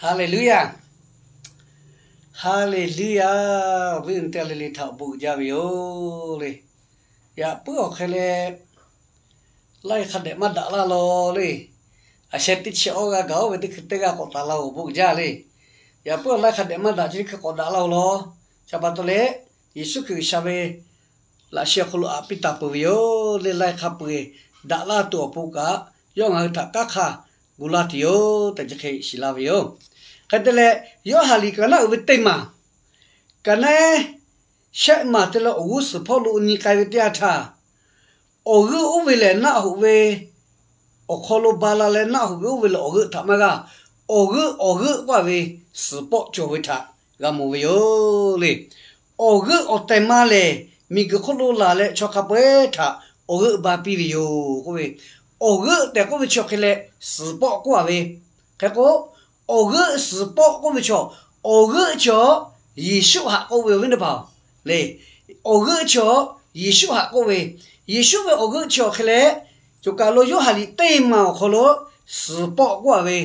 Haˍleˍluˆyaˇ. Haˍleˍluˆyaˇ. Awˬ viˉ awˬ nyi teˇ g'aˇ le le htaꞈ awˬ bon uiˍ jaˇ ve yoˬ le. Yaꞈ puiˉ awˬ hk'e leh, laiˇ hk'a dehꞈ maˇ daꞈ laˇ law le. A sheh teˇ chi awˇ g'a gaˬ oˇ ve teˇ hkui teˇ g'aˇ k'awꞈ taˍ la-oˬ, awˬ bon uiˍ jaˇ le. Yaꞈ puiˉ awˬ laiˇ hk'a dehꞈ maˇ daꞈ, chi teˇ hkui k'awꞈ daꞈ laˇ-oˬ law. Chi pa taw leh, Yeˍsuˆ Hkriꞈ G'uiˬsha ve laꞈ sheh awˬ hk'aw lo aꞈ piˇ taˍ peuˬ ve yoˬ le. Laiˇ hk'a peu-eˬ daꞈ laˇ tuˬ awˬ pon kaꞈ, yawˇ ngaˬ hui htaꞈ kanˉ hk'a gu laˇ tuˬ yoˬ tehꞈ chi hk'e shiˍ laˇ ve yoˬ. Hk'e te leh, Yoˇhanˬ liꞈ ka naˉ uiˍ ve teˇ maˬ, ka naˉ shehˆ maˬ te leh awˬ g'uˇ suhˍ hpawˇ lo nyi k'ai ve teˇ yanˇ htaˇ, awˬ g'euˆ oˇ ve lehˬ naˆ hoꞈ ve awˬ hk'aw lo ba la leh naˆ hoꞈ ve oˇ ve lehˬ awˬ g'euˆ htaꞈ maˇ g'aˇ, awˬ g'euˆ awˬ g'euˆ k'oˆ-a ve suhˍ pawˆ cawˬ ve htaꞈ g'a mawˬ ve yoˬ le. Awˬ g'euˆ awˬ tehˬ ma lehˬ, miˬguiˬ hk'oˆ lo laˬ leh chaw hk'a peu-eˬ htaꞈ awˬ g'euˆ ba piˇ ve yoˬ k'oˆ ve, awˬ g'euˆ tehꞈ k'oˆ ve chi hk'e leh suhˍ pawˆ k'oˆ-a ve. Hk'e k'o, awˬ g'euˆ suhˍ pawˆ k'oˆ ve chaw, awˬ g'euˆ chaw Yeˍsuˆ haꞈ k'oˆ ve awˬ viˉ teˇ hpaˍ le. Awˬ g'euˆ chaw Yeˍsuˆ haꞈ k'oˆ ve, Yeˍsuˆ ve awˬ g'euˆ chaw hk'e leh, choˬ kaˬ lo Yoˇhanˬ liꞈ teˇ maˬ awˬ hk'aw lo suhˍ pawˆ k'oˆ-a ve.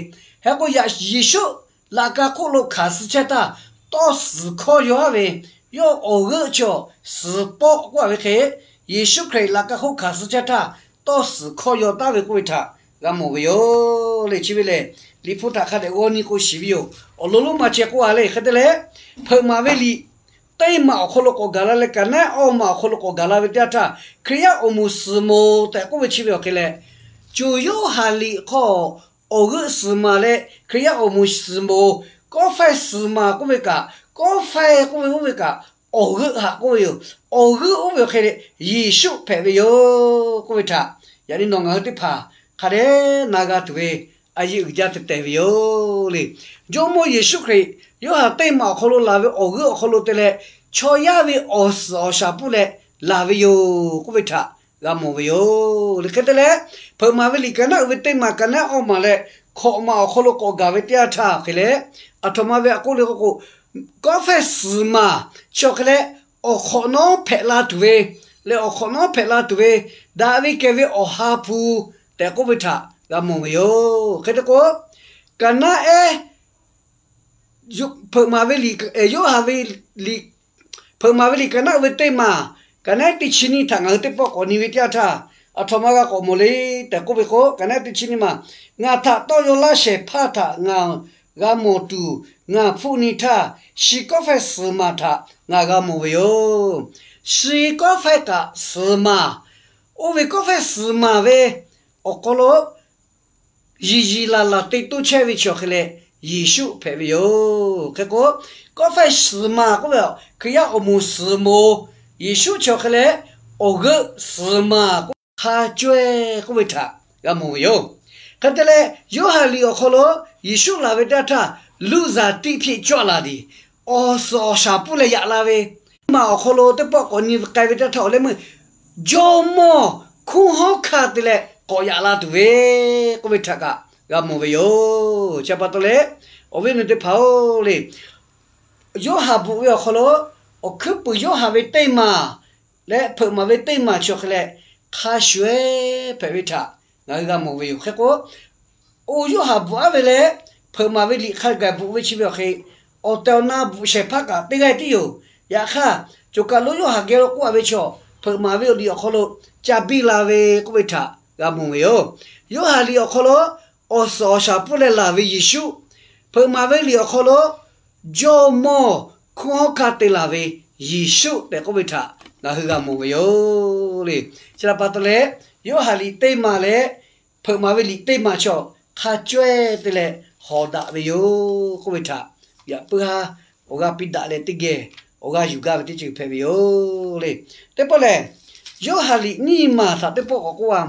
Hk'e k'o, yaꞈ Yeˍsuˆ laꞈ ka hk'oˆ lo hkanˍ suh chehˇ htaˇ, tawˇ suhˍ hkawˇ yaw-a ve, yawˇ awˬ g'euˆ chaw suhˍ pawˆ k'oˆ-a ve hk'e, Yeˍsuˆ Hkriꞈ laꞈ ka hk'oˆ hkanˍ suh chehˇ htaˇ, tawˇ suhˍ hkawˇ yaw taˍ ve k'oˆ ve htaꞈ g'a mawˬ ve yoˬ le. Chi ve lehˬ, Liꞈ hpu htaꞈ hk'a dehꞈ g'aw nyi k'o shiˍ ve yoˬ. Awˬ lawn lonˉ ma ceh k'oˆ-a le. Hk'e te leh, Hpeuꞈ maˍ ve liꞈ teˇ maˬ awˬ hk'aw lo k'awꞈ gaˬ la leh, ka naˉ awˇ maˬ awˬ hk'aw lo k'awꞈ gaˬ la ve teˇ yanˇ htaˇ, Hkriꞈ yaˇ awˬ moˍ suhˍ moˍ tehꞈ k'oˆ ve chi ve awˬ hk'e leh, co Yoˇhanˬ liꞈ hk'aw awˬ g'euˆ suhˍ maˬ leh Hkriꞈ yaˇ awˬ moˍ suhˍ moˍ, kawˆ faiˇ suhˍ maˬ k'oˆ ve kaꞈ, kawˆ faiˇ k'oˆ ve oˇ ve kaꞈ, awˬ g'euˆ haꞈ k'oˆ ve yoˬ. Awˬ g'euˆ oˇ ve awˬ hk'e leh Yeˍsuˆ hpehꞈ ve yoˬ k'oˆ ve htaꞈ, yaꞈ nyi nawˬ ngaˬ hui teˇ hpaˍ hk'a dehꞈ na g'a tuˬ ve a yeˇ uiˍ jaˇ tehꞈ tehꞈ ve yoˬ le. Jawˇmawˇ Yeˍsuˆ Hkriꞈ Yoˇhanˬ teˇ maˬ awˬ hk'aw lo laˬ ve awˬ g'euˆ awˬ hk'aw lo te leh, chaw yaˇ ve awˬ suhˍ awˬ shaˍ pun leh laˬ ve yoˬ k'oˆ ve htaꞈ g'a mawˬ ve yoˬ le. Hk'e te leh, Hpeuꞈ maˍ ve liꞈ ka naˉ uiˍ ve teˇ maˬ, ka naˉ awˇ maˬ leh hkawꞈ maˬ awˬ hk'aw lo k'awꞈ gaˬ ve teˇ yanˇ htaˇ awˬ hk'e leh, aˬ htoꞈ ma ve a k'oˆ le k'oˆ k'o, kawˆ faiˇ suhˍ maˬ chi awˬ hk'e leh, awˬ hk'awꞈ nawˉ hpehꞈ la tuˬ ve leh, awˬ hk'awꞈ nawˉ hpehꞈ la tuˬ ve, daꞈ ve kehˬ ve Awˬ ha hpu tehꞈ k'oˆ ve htaꞈ g'a mawˬ ve yoˬ. Hk'e te k'o, ka naˉ ehˉ Hpeuꞈ maˍ ve liꞈ, Yoˇhanˬ ve liꞈ, Hpeuꞈ maˍ ve liꞈ ka naˉ uiˍ ve teˇ maˬ, ka naˉ teˇ chi nyiˇ htaꞈ ngaˬ hui teˇ pawˆ k'awꞈ nyi ve teˇ yanˇ htaˇ, aˬ htoꞈ ma g'a k'awꞈ mawˬ le tehꞈ k'oˆ ve k'o, ka naˉ teˇ chi nyiˇ maˬ, ngaˬ htaꞈ tawˇ yaw laˇ shehˍ hpaˇ htaꞈ ngaˬ g'a mawˬ tuˬ ngaˬ hpfuhˆ nyi htaˇ, shi kawˆ faiˇ suhˍ maˬ htaꞈ ngaˬ g'a mawˬ ve yoˬ. Shi kawˆ faiˇ kaꞈ suhˍ maˬ, oˇ ve kawˆ faiˇ suhˍ maˬ ve awˬ hk'aw lo yiˍ yiˍ laˬ laˬ te toˇ chehˇ ve chi awˬ hk'e leh, Yeˍsuˆ hpehꞈ ve yoˬ. Hk'e k'o, kawˆ faiˇ suhˍ maˬ k'oˆ ve, Hkriꞈ yaˇ awˬ moˍ suhˍ moˍ, Yeˍsuˆ chi awˬ hk'e leh awˬ g'euˆ suhˍ maˬ k'oˆ hk'a cawehˇ k'oˆ ve htaꞈ g'a mawˬ ve yoˬ. Hk'e te leh, Yoˇhanˬ liꞈ awˬ hk'aw lo Yeˍsuˆ laˬ ve teˇ yanˇ htaˇ, လူစားတိဖြစ်ကြွလာသည်, awˬ suhˍ awˬ shaˍ pun leh yaꞈ la ve, maˬ awˬ hk'aw lo teˇ pawˆ k'awꞈ nyi k'ai ve teˇ yanˇ htaˇ awˬ leh meuˇ Jawˇmawˇ hkunˉ hawˉ hkanˇ te leh k'awꞈ yaꞈ la tuˬ ve k'oˆ ve htaꞈ kaꞈ g'a mawˬ ve yoˬ. Chi pa taw leh, awˬ viˉ awˬ nyi teˇ hpaˍ-oˬ le, Yoˇhanˬ bvuhꞈ ve awˬ hk'aw lo, awˬ hkuiˉ puiˍ Yoˇhanˬ ve teˇ maˬ leh Hpeuꞈ maˍ ve teˇ maˬ chi awˬ hk'e leh hk'a shuˍ-eˬ hpehꞈ ve htaꞈ ngaˬ hui g'a mawˬ ve yoˬ. Hk'e k'o, oˇ Yoˇhanˬ bvuhꞈ aˉ ve leh Hpeuꞈ maˍ ve liꞈ hk'a gaˬ bvuhꞈ ve chi ve awˬ hk'e, awˬ tehˬ awˬ na bvuhꞈ shehˍ hpaˇ kaꞈ teˇ g'aˇ tiˉ yoˬ. Yaꞈ hk'aˇ, choˬ kaˬ lo Yoˇhanˬ geh lo k'oˆ-a ve chaw, Hpeuꞈ maˍ ve awˬ liꞈ awˬ hk'aw lo ca biˇ la ve k'oˆ ve htaꞈ g'a mawˬ ve yoˬ. Yoˇhanˬ liꞈ awˬ hk'aw lo awˬ suhˍ awˬ shaˍ pun leh laˬ ve Yeˍsuˆ, Hpeuꞈ maˍ ve liꞈ awˬ hk'aw lo Jawˇmawˇ hkunˉ hawˉ hkanˇ te laˬ ve Yeˍsuˆ tehꞈ k'oˆ ve htaꞈ ngaˬ hui g'a mawˬ ve yoˬ le. Chi htaꞈ pa taw leh, Yoˇhanˬ liꞈ teˇ maˬ leh Hpeuꞈ maˍ ve liꞈ teˇ maˬ chaw hk'a cawehˇ te leh hawˍ daꞈ ve yoˬ k'oˆ ve htaꞈ yaꞈ puiˉ haˉ awˬ g'aˇ piˇ daꞈ leh teˇ geh awˬ g'aˇ yuˬ gaˇ ve teˇ ceuˬ hpehꞈ ve yoˬ le. Teˇ pawˆ lehˬ, Yoˇhanˬ liꞈ nyiˇ maˬ htaꞈ teˇ pawˆ k'awꞈ k'oˆ-a.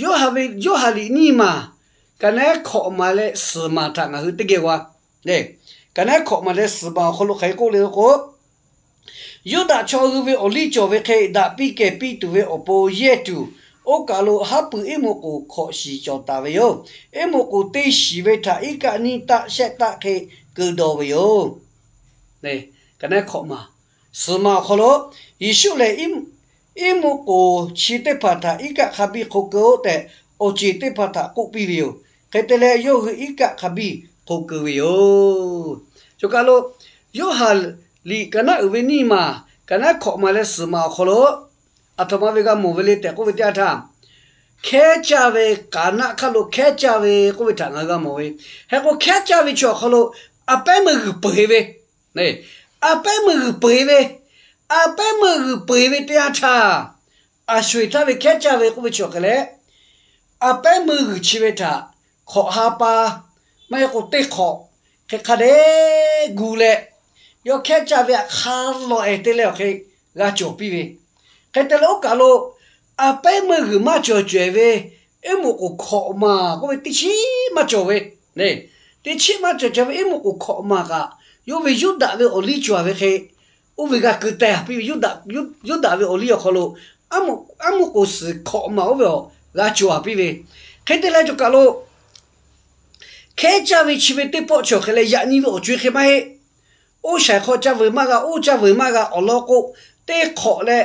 Yoˇhanˬ ve, Yoˇhanˬ liꞈ nyiˇ maˬ, ka naˉ hkawꞈ maˬ leh suhˍ maˬ htaꞈ ngaˬ hui teˇ geh g'a le. Ka naˉ hkawꞈ maˬ leh suhˍ maˬ awˬ hk'aw lo hk'aˬ hk'e k'oˆ le k'o, Yuˇdaꞈ chaw hui ve awˬ liˇ cawˬ ve hk'e daꞈ piˇ kehˬ piˇ tuˬ ve awˬ pon yehˇ tuˬ, oˇ kaˬ lo haˉ pui iˉ moꞈ k'oˍ hkawꞈ shiˍ cawˬ taˍ ve yoˬ. Iˉ moꞈ k'oˍ teˇ shiˍ ve htaꞈ iˉ kaˆ nyiˇ taˆ shehˆ taˆ hk'e keu dawˬ ve yoˬ. Ka naˉ hkawꞈ maˬ, suhˍ maˬ awˬ hk'aw lo, Yeˍsuˆ lehˬ, iˉ moꞈ k'oˍ chi teˇ hpaˍ htaꞈ iˉ kaˆ hk'a biˇ hk'o keu-oˆ tehꞈ, awˬ ceˬ teˇ hpaˍ htaꞈ k'oˆ piˇ ve yoˬ. Hk'e te leh, yawˇ hui iˉ kaˆ hk'a biˇ k'oˆ keu ve yoˬ. Choˬ kaˬ lo Yoˇhanˬ liꞈ kaˍ naˉ uiˍ ve nyiˇ maˬ, kaˍ naˉ hkawꞈ maˬ leh suhˍ maˬ awˬ hk'aw lo aˬ htoꞈ ma ve g'a mawˬ ve le tehꞈ k'oˆ ve teˇ yanˇ htaˇ, hkehˉ caˇ ve, kaˍ naˆ hk'aˇ lo hkehˉ caˇ ve k'oˆ ve htaꞈ ngaˬ hui g'a mawˬ ve. Hk'e k'o hkehˉ caˇ ve chi awˬ hk'aw lo a pehˉ meuˇ g'uiˬ peu eˬ ve, a pehˉ meuˇ g'uiˬ peu eˬ ve, a pehˉ meuˇ g'uiˬ peu eˬ ve teˇ yanˇ htaˇ, a sho eˬ htaˇ ve hkehˉ caˇ ve k'oˆ ve chi awˬ hk'e leh, a pehˉ meuˇ g'uiˬ chi ve htaꞈ hk'awꞈ ha pa, maˇ heˆ k'o teˇ hk'awꞈ, hk'e hk'a dehꞈ gu leh, yawˇ hkehˉ caˇ ve htaꞈ hk'a lawˬ ehˍ te leh awˬ hk'e g'a cawˬ piˇ ve. Hk'e te leh oˇ kaˬ lo a pehˉ meuˇ g'uiˬ maˇ cawˬ cawehˬ ve iˉ muꞈ k'oˍ hkawꞈ maˬ k'oˆ ve teˇ chiˉ maˇ cawˬ ve, teˇ chiˉ maˇ cawˬ cawehˬ ve iˉ muꞈ k'oˍ hkawꞈ maˬ kaꞈ, yawˇ ve Yuˇdaꞈ ve awˬ liˇ cawˬ ve hk'e, oˇ ve g'a keu teh piˇ ve. Yuˇdaꞈ ve awˬ liˇ awˬ hk'aw lo aˉ muꞈ k'oˍ suhˍ hkawꞈ maˬ oˇ ve awˬ g'a cawˬ piˇ ve. Hk'e te leh choˬ kaˬ lo hkehˉ caˇ ve chi ve teˇ pawˆ chi awˬ hk'e leh yaꞈ nyi ve awˬ co e hk'e maˇ heˆ. Oˇ shaiˍ hk'aw caˇ veuˬ maˇ g'a, oˇ caˇ veuˬ maˇ g'a, awˬ lawn k'o, teˇ hk'awꞈ leh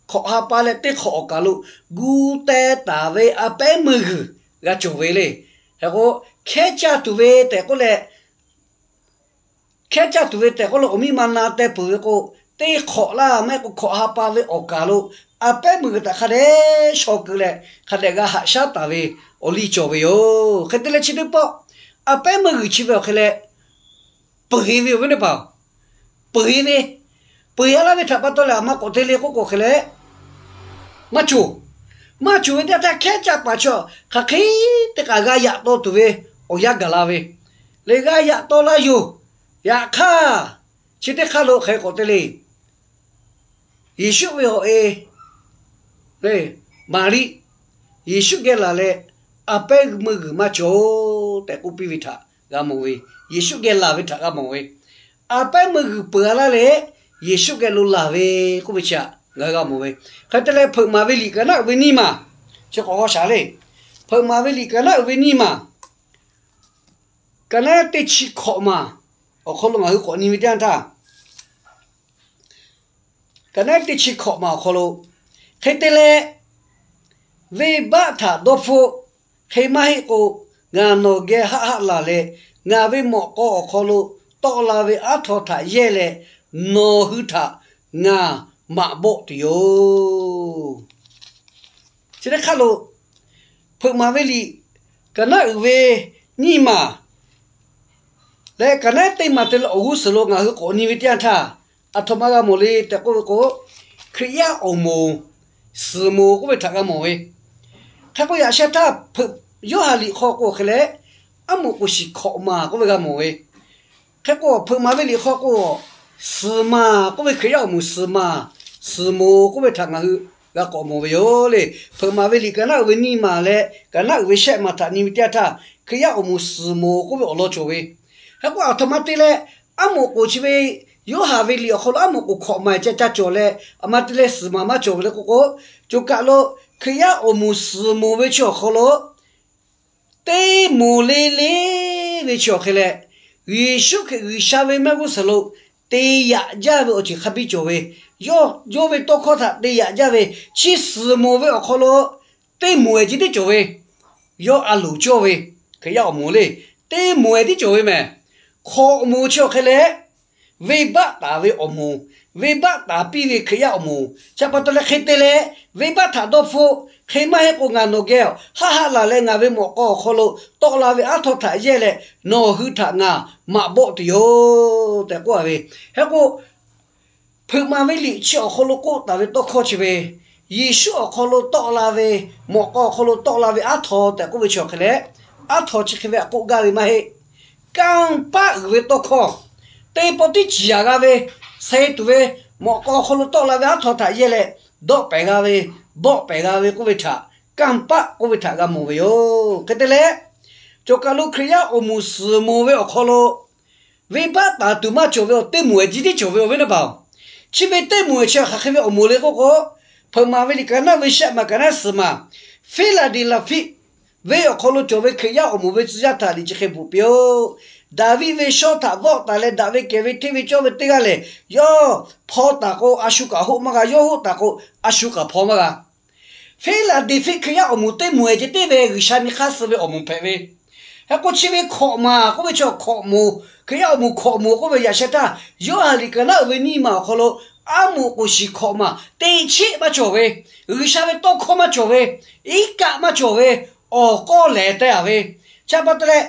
hk'awꞈ ha pa leh teˇ hk'awꞈ awˬ kaˬ lo gu teh taˍ ve a pehˉ meuˇ g'uiˬ g'a cawˬ ve le. Hk'e k'o, hkehˉ caˇ tuˬ ve tehꞈ k'oˆ leh, hkehˉ caˇ tuˬ ve tehꞈ k'oˆ lo awˬ miˇ ma na teh peuˬ ve k'o, teˇ hk'awꞈ laˇ maˇ heˆ k'o hk'awꞈ ha pa ve awˬ kaˬ lo a pehˉ meuˇ g'uiˬ htaꞈ hk'a dehꞈ shaw keu leh hk'a dehꞈ g'a haꞈ shaˉ taˍ ve awˬ liˇ cawˬ ve yoˬ. Hk'e te leh chi teˇ pawˆ a pehˉ meuˇ g'uiˬ chi ve awˬ hk'e leh peu eˬ ve awˬ viˉ teˇ hpaˍ, peu eˬ ve, peu eˬ a laˇ ve htaꞈ pa taw leh aˬ ma k'awꞈ te le k'oˆ k'o hk'e leh, maˇ cawˬ. Maˇ cawˬ ve teˇ yanˇ htaˇ hkehˉ caˇ paˍ chaw hk'aˬ hk'e teˇ kaꞈ g'a yaꞈ taw tuˬ ve awˬ yanˇ gaˬ la ve, leh g'a yaꞈ taw laˇ yoˬ. Yaꞈ hk'aˇ, chi teˇ hk'aˇ lo hk'aˬ hk'e k'awꞈ te le. Yeˍsuˆ ve awˬ e, Maˍriˆ, Yeˍsuˆ geh laˬ leh, a pehˉ meuˇ g'uiˬ maˇ cawˬ tehꞈ k'oˆ piˇ ve htaꞈ g'a mawˬ ve, Yeˍsuˆ geh laˬ ve htaꞈ g'a mawˬ ve, a pehˉ meuˇ g'uiˬ peuˬ a laˇ leh, Yeˍsuˆ geh lo laˬ ve k'oˆ ve chi htaꞈ ngaˬ hui g'a mawˬ ve. Hk'e te leh Hpeuꞈ maˍ ve liꞈ kaˍ naˆ uiˍ ve nyiˇ maˬ, chi k'awꞈ g'aw shaˍ le. Hpeuꞈ maˍ ve liꞈ kaˍ naˆ uiˍ ve nyiˇ maˬ, kaˍ naˆ teˇ chi hkawꞈ maˬ awˬ hk'aw lo ngaˬ hui k'awꞈ nyi ve teˇ yanˇ htaˇ, kaˍ naˆ teˇ chi hkawꞈ maˬ awˬ hk'aw lo, hk'e te leh, venˇbaˆ htaꞈ dawˇ hpfuhˆ. Hk'e maˇ heˆ k'o, ngaˬ nawˬ geh haˆ haˆ laˬ leh, ngaˬ ve mawꞈ k'aw awˬ hk'aw lo tawˆ la ve aˉ htaw htaꞈ yehˇ leh, nawˬ hui htaꞈ ngaˬ maꞈ bawˆ tuˬ yoˬ. Chi teˇ hk'aˇ lo, Hpeuꞈ maˍ ve liꞈ kaˍ naˆ uiˍ ve nyiˇ maˬ leh kaˍ naˆ teˇ maˬ te leh awˬ g'uˇ suhˍ lo ngaˬ hui k'awꞈ nyi ve teˇ yanˇ htaˇ, aˬ htoꞈ ma g'a mawˬ le tehꞈ k'oˆ ve k'o, Hkriꞈ yaˇ awˬ moˍ suhˍ moˍ k'oˆ ve htaꞈ g'a mawˬ ve. Hk'e k'o yaꞈ sheh htaˇ Yoˇhanˬ liꞈ hk'aw k'o hk'e leh, aˉ moˍ k'oˍ shiˍ hkawꞈ maˬ k'oˆ ve g'a mawˬ ve. Hk'e k'o Hpeuꞈ maˍ ve liꞈ hk'aw k'o, suhˍ maˬ k'oˆ ve Hkriꞈ yaˇ awˬ moˍ suhˍ maˬ, suhˍ moˍ k'oˆ ve htaꞈ ngaˬ hui g'a k'awꞈ mawˬ ve yoˬ le. Hpeuꞈ maˍ ve liꞈ kaˍ naˆ uiˍ ve nyiˇ maˬ leh kaˍ naˆ uiˍ ve shehˆ maˬ htaꞈ nyi ve teˇ yanˇ htaˇ, Hkriꞈ yaˇ awˬ moˍ suhˍ moˍ k'oˆ ve awˬ lawn cawˬ ve. Hk'e k'o aˬ htoꞈ ma te leh, aˉ moˍ k'oˍ chi ve Yoˇhanˬ ve liꞈ awˬ hk'aw lo aˉ moˍ k'oˍ hkawꞈ maˬ ca ca cawˬ leh, aˬ ma te leh suhˍ maˬ maˇ cawˬ ve le k'oˆ k'o, choˬ kaˬ lo Hkriꞈ yaˇ awˬ moˍ suhˍ moˍ ve chi awˬ hk'aw lo teˇ moˍ le le ve chi awˬ hk'e leh, Yeˍsuˆ Hkriꞈ G'uiˬsha ve mehˆ g'uˇ suhˍ lo te yaꞈ jaˇ ve awˬ ceuˬ hk'a biˇ cawˬ ve, yawˇ yawˇ ve tawˇ hkawˇ htaꞈ te yaꞈ jaˇ ve, chi suhˍ moˍ ve awˬ hk'aw lo teˇ moˍ ehˍ chi teˇ cawˬ ve, yawˇ a loˍ cawˇ ve Hkriꞈ yaˇ awˬ moˍ le, teˇ moˍ ehˍ tiˉ cawˬ ve mehˍ. Hkawꞈ moˍ chi awˬ hk'e leh, venˇbaˆ taˍ ve awˬ moˍ, venˇbaˆ taˍ piˇ ve Hkriꞈ yaˇ awˬ moˍ chi pa taw leh hk'e te leh, venˇbaˆ htaꞈ dawˇ hpfuhˆ. Hk'e maˇ heˆ k'o ngaˬ nawˬ geh haˆ haˆ laˬ leh ngaˬ ve mawꞈ k'aw awˬ hk'aw lo tawˆ la ve aˉ htaw htaꞈ yehˇ leh nawˬ hui htaꞈ ngaˬ maꞈ bawˆ tuˬ yoˬ tehꞈ k'oˆ a ve. Hk'e k'o, Hpeuꞈ maˍ ve liꞈ chi awˬ hk'aw lo k'oˆ taˍ ve tawˇ hkawˇ chi ve, Yeˍsuˆ awˬ hk'aw lo tawˆ la ve, mawꞈ k'aw awˬ hk'aw lo tawˆ la ve aˉ htaw tehꞈ k'oˆ ve chi awˬ hk'e leh, aˉ htaw chi hk'e ve htaꞈ k'oˆ gaˇ ve maˇ heˆ. Kanˇ paˆ uiˍ ve tawˇ hkawˇ, teˇ pawˆ tiˉ ciˍ yanˍ g'a ve, suh tuˬ ve, mawꞈ k'aw awˬ hk'aw lo tawˆ la ve aˉ htaw htaꞈ yehˇ leh dawˆ pehˍ g'a ve, bawˆ pehˍ g'a ve k'oˆ ve htaꞈ kanˇ paˆ k'oˆ ve htaꞈ g'a mawˬ ve yoˬ. Hk'e te leh, choˬ kaˬ lo Hkriꞈ yaˇ awˬ moˍ suhˍ moˍ ve awˬ hk'aw lo venˇbaˆ taˍ tuˬ maˇ cawˬ ve awˬ teˇ moˍ ehˍ chi tiˉ cawˬ ve awˬ viˉ teˇ hpaˍ-oˬ. Chi ve teˇ moˍ ehˍ chi hk'aˬ hk'e ve awˬ moˍ le k'oˆ k'o, Hpeuꞈ maˍ ve liꞈ kaˍ naˆ ve shehˆ maˬ kaˍ naˆ suhˍ maˬ, Fiˇlaˍdeˍlaˍfiˆ venˇ awˬ hk'aw lo cawˬ ve Hkriꞈ yaˇ awˬ moˍ ve tcuh yaˇ htaꞈ liꞈ chi hk'e bvuhꞈ piˇ-oˆ. Daˍviˆ ve shawˇ htaꞈ vawˆ taˍ leh daꞈ ve kehˬ ve hteˇ ve cawˇ ve teˇ g'aˇ lehˬ, yawˇ hpaw taˍ k'o a shu kaꞈ hoˆ maˇ g'a, yawˇ hoˆ taˍ k'o a shu kaꞈ hpaw maˇ g'a. Fiˇlaˍdeˍfiˆ Hkriꞈ yaˇ awˬ moˍ teˇ moˍ ehˍ ceh teˇ ve G'uiˬsha nyi hk'aˇ suh ve awˬ moˍ hpehꞈ ve, Hk'e k'o chi ve hkawꞈ maˍ k'oˆ ve chaw hkawꞈ moˍ, Hkriꞈ yaˇ awˬ moˍ hkawꞈ moˍ k'oˆ ve yaꞈ sheh htaˇ, Yoˇhanˬ liꞈ Kaˍnaˆ uiˍ ve nyiˇ maˬ awˬ hk'aw lo aˉ moˍ k'oˍ shiˍ hkawꞈ maˍ teˇ cheˆ maˇ cawˬ ve, G'uiˬsha ve tawˇ hkawˇ maˇ cawˬ ve, iˉ kaˆ maˇ cawˬ ve, awˬ k'awˇ lehˬ teh a ve. Chi pa taw leh,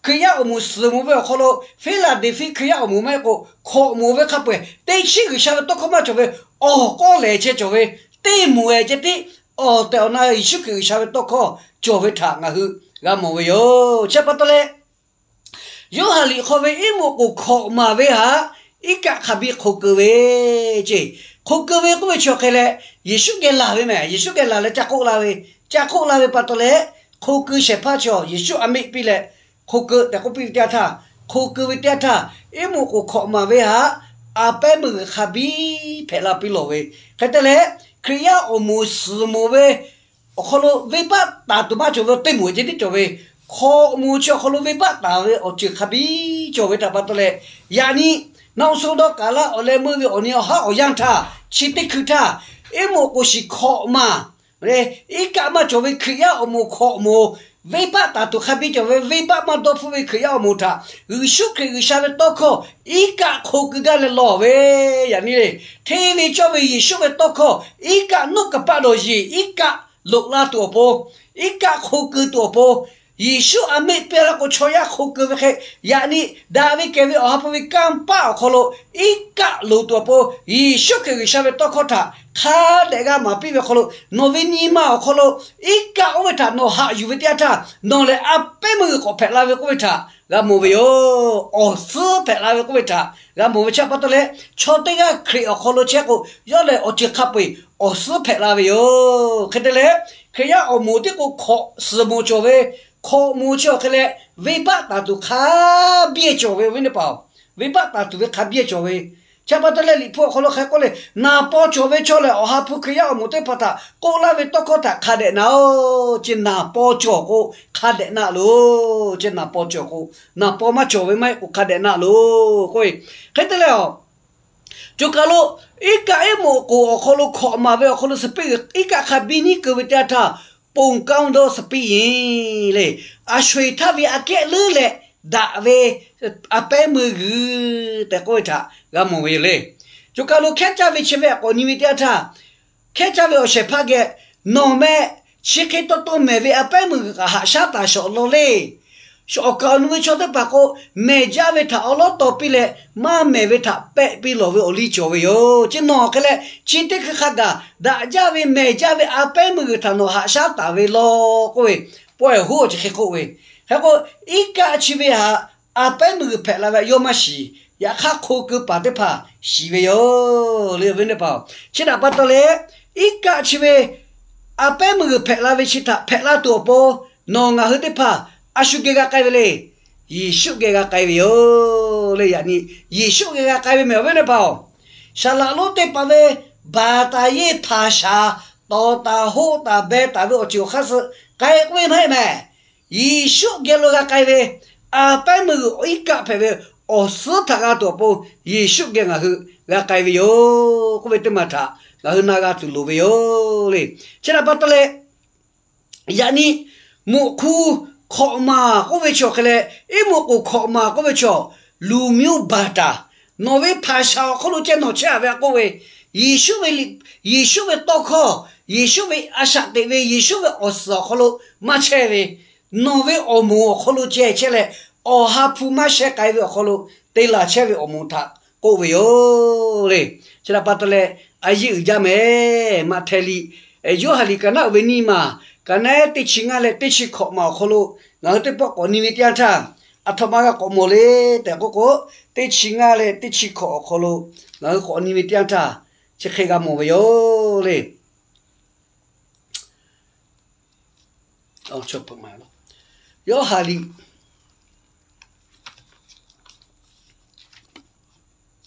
Hkriꞈ yaˇ awˬ moˍ suhˍ moˍ ve awˬ hk'aw lo, Filaˍdeˍhfiˆ Hkriꞈ yaˇ awˬ moˍ maˇ heˆ k'o, hkawꞈ moˍ ve hk'a peu-eˬ teˇ cheˆ G'uiˬsha ve tawˇ hkawˇ maˇ cawˬ ve, awˬ k'awˇ lehˬ ceh cawˬ ve, teˇ moˍ ehˍ ceh tiˉ awˬ tehˬ awˬ na Yeˍsuˆ Hkriꞈ G'uiˬsha ve tawˇ hkawˇ cawˬ ve htaꞈ ngaˬ hui g'a mawˬ ve yoˬ. Chi pa taw leh, Yoˇhanˬ liꞈ hk'aw ve iˉ moˍ k'oˍ hkawꞈ maˍ ve htaꞈ iˉ kaˆ hk'a biˇ hk'oˆ keu ve ceˇ. Hk'oˆ keu ve k'oˆ ve chi awˬ hk'e leh, Yeˍsuˆ geh laˬ ve mehˬ. Yeˍsuˆ geh laˬ leh ca k'oˆ la ve, ca k'oˆ la ve pa taw leh, hk'oˆ keu shehˍ hpaˇ chaw Yeˍsuˆ a miˆ piˇ leh, hk'oˆ keu tehꞈ k'oˆ piˇ ve teˇ yanˇ htaˇ, hk'oˆ keu ve teˇ yanˇ htaˇ, iˉ moˍ k'oˍ hkawꞈ maˍ ve htaꞈ a pehˉ meuˇ g'uiˬ hk'a biˇ hpehꞈ la piˇ lawˬ ve. Hk'e te leh, Hkriꞈ yaˇ awˬ moˍ suhˍ moˍ ve awˬ hk'aw lo venˇbaˆ taˍ tuˬ maˇ cawˬ ve, teˇ moˍ ceh tiˉ cawˬ ve, hkawꞈ moˍ chi awˬ hk'aw lo venˇbaˆ taˍ ve awˬ ceuˬ hk'a biˇ cawˬ ve htaꞈ pa taw leh, yaꞈ nyi nawˬ suh dawˇ kaˍ laˇ awˬ leh meuˇ ve awˬ nyi awˬ haˉ awˬ yanˇ htaˇ, chi teˇ hkui htaˇ, iˉ moˍ k'oˍ shiˍ hkawꞈ maˍ leh, iˉ kaˆ maˇ cawˬ ve Hkriꞈ yaˇ awˬ moˍ hkawꞈ moˍ, venˇbaˆ taˍ tuˬ hk'a biˇ cawˬ ve, venˇbaˆ maˇ dawˇ hpfuhˇ ve Hkriꞈ yaˇ awˬ moˍ htaꞈ Yeˍsuˆ Hkriꞈ G'uiˬsha ve tawˇ hkawˇ iˉ kaˆ hk'oˆ keu gaˇ leh lawˬ ve. Yaꞈ nyi le, hteˇ ve cawˇ ve Yeˍsuˆ ve tawˇ hkawˇ iˉ kaˆ nawˉ kaˍ paˆ dawˬ yeˬ iˉ kaˆ loꞈ la tuˬ awˬ pon, iˉ kaˆ hk'oˆ keu tuˬ awˬ pon, Yeˍsuˆ a miˆ piˇ la k'o chaw yaˇ hk'oˆ keu ve hk'e, yaꞈ nyi daꞈ ve kehˬ ve Awˬ ha hpu ve kanˇ paˆ awˬ hk'aw lo iˉ kaˆ loꞈ tuˬ awˬ pon, Yeˍsuˆ Hkriꞈ G'uiˬsha ve tawˇ hkawˇ htaꞈ hk'a dehꞈ g'a maˍ piˇ ve awˬ hk'aw lo, nawˬ ve nyi ma awˬ hk'aw lo iˉ kaˆ oˇ ve htaꞈ nawˬ haꞈ yuˬ ve teˇ yanˇ htaˇ, nawˬ lehˬ a pehˉ meuˇ g'uiˬ k'awꞈ hpehꞈ la ve k'oˆ ve htaꞈ g'a mawˬ ve yoˬ. Awˬ suhˉ hpehꞈ la ve k'oˆ ve htaꞈ g'a mawˬ ve chi pa taw leh, chaw teˇ g'aˇ Hkriꞈ awˬ hk'aw lo chehˇ k'o, yawˇ lehˬ awˬ ceuˬ hk'a peu-eˬ awˬ suhˉ hpehꞈ la ve yoˬ. Hk'e te leh, Hkriꞈ yaˇ awˬ moˍ teˇ k'o hkawꞈ suhˍ moˍ cawˬ ve, hkawꞈ moˍ chi awˬ hk'e leh, venˇbaˆ taˍ tuˬ hk'a biˇ cawˬ ve, awˬ viˉ teˇ hpaˍ-oˬ, venˇbaˆ taˍ tuˬ ve hk'a biˇ cawˬ ve. Chi pa taw leh Liꞈ hpu awˬ hk'aw lo hk'e k'oˆ le, naˍ paw cawˬ ve chaw lehˬ, Awˬ ha hpu Hkriꞈ yaˇ awˬ moˍ teˇ hpaˍ htaꞈ k'oˆ laˇ ve tawˇ hkawˇ htaꞈ hk'a dehꞈ na-oˬ. Chi naˍ paw cawˬ k'o hk'a dehꞈ na loˬ. Chi naˍ paw cawˬ k'o, naˍ paw maˇ cawˬ ve maˇ heˆ k'o hk'a dehꞈ na loˬ k'oˆ ve. Hk'e te leh, a co kaˬ lo iˉ kaˆ iˉ moˍ k'oˍ awˬ hk'aw lo hkawꞈ maˍ ve awˬ hk'aw lo suhˍ piˇ g'uiˬ iˉ kaˆ hk'a biˇ nyiˉ keu ve teˇ yanˇ htaˇ, ponˬ kaˇ dawˇ suhˍ piˇ yeˬ le. A sho-eˬ htaˇ ve aꞈ kehˉ leuˉ leh daꞈ ve a pehˉ meuˇ g'uiˬ tehꞈ k'oˆ ve htaꞈ g'a mawˬ ve yoˬ le. Co kaˬ lo hkehˉ caˇ ve chi ve a k'awꞈ nyi ve teˇ yanˇ htaˇ, hkehˉ caˇ ve awˬ shehˍ hpaˇ geh, nawˬ meh chi hk'e taw taw mehˬ ve a pehˉ meuˇ g'uiˬ kaꞈ haꞈ shaˉ taˍ shawˍ law le. Awˬ kaˍ awˬ nu ve chaw teˇ hpaˍ k'o, mehˬ jaˇ ve htaꞈ awˉ lawˉ taw piˇ leh, maˇ mehˬ ve htaꞈ pehˆ piˇ lawˬ ve awˬ liˇ cawˬ ve yoˬ. Chi nawˬ hk'e leh chi teˇ hkui hk'a gaˬ daꞈ jaˇ ve mehˬ jaˇ ve a pehˉ meuˇ g'uiˬ htaꞈ nawˬ haꞈ shaˉ taˍ ve law k'oˆ ve, pawehˬ hoˉ awˬ chi hk'e k'oˆ ve. Hk'e k'o, iˉ kaˆ chi ve htaꞈ a pehˉ meuˇ g'uiˬ hpehꞈ la ve yawˇ maˇ shiˍ. Yaꞈ hk'aˇ hk'oˆ keu paˍ teˇ hpaˍ shiˍ ve yoˬ le, awˬ viˉ teˇ hpaˍ-oˬ. Chi htaꞈ pa taw leh, iˉ kaˆ chi ve a pehˉ meuˇ g'uiˬ hpehꞈ la ve chi htaꞈ hpehꞈ laˇ tuˬ awˬ pon, nawˬ ngaˬ hui teˇ hpaˍ a shu geh g'a k'ai ve le. Yeˍsuˆ geh g'a k'ai ve yoˬ le. Yaꞈ nyi Yeˍsuˆ geh g'a k'ai ve mehˬ, awˬ viˉ teˇ hpaˍ-oˬ. Saˍ laꞈ lonˉ teˇ hpaˍ ve baˬ taˍ yeˇ hpaˍ shaˍ tawˍ taˍ hoˆ taˍ beh taˍ ve awˬ ceuˬ awˬ hk'aˇ suh k'ai k'oˆ ve maˇ heˆ mehˬ. Yeˍsuˆ geh lo g'a k'ai ve, a pehˉ meuˇ g'uiˬ iˉ kaˆ hpehꞈ ve awˬ suhˉ htaꞈ g'a tuˬ awˬ pon, Yeˍsuˆ geh ngaˬ hui g'a k'ai ve yoˬ k'oˆ ve teˇ maˬ htaꞈ ngaˬ hui na g'a tuˬ loˍ ve yoˬ le. Chi htaꞈ pa taw leh, yaꞈ nyi moꞈ hk'u hkawꞈ maˍ k'oˆ ve chaw hk'e leh, iˉ moꞈ k'oˍ hkawꞈ maˍ k'oˆ ve chaw, luˬ miˇ baˬ taˍ. Nawˬ ve hpaˍ shaˍ awˬ hk'aw lo ceh nawˬ chehˇ a ve a k'oˆ ve, Yeˍsuˆ ve liꞈ, Yeˍsuˆ ve tawˇ hkawˇ, Yeˍsuˆ ve a shaꞈ teꞈ ve, Yeˍsuˆ ve awˬ suhˍ awˬ hk'aw lo maˇ chehˇ ve, nawˬ ve awˬ moˍ awˬ hk'aw lo ceh chehˇ leh, Awˬ ha hpu maˇ shehˇ k'ai ve awˬ hk'aw lo te laˬ chehˇ ve awˬ moˍ htaꞈ k'oˆ ve yoˬ le. Chi htaꞈ pa taw leh, a yeˇ uiˍ jaˇ mehˬ. Maꞈhtehˍ liꞈ, Yoˇhanˬ liꞈ kaˍ naˆ uiˍ ve nyiˇ maˬ, kaˍ naˆ teˇ chi ngaˇ leh teˇ chi hkawꞈ maˬ awˬ hk'aw lo ngaˬ hui teˇ pawˆ k'awꞈ nyi ve teˇ yanˇ htaˇ, aˬ htoꞈ ma g'a k'awꞈ mawˬ le tehꞈ k'oˆ k'o, teˇ chi ngaˇ leh teˇ chi hkawꞈ awˬ hk'aw lo ngaˬ hui k'awꞈ nyi ve teˇ yanˇ htaˇ, chi hk'e g'a mawˬ ve yoˬ le. Yoˇhanˬ liꞈ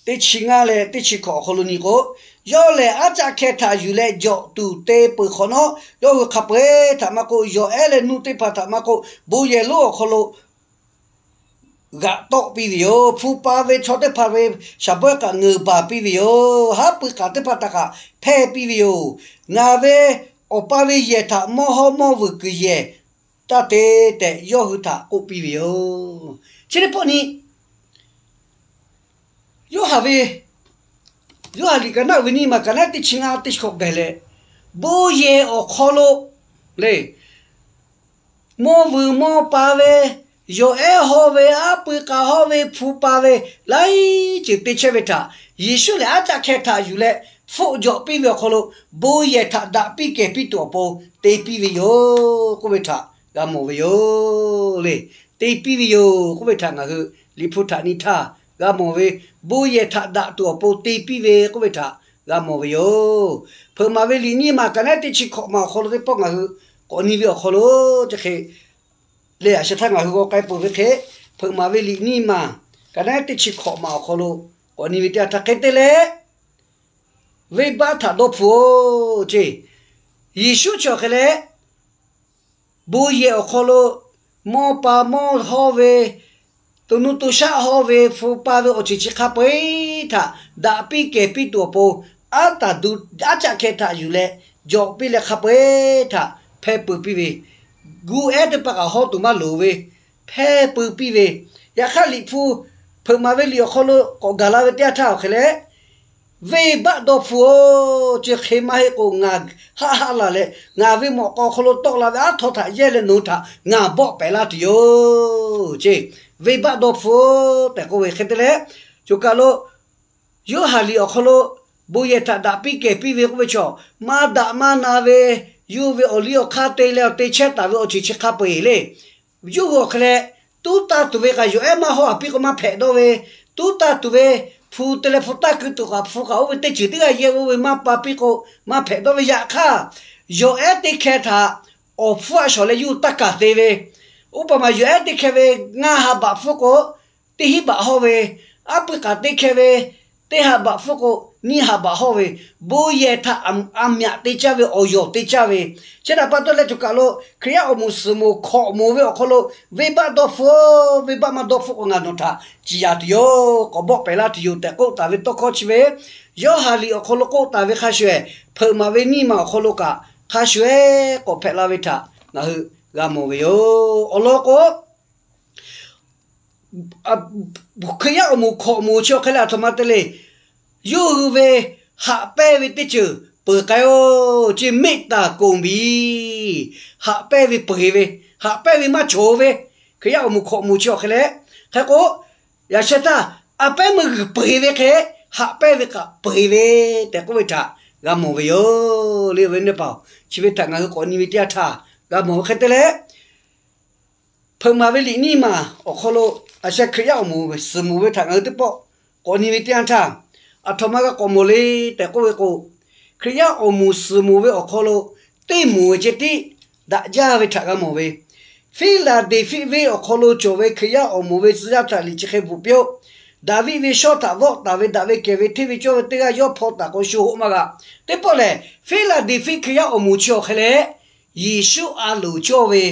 teˇ chi ngaˇ leh teˇ chi hkawꞈ awˬ hk'aw lo nyi k'o, yawˇ lehˬ aˉ caˆ hkeh htaꞈ yuˬ leh jawꞈ tuˬ te peuˬ hk'awꞈ nawˉ, yawˇ hui hk'a peu-eˬ htaꞈ maˇ k'oˆ, yawˬ ehˉ leh nuˇ teˇ hpaˍ htaꞈ maˇ k'oˆ, bon yehˬ lonˉ awˬ hk'aw lo g'aꞈ tawˆ piˇ ve yoˬ. Hpu pa ve chaw teˇ hpaˍ ve shaˍ bawehˇ kaꞈ ngeuˍ baˬ piˇ ve yoˬ. Haˉ pui k'aˍ teˇ hpaˍ htaꞈ kaꞈ hpehˇ piˇ ve yoˬ. Ngaˬ ve Awˬ pa ve yehˬ htaꞈ mawˇ hawˉ mawˇ vuiˬ kuiˬ yehˬ taˇ te tehꞈ yawˇ hui htaꞈ k'oˆ piˇ ve yoˬ. Chi teˇ pawˆ nyi Yoˇhanˬ ve, Yoˇhanˬ liꞈ kaꞈ naˆ ve nyiˇ maˬ kaꞈ naˆ teˇ chi ngaˇ teˇ chi hkawꞈ gaˬ leh, bon yehˬ awˬ hk'aw lo le, mawˇ vuiˬ mawˇ pa ve, yawˬ ehˉ hawˇ ve, aˉ pui k'a hawˇ ve, hpu pa ve, laiˉ ceuˬ te chehˇ ve htaꞈ Yeˍsuˆ lehˬ aˉ caˆ hkeh htaꞈ yuˬ leh hpfuhˆ jawꞈ piˇ ve awˬ hk'aw lo, bon yehˬ htaꞈ daꞈ piˇ kehˬ piˇ tuˬ awˬ pon te piˇ ve yoˬ k'oˆ ve htaꞈ g'a mawˬ ve yoˬ le. Te piˇ ve yoˬ k'oˆ ve htaꞈ ngaˬ hui Liꞈ hpu htaꞈ nyi htaˇ g'a mawˬ ve, bon yehˬ htaꞈ daꞈ tuˬ awˬ pon te piˇ ve k'oˆ ve htaꞈ g'a mawˬ ve yoˬ. Hpeuꞈ maˍ ve liꞈ nyiˇ maˬ kaꞈ naˆ teˇ chi hkawꞈ maˬ awˬ hk'aw lo teˇ pawˆ ngaˬ hui k'awꞈ nyi ve awˬ hk'aw lo chi hk'e le, a sheh htaˇ ngaˬ hui g'aw k'ai peuˬ ve hk'e, Hpeuꞈ maˍ ve liꞈ nyiˇ maˬ kaꞈ naˆ teˇ chi hkawꞈ maˬ awˬ hk'aw lo k'awꞈ nyi ve teˇ yanˇ htaˇ hk'e te leh, venˇbaˆ htaꞈ dawˇ hpfuhˆ-oˬ ce. Yeˍsuˆ chi awˬ hk'e leh, bon yehˬ awˬ hk'aw lo mawˇ pa mawˇ hawˇ ve, to nuˇ to shaˆ hawˇ ve, hpu pa ve awˬ ceuˬ chi hk'a peu-eˬ htaꞈ daꞈ piˇ kehˬ piˇ tuˬ awˬ pon, aˉ taˍ du aˉ caˆ hkeh htaꞈ yuˬ leh jawꞈ piˇ leh hk'a peu-eˬ htaꞈ hpehˇ pui piˇ ve, guˇ ehˉ teˇ hpaˍ kaꞈ hawˇ tuˬ maˇ loˍ ve, hpehˇ pui piˇ ve. Yaꞈ hk'aˇ Liꞈ hpu, Hpeuꞈ maˍ ve liꞈ awˬ hk'aw lo k'awꞈ gaˬ la ve teˇ yanˇ htaˇ awˬ hk'e leh, venˇbaˆ dawˇ hpfuhˆ-oˬ ce. Hk'e maˇ heˆ k'o, ngaˬ haˆ haˆ laˬ leh ngaˬ ve mawꞈ k'aw awˬ hk'aw lo tawˆ la ve aˉ htaw htaꞈ yehˇ leh nawˬ hui htaꞈ ngaˬ bawˆ pehˍ laˇ tuˬ yoˬ ce. Venˇbaˆ dawˇ hpfuhˆ-oˬ tehꞈ k'oˆ ve hk'e te leh, co kaˬ lo Yoˇhanˬ liꞈ awˬ hk'aw lo bon yehˬ htaꞈ daꞈ piˇ kehˬ piˇ ve k'oˆ ve chaw, maˇ daꞈ maˇ na ve, yawˇ ve awˬ liˇ awˬ hk'aˇ te leh awˬ te chehˇ taˍ ve awˬ ceuˬ chi hk'a peu-eˬ le. Yawˇ hui awˬ hk'e leh, tuˉ tanˇ tuˬ ve kaꞈ yawˬ ehˉ maˇ hawˇ a piˇ k'o maˇ hpehꞈ dawˇ ve, tuˉ tanˇ tuˬ ve hpu te leh hpu tanˇ keu tuˬ kaꞈ hpu kaꞈ oˇ ve teˇ ceuˬ teˇ g'aˇ yehˇ ve oˇ ve maˇ pa piˇ k'o maˇ hpehꞈ dawˇ ve. Yaꞈ hk'aˇ, yawˬ ehˉ teˇ hkeh htaꞈ awˬ hpfuhˇ a shawˍ leh yawˇ hui taˇ kaˬ te ve, oˇ pa maˬ yawˬ ehˉ teˇ hkeh ve ngaˇ ha baꞈ hpfuhˇ k'o, teˇ hinˉ baꞈ hawˇ ve, aˉ pui k'aꞈ teˇ hkeh ve teˇ ha baꞈ hpfuhˇ k'o, nyiˇ ha baꞈ hawˇ ve, bon yehˬ htaꞈ a myaꞈ te caˇ ve, awˬ yawˬ te caˇ ve. Chi htaꞈ pa taw leh co kaˬ lo Hkriꞈ yaˇ awˬ moˍ suhˍ moˍ hkawꞈ moˍ ve awˬ hk'aw lo, venˇbaˆ dawˇ hpfuhˆ-oˬ, venˇbaˆ maˇ dawˇ hpfuhˆ k'o ngaˬ nawˬ htaꞈ ciˍ yanˍ tuˬ yoˬ, k'awꞈ bawˆ pehˍ laˇ tuˬ yoˬ tehꞈ k'oˆ taˍ ve tawˇ hkawˇ chi ve, Yoˇhanˬ liꞈ awˬ hk'aw lo k'oˆ taˍ ve hk'a shuˍ, Hpeuꞈ maˍ ve nyiˇ maˬ awˬ hk'aw lo kaꞈ hk'a shuˍ k'awꞈ hpehꞈ la ve htaꞈ ngaˬ hui g'a mawˬ ve yoˬ. Awˬ lawn k'o, Hkriꞈ yaˇ awˬ moˍ hkawꞈ moˍ chi awˬ hk'e leh a htoꞈ ma te le. Yawˇ hui ve haꞈ pehnˇ ve teˇ ceuˬ peuˬ k'ai-oˬ ce, meˆ taˍ koˍ miˬ. Haꞈ pehnˇ ve peuˬ ve, haꞈ pehnˇ ve maˇ cawˬ ve, Hkriꞈ yaˇ awˬ moˍ hkawꞈ moˍ chi awˬ hk'e leh, hk'e k'o, yaꞈ sheh htaˇ a pehˉ meuˇ g'uiˬ peuˬ ve hk'e, haꞈ pehnˇ ve kaꞈ peuˬ ve tehꞈ k'oˆ ve htaꞈ g'a mawˬ ve yoˬ le. Awˬ viˉ awˬ nyi teˇ hpaˍ-oˬ, chi ve htaꞈ ngaˬ hui k'awꞈ nyi ve teˇ yanˇ htaˇ g'a mawˬ ve hk'e te leh, Hpeuꞈ maˍ ve liꞈ nyiˇ maˬ awˬ hk'aw lo, a sheh Hkriꞈ yaˇ awˬ moˍ suhˍ moˍ ve htaꞈ ngaˬ hui teˇ pawˆ k'awꞈ nyi ve teˇ yanˇ htaˇ, a htoꞈ ma g'a k'awꞈ mawˬ le tehꞈ k'oˆ ve k'o, Hkriꞈ yaˇ awˬ moˍ suhˍ moˍ ve awˬ hk'aw lo teˇ moˍ ve ceh tiˉ daꞈ jaˇ ve htaꞈ g'a mawˬ ve, Fiˉlaˍdeˍfiˆ venˇ awˬ hk'aw lo cawˬ ve Hkriꞈ yaˇ awˬ moˍ ve tcuh yaˇ htaꞈ liꞈ chi hk'e bvuhꞈ piˇ-oˆ. Daˍviˆ ve shawˇ htaꞈ vawˆ taˍ ve daꞈ ve kehˬ ve hteˇ ve cawˇ ve teˇ g'aˇ yawˇ hpaw taˍ k'o shu hoˆ maˇ g'a. Teˇ pawˆ lehˬ, Fiˉlaˍdeˍfiˆ Hkriꞈ yaˇ awˬ moˍ chi awˬ hk'e leh, Yeˍsuˆ a loˍ cawˇ ve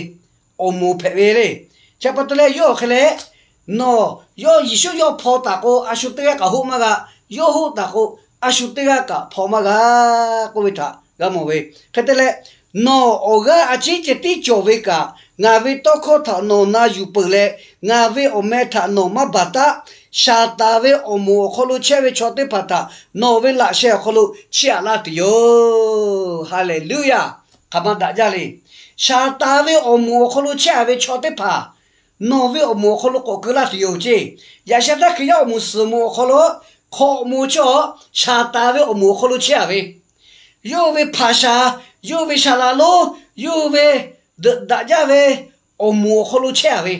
awˬ moˍ hpehꞈ ve le. Chi pa taw leh yawˇ awˬ hk'e leh, nawˬ yawˇ Yeˍsuˆ yawˇ hpaw taˍ k'o a shu teˇ g'aˇ kaꞈ hoˆ maˇ g'a. Yawˇ hoˆ taˍ k'o a shu teˇ g'aˇ kaꞈ hpaw maˇ g'a k'oˆ ve htaꞈ g'a mawˬ ve. Hk'e te leh, nawˬ awˬ g'aˇ a ciˉ ceh tiˉ cawˬ ve kaꞈ, ngaˬ ve tawˇ hkawˇ htaꞈ nawˬ na yuˬ peuˬ leh, ngaˬ ve awˬ meh htaꞈ nawˬ maˇ baˬ taˉ. Saˍtanˍ ve awˬ moˍ awˬ hk'aw lo chehˇ ve chaw teˇ hpaˍ htaꞈ nawˬ ve laꞈ sheh awˬ hk'aw lo chiˇ aꞈ laˇ tuˬ yoˬ. Haˍleˍluˆyaˇ. Hk'aˬ ma daꞈ jaˇ le. Saˍtanˍ ve awˬ moˍ awˬ hk'aw lo chehˇ a ve chaw teˇ hpaˍ nawˬ ve awˬ moˍ awˬ hk'aw lo k'awꞈ keu laˇ tuˬ yoˬ ce. Yaꞈ sheh htaˇ Hkriꞈ yaˇ awˬ moˍ suhˍ moˍ awˬ hk'aw lo hkawꞈ moˍ chaw Saˍtanˍ ve awˬ moˍ awˬ hk'aw lo chehˇ a ve, yawˇ ve hpaˍ shaˍ, yawˇ ve shaˍ laꞈ lonˉ, yawˇ ve deuꞈ daꞈ jaˇ ve awˬ moˍ awˬ hk'aw lo chehˇ a ve,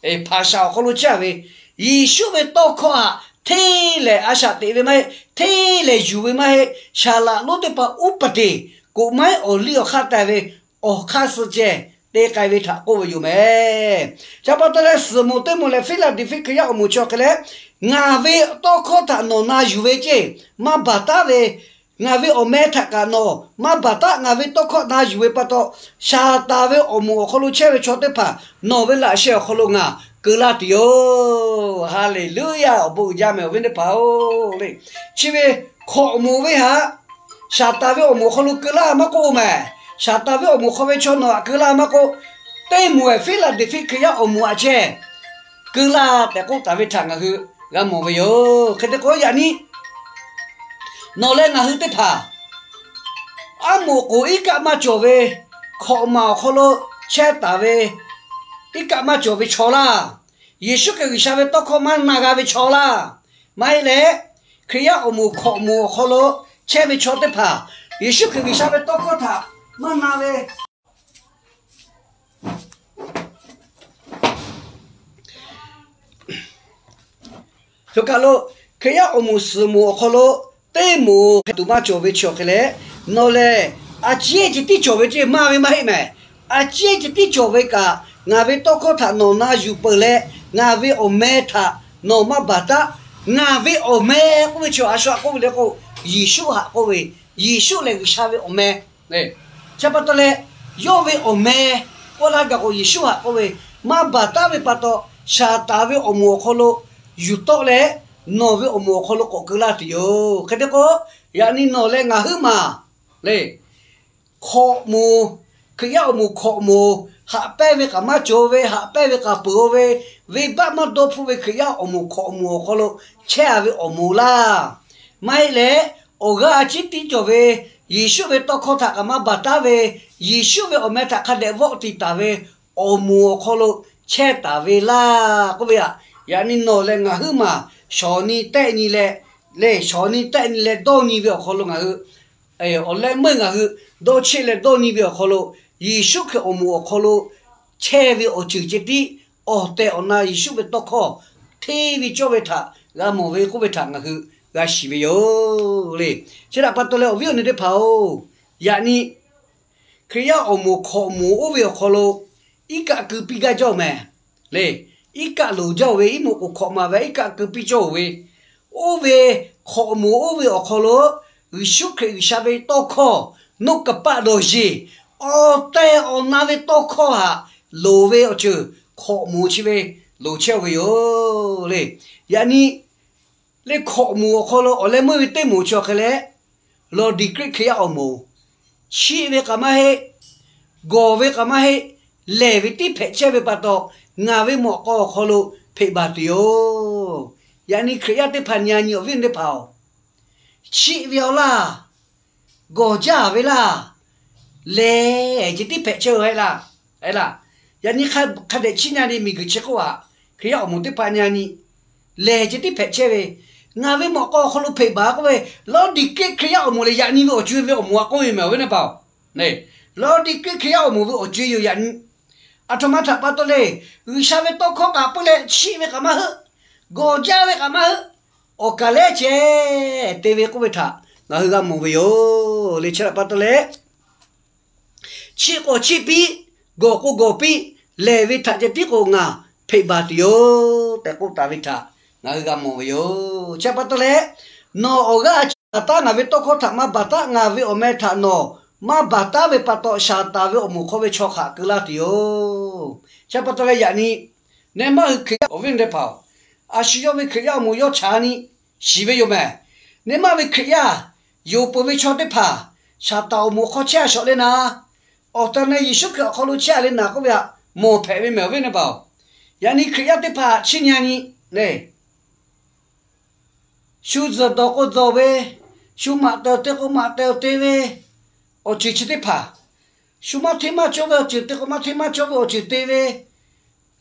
hpaˍ shaˍ awˬ hk'aw lo chehˇ a ve, Yeˍsuˆ ve tawˇ hkawˇ htaꞈ hteˇ lehˬ a shaꞈ teꞈ ve maˇ heˆ, hteˇ lehˬ yuˬ ve maˇ heˆ. Shaˍ laꞈ lonˉ teˇ hpaˍ uˉ peˍ teˍ k'oꞈ maˉ awˬ liˇ awˬ hk'aˇ te ve awˬ hk'aˇ suh ceh te k'ai ve htaꞈ k'oˆ ve yoˬ meh. Chi pa taw leh suhˍ moˍ teˇ moˍ lehˬ, Fiˉlaˍdeˍfiˆ Hkriꞈ yaˇ awˬ moˍ chi awˬ hk'e leh, ngaˬ ve tawˇ hkawˇ htaꞈ nawˬ na yuˬ ve ce, maˇ baˬ taˉ ve, ngaˬ ve awˬ meh htaꞈ kaꞈ nawˬ maˇ baˬ taˉ. Ngaˬ ve tawˇ hkawˇ na yuˬ ve pa taw, Saˍtanˍ ve awˬ moˍ awˬ hk'aw lo chehˇ ve chaw teˇ hpaˍ nawˬ ve laꞈ sheh awˬ hk'aw lo ngaˬ keu laˇ tuˬ yoˬ. Haˍleˍluˆyaˇ. Awˬ bon uiˍ jaˇ meh awˬ viˉ teˇ hpaˍ-oˬ le. Chi ve hkawꞈ moˍ ve htaꞈ Saˍtanˍ ve awˬ moˍ awˬ hk'aw lo keu laˇ maˇ k'oˆ meh. Saˍtanˍ ve awˬ moˍ hk'aw ve chaw nawˬ htaꞈ keu laˇ maˇ k'oˆ, Teˇ moˍ ehˍ Filadelfi Hkriꞈ yaˇ awˬ moˍ aꞈ chehˇ keu laˇ tehꞈ k'oˆ taˍ ve htaꞈ ngaˬ hui g'a mawˬ ve yoˬ. Hk'e te k'o, yaꞈ nyi nawˬ leh ngaˬ hui teˇ hpaˍ aˉ moˍ k'oˍ iˉ kaˆ maˇ cawˬ ve hkawꞈ maˍ awˬ hk'aw lo chehˇ taˍ ve iˉ kaˆ maˇ cawˬ ve chaw laˇ. Yeˍsuˆ Hkriꞈ G'uiˬsha ve tawˇ hkawˇ maˇ na g'a ve chaw laˇ. Maˇ heˆ leh, Hkriꞈ yaˇ awˬ moˍ hkawꞈ moˍ awˬ hk'aw lo chehˇ ve chaw teˇ hpaˍ, Yeˍsuˆ Hkriꞈ G'uiˬsha ve tawˇ hkawˇ htaꞈ maˇ na ve Choˬ kaˬ lo Hkriꞈ yaˇ awˬ moˍ suhˍ moˍ awˬ hk'aw lo teˇ moˍ hk'a tuˬ maˇ cawˬ ve chi awˬ hk'e leh, nawˬ lehˬ a ciˉ ceh tiˉ cawˬ ve ceh maˇ ve maˇ heˆ mehˍ. A ciˉ ceh tiˉ cawˬ ve kaꞈ, ngaˬ ve tawˇ hkawˇ htaꞈ nawˬ na yuˬ peuˬ leh, ngaˬ ve awˬ meh htaꞈ nawˬ maˇ baˬ taˉ. Ngaˬ ve awˬ meh k'oˆ ve chi a shu htaꞈ k'oˆ ve le k'o, Yeˍsuˆ htaꞈ k'oˆ ve, Yeˍsuˆ lehˬ G'uiˬsha ve awˬ meh. Chi pa taw leh, yawˇ ve awˬ meh k'oˆ laˇ gaˬ k'o, Yeˍsuˆ htaꞈ k'oˆ ve, maˇ baˬ taˉ ve pa taw, Saˍtanˍ ve awˬ moˍ awˬ hk'aw lo yuˬ tawˆ leh, nawˬ ve awˬ moˍ awˬ hk'aw lo k'awꞈ keu laˇ tuˬ yoˬ. Hk'e te k'o, yaꞈ nyi nawˬ leh ngaˬ huiˉ maˬ le, hkawꞈ moˍ, Hkriꞈ yaˇ awˬ moˍ hkawꞈ moˍ, haꞈ pehnˇ ve kaꞈ maˇ cawˬ ve, haꞈ pehnˇ ve kaꞈ peuˬ-o ve, venˇbaˆ maˇ dawˇ hpfuhˆ ve Hkriꞈ yaˇ awˬ moˍ hkawꞈ moˍ awˬ hk'aw lo chehˇ-a ve awˬ moˍ laˇ. Maˇ heˆ leh, awˬ g'aˇ a ciˉ tiˉ cawˬ ve, Yeˍsuˆ ve tawˇ hkawˇ htaꞈ kaꞈ maˇ baˬ taˉ ve, Yeˍsuˆ ve awˬ meh htaꞈ hk'a dehꞈ vawˆ tiˍ taˍ ve awˬ moˍ awˬ hk'aw lo chehˇ taˍ ve laˇ k'oˆ ve aꞈ. Yaꞈ nyi nawˬ leh ngaˬ huiˉ maˬ shawˍ nyi tehˆ nyi leh, lehˬ shawˍ nyi tehˆ nyi leh dawˇ nyi ve awˬ hk'aw lo ngaˬ hui awˬ leh meuˇ ngaˬ hui dawˇ cheˆ leh dawˇ nyi ve awˬ hk'aw lo, Yeˍsuˆ Hkriꞈ awˬ moˍ awˬ hk'aw lo chehˇ ve awˬ ceuˬ ceh tiˉ awˬ tehˬ awˬ na Yeˍsuˆ ve tawˇ hkawˇ hteˇ ve cawˇ ve htaꞈ g'a mawˬ ve k'oˆ ve htaꞈ ngaˬ hui g'a shiˍ ve yoˬ le. Chi htaꞈ pa taw leh awˬ viˉ awˬ nyi teˇ hpaˍ-oˬ, yaꞈ nyi Hkriꞈ yaˇ awˬ moˍ hkawꞈ moˍ oˇ ve awˬ hk'aw lo iˉ kaˆ keu piˇ gaˇ jaˇ-oˬ mehˍ le. Iˉ kaˆ loˍ jaˇ-oˬ ve, iˉ moˍ k'oˍ hkawꞈ maˍ ve iˉ kaˆ keu piˇ cawˇ-oˬ ve, oˇ ve hkawꞈ moˍ oˇ ve awˬ hk'aw lo Yeˍsuˆ Hkriꞈ G'uiˬsha ve tawˇ hkawˇ, noˆ kaˍ paˆ dawˬ yeˬ, awˬ tehˬ awˬ na ve tawˇ hkawˇ htaꞈ loˍ ve awˬ ceuˬ hkawꞈ moˍ chi ve loˍ chehˇ-oˬ ve yoˬ le. Yaꞈ nyi leh hkawꞈ moˍ awˬ hk'aw lo awˬ leh meuˇ ve teˇ moˍ chi awˬ hk'e leh, Lawˇdiˍkiˆ Hkriꞈ yaˇ awˬ moˍ chiˆ ve kaꞈ maˇ heˆ, gawˬ ve kaꞈ maˇ heˆ, lehˬ ve tiˉ hpehꞈ chehˇ ve pa taw, ngaˬ ve mawꞈ k'aw awˬ hk'aw lo hpeꞈ baˬ tuˬ yoˬ. Yaꞈ nyi Hkriꞈ yaˇ teˇ hpaˍ nyi-a nyi awˬ viˉ awˬ nyi teˇ hpaˍ-oˬ, chiˆ ve-aw laˇ, gawˬ jaˇ ve laˇ, lehˬ ceh tiˉ hpehꞈ chehˇ ve laˇ, laˇ. Yaꞈ nyi hk'a dehꞈ chiˇ nyi le miˬguiˬ chi hk'oˆ aꞈ, Hkriꞈ yaˇ awˬ moˍ teˇ hpaˍ nyi-a nyi, lehˬ ceh tiˉ hpehꞈ chehˇ ve, ngaˬ ve mawꞈ k'aw awˬ hk'aw lo hpeꞈ baˬ k'oˆ ve, Lawˇdiˍkiˆ Hkriꞈ yaˇ awˬ moˍ lehˬ yaꞈ nyi ve awˬ co-e ve awˬ moˍ aꞈ k'oˆ ve mehˍ awˬ viˉ awˬ nyi teˇ hpaˍ-oˬ. Lawˇdiˍkiˆ Hkriꞈ yaˇ awˬ moˍ ve awˬ co-e yoˬ yaꞈ nyi. Aˬ htoꞈ ma htaꞈ pa taw le, G'uiˬsha ve tawˇ hkawˇ kaꞈ puiˉ leh chiˆ ve kaꞈ maˇ heuˆ, gawˬ jaˇ ve kaꞈ maˇ heuˆ, awˬ kaˍ lehˉ ceh te ve k'oˆ ve htaꞈ ngaˬ hui g'a mawˬ ve yoˬ le. Chi htaꞈ pa taw leh, chiˆ k'o chiˆ piˇ, gawˬ k'o gawˬ piˇ, lehˬ ve htaꞈ ceh tiˉ k'o ngaˬ hpeꞈ baˬ tuˬ yoˬ tehꞈ k'oˆ taˍ ve htaꞈ ngaˬ hui g'a mawˬ ve yoˬ. Chi pa taw leh, nawˬ awˬ g'aˇ a ciˉ baˬ taˉ ngaˬ ve tawˇ hkawˇ htaꞈ maˇ baˬ taˉ, ngaˬ ve awˬ meh htaꞈ nawˬ maˇ baˬ taˉ ve pa taw, Saˍtanˍ ve awˬ moˍ hk'aw ve chaw hk'aˬ keu laˇ tuˬ yoˬ. Chi pa taw leh yaꞈ nyi, nehˬ maˇ hui Hkriꞈ yaˇ awˬ viˉ awˬ nyi teˇ hpaˍ-oˬ, a shu yawˇ ve Hkriꞈ yaˇ awˬ moˍ yawˇ chaꞈ nyi shiˍ ve yoˬ mehˍ. Nehˬ maˇ ve Hkriꞈ yaˇ yonˍ peuˬ ve chaw teˇ hpaˍ, Saˍtanˍ awˬ moˍ hk'aw chehˇ-a shawˍ le naˍ, awˬ tehˬ awˬ na Yeˍsuˆ Hkriꞈ awˬ hk'aw lo chehˇ-a le naˍ k'oˆ ve htaꞈ mawˬ hpehꞈ ve mehˍ awˬ viˉ awˬ nyi teˇ hpaˍ-oˬ. Yaꞈ nyi Hkriꞈ yaˇ teˇ hpaˍ chiˇ nyi-a nyi le, shu zuhˬ dawˬ k'o dawˬ ve, shu maꞈ te-o te k'o maꞈ te-o te ve awˬ ceuˬ chi teˇ hpaˍ, shu maˇ hteˇ maˇ cawˇ ve awˬ ceuˬ te k'o maˇ hteˇ maˇ cawˇ ve awˬ ceuˬ te ve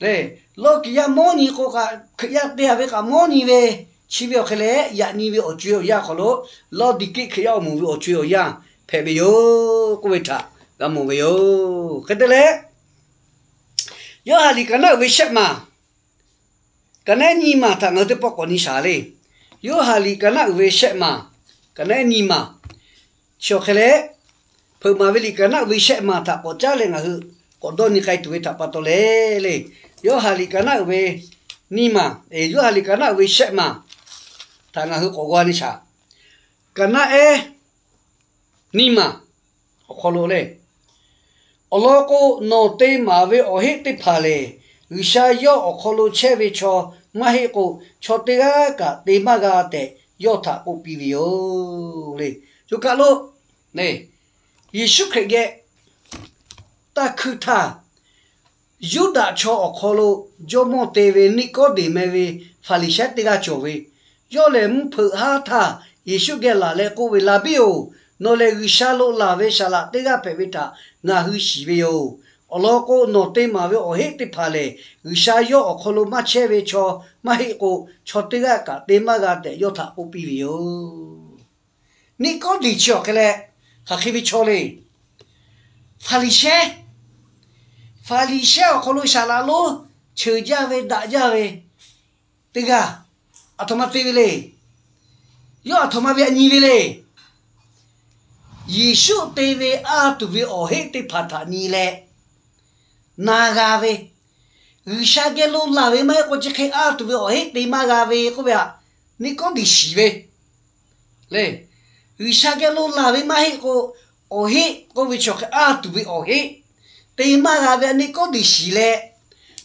le. Lawˇ kiˍ yaˇ mawˇ nyi k'o kaꞈ, Hkriꞈ yaˇ te-a ve kaꞈ mawˇ nyi ve, chi ve awˬ hk'e leh yaꞈ nyi ve awˬ co-e awˬ yanˇ awˬ hk'aw lo, Lawˇdiˍkiˆ Hkriꞈ yaˇ awˬ moˍ ve awˬ co-e awˬ yanˇ hpehꞈ ve yoˬ k'oˆ ve htaꞈ g'a mawˬ ve yoˬ. Hk'e te leh, Yoˇhanˬ liꞈ kaꞈ naˉ uiˍ ve shehˆ maˬ kaꞈ naˉ nyi maˬ htaꞈ ngaˬ hui teˇ pawˆ k'awꞈ nyi shaˍ le. Yoˇhanˬ liꞈ kaꞈ naˉ uiˍ ve shehˆ maˬ kaꞈ naˉ nyi maˬ, chi awˬ hk'e leh, Hpeuꞈ maˍ ve liꞈ kaꞈ naˉ uiˍ ve shehˆ maˬ htaꞈ k'awꞈ caˉ leh ngaˬ hui k'awꞈ dawˇ nyi k'ai tuˬ ve htaꞈ pa taw leh le, Yoˇhanˬ liꞈ kaꞈ naˉ uiˍ ve nyi maˬ, Yoˇhanˬ liꞈ kaꞈ naˉ uiˍ ve shehˆ maˬ htaꞈ ngaˬ hui k'awꞈ g'aw nyi shaˍ. Kaꞈ naˉ ehˉ nyi maˬ awˬ hk'aw lo le, awˬ lawn k'o, nawˬ te maˍ ve awˬ heˆ teˇ hpaˍ lehˬ, G'uiˬsha yawˇ awˬ hk'aw lo chehˇ ve chaw maˇ heˆ k'o, chaw teˇ g'aˇ kaꞈ te maˇ g'a tehꞈ yawˇ htaꞈ k'oˆ piˇ ve yoˬ le. Coˬ kaˬ lo, Yeˍsuˆ Hkriꞈ geh taˇ hkuiˇ htaˇ, Yuˇdaꞈ chaw awˬ hk'aw lo jawˇmawˇ te ve Niˆkawˇdeˍ meh ve Hpaˍriˍsehˇ teˇ g'aˇ cawˬ ve, yawˇ lehˬ mvuhˇ hpeuꞈ haˉ htaˇ Yeˍsuˆ geh laˬ leh k'oˆ ve, Laˍbiˆ-oˬ, nawˬ lehˬ G'uiˬsha lo laˬ ve saˍ laꞈ teˇ g'aˇ hpehꞈ ve htaꞈ ngaˬ hui shiˍ ve yoˬ. Awˬ lawn k'o, nawˬ te maˍ ve awˬ heˆ teˇ hpaˍ lehˬ, G'uiˬsha yawˇ awˬ hk'aw lo maˇ chehˇ ve chaw maˇ heˆ k'o, chaw teˇ g'aˇ kaꞈ te maˇ g'a tehꞈ yawˇ htaꞈ k'oˆ piˇ ve yoˬ. Niˆkawˇdeˍ chi awˬ hk'e leh, hk'aˬ hk'e ve chaw le. Hpaˍriˍsehˇ, Hpaˍriˍsehˇ awˬ hk'aw lo saˍ laꞈ lonˉ cheuˬ jaˇ ve, daꞈ jaˇ ve teˇ g'aˇ, aˬ htoꞈ ma te ve le. Yawˇ aˬ htoꞈ ma ve htaꞈ nyi ve le. Yeˍsuˆ te ve a tuˬ ve awˬ heˆ teˇ hpaˍ htaꞈ nyi leh na g'a ve, G'uiˬsha geh lo laˬ ve maˇ heˆ k'o, chi hk'e a tuˬ ve awˬ heˆ te maˇ g'a ve k'oˆ ve htaꞈ Niˆkawˇdeˍ shiˍ ve le. G'uiˬsha geh lo laˬ ve maˇ heˆ k'o, awˬ heˆ k'oˆ ve chi awˬ hk'e a tuˬ ve awˬ heˆ te maˇ g'a ve htaꞈ Niˆkawˇdeˍ shiˍ leh,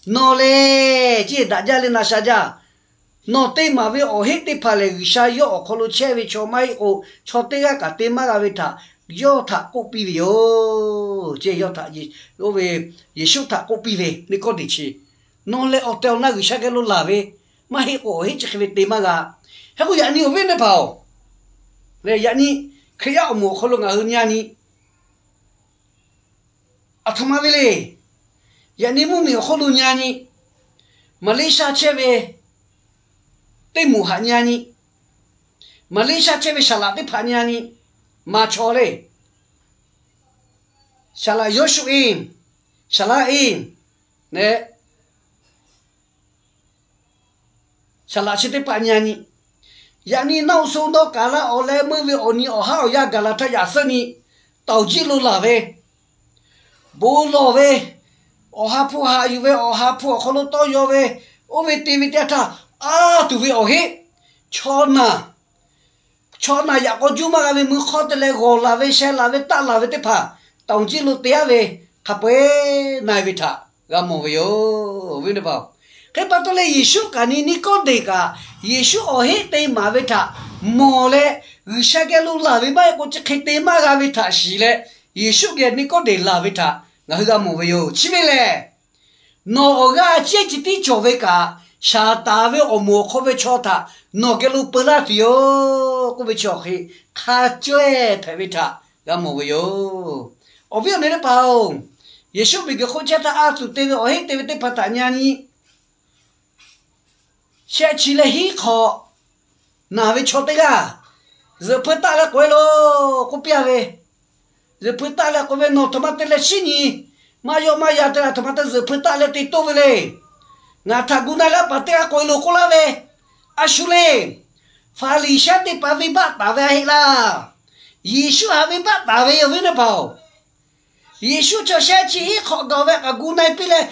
nawˬ lehˬ ceˇ daꞈ jaˇ leh na sha jaˇ. Nawˬ te maˍ ve awˬ heˆ teˇ hpaˍ lehˬ, G'uiˬsha yawˇ awˬ hk'aw lo chehˇ ve chaw maˇ heˆ k'o, chaw teˇ g'aˇ kaꞈ te maˇ g'a ve htaꞈ yawˇ htaꞈ k'oˆ piˇ ve yoˬ. Ceˇ yawˇ htaꞈ, oˇ ve Yeˍsuˆ htaꞈ k'oˆ piˇ ve, Niˆkawˇdeˍ chi, nawˬ lehˬ awˬ tehˬ awˬ na G'uiˬsha geh lo laˬ ve maˇ heˆ k'o, awˬ heˆ chi hk'e ve te maˇ g'a. Hk'e k'o, yaꞈ nyi awˬ viˉ awˬ nyi teˇ hpaˍ-oˬ, lehˬ yaꞈ nyi Hkriꞈ yaˇ awˬ moˍ awˬ hk'aw lo ngaˬ hui nyi a nyi aˬ htoꞈ ma ve le. Yaꞈ nyi mvuhˇmiˬ awˬ hk'oˆ lo nyi a nyi, Maˍleˇshaˆ chehˇ ve teˇ moˍ htaꞈ nyi a nyi, Maˍleˇshaˆ chehˇ ve saˍ laꞈ teˇ hpaˍ nyi a nyi, maˬ chaw le, saˍ laꞈ Yawˇshuˆ-eˬ, saˍ laꞈ-eˬ, leh saˍ laꞈ chi teˇ hpaˍ nyi a nyi. Yaꞈ nyi naˆ hoꞈ sho dawˇ kaˍ laˇ awˬ leh meuˇ ve awˬ nyi awˬ haˉ awˬ yanˇ gaˬ la htaˇ yaꞈ suhˉ nyi, taoˍ jiˆ lo laˬ ve, bon lawˬ ve, Awˬ ha hpu haꞈ yuˬ ve, Awˬ ha hpu awˬ hk'aw lo tawˇ yaw ve, oˇ ve te ve teˇ yanˇ htaˇ, a tuˬ ve awˬ heˆ, chaw naˬ, chaw naˬ yaꞈ k'aw juˇ maˇ g'a ve mui hk'awˇ te leh g'awˬ laˬ ve, sheh laˬ ve, taˆ laˬ ve teˇ hpaˍ, taoˍ jiˆ lo te aˉ ve, hk'a peu-eˬ na-e ve htaꞈ g'a mawˬ ve yoˬ, awˬ viˉ awˬ nyi teˇ hpaˍ-oˬ. Hk'e pa taw leh, Yeˍsuˆ kaꞈ nyi Niˆkawˇdeˍ kaꞈ, Yeˍsuˆ awˬ heˆ te maˍ ve htaꞈ mawˬ leh, G'uiˬsha geh lo laˬ ve maˇ heˆ k'o, chi hk'e te maˇ g'a ve htaꞈ shiˍ leh, Yeˍsuˆ geh Niˆkawˇdeˍ laˬ ve htaꞈ ngaˬ hui g'a mawˬ ve yoˬ. Chi ve lehˬ, nawˬ awˬ g'aˇ cehˇ chi tiˉ cawˬ ve kaꞈ, Saˍtanˍ ve awˬ moˍ awˬ hk'aw ve chaw htaꞈ nawˬ geh lo peu laˇ tuˬ yoˬ k'oˆ ve chi awˬ hk'e hk'a cawehˇ hpehꞈ ve htaꞈ g'a mawˬ ve yoˬ. Awˬ viˉ awˬ nyi teˇ hpaˍ-oˬ, Yeˍsuˆ miˬguiˬ hk'oˆ chehˇ htaˇ a tuˬ te ve awˬ heˆ te ve teˇ hpaˍ htaꞈ nyi a nyi. Shehˆ chi leh hiˉ hk'awꞈ naˬ ve chaw teˇ g'aˇ, zuhꞈ hpui taˆ leh k'oꞈ-e loˬ k'oˆ piˇ-a ve, zuhꞈ hpui taˆ leh k'oꞈ ve, nawˬ aˬ htoꞈ ma te leh shinˉ nyi maˇ yawˆ maˇ yan te leh, aˬ htoꞈ ma te zuhꞈ hpui taˆ leh te toˇ ve le. Ngaˬ htaꞈ gu na leh a paˍ teˇ g'aˇ k'oꞈ-e loˬ k'oˆ laˇ ve, a shu le. Hpaˍriˍsehˇ teˇ hpaˍ venˇbaˆ taˍ ve a heˆ laˇ. Yeˍsuˆ htaꞈ venˇbaˆ taˍ ve, awˬ viˉ teˇ hpaˍ-oˬ, Yeˍsuˆ chaw shehˆ chi hiˉ hk'awꞈ gaˬ ve kaꞈ gu na-e piˇ leh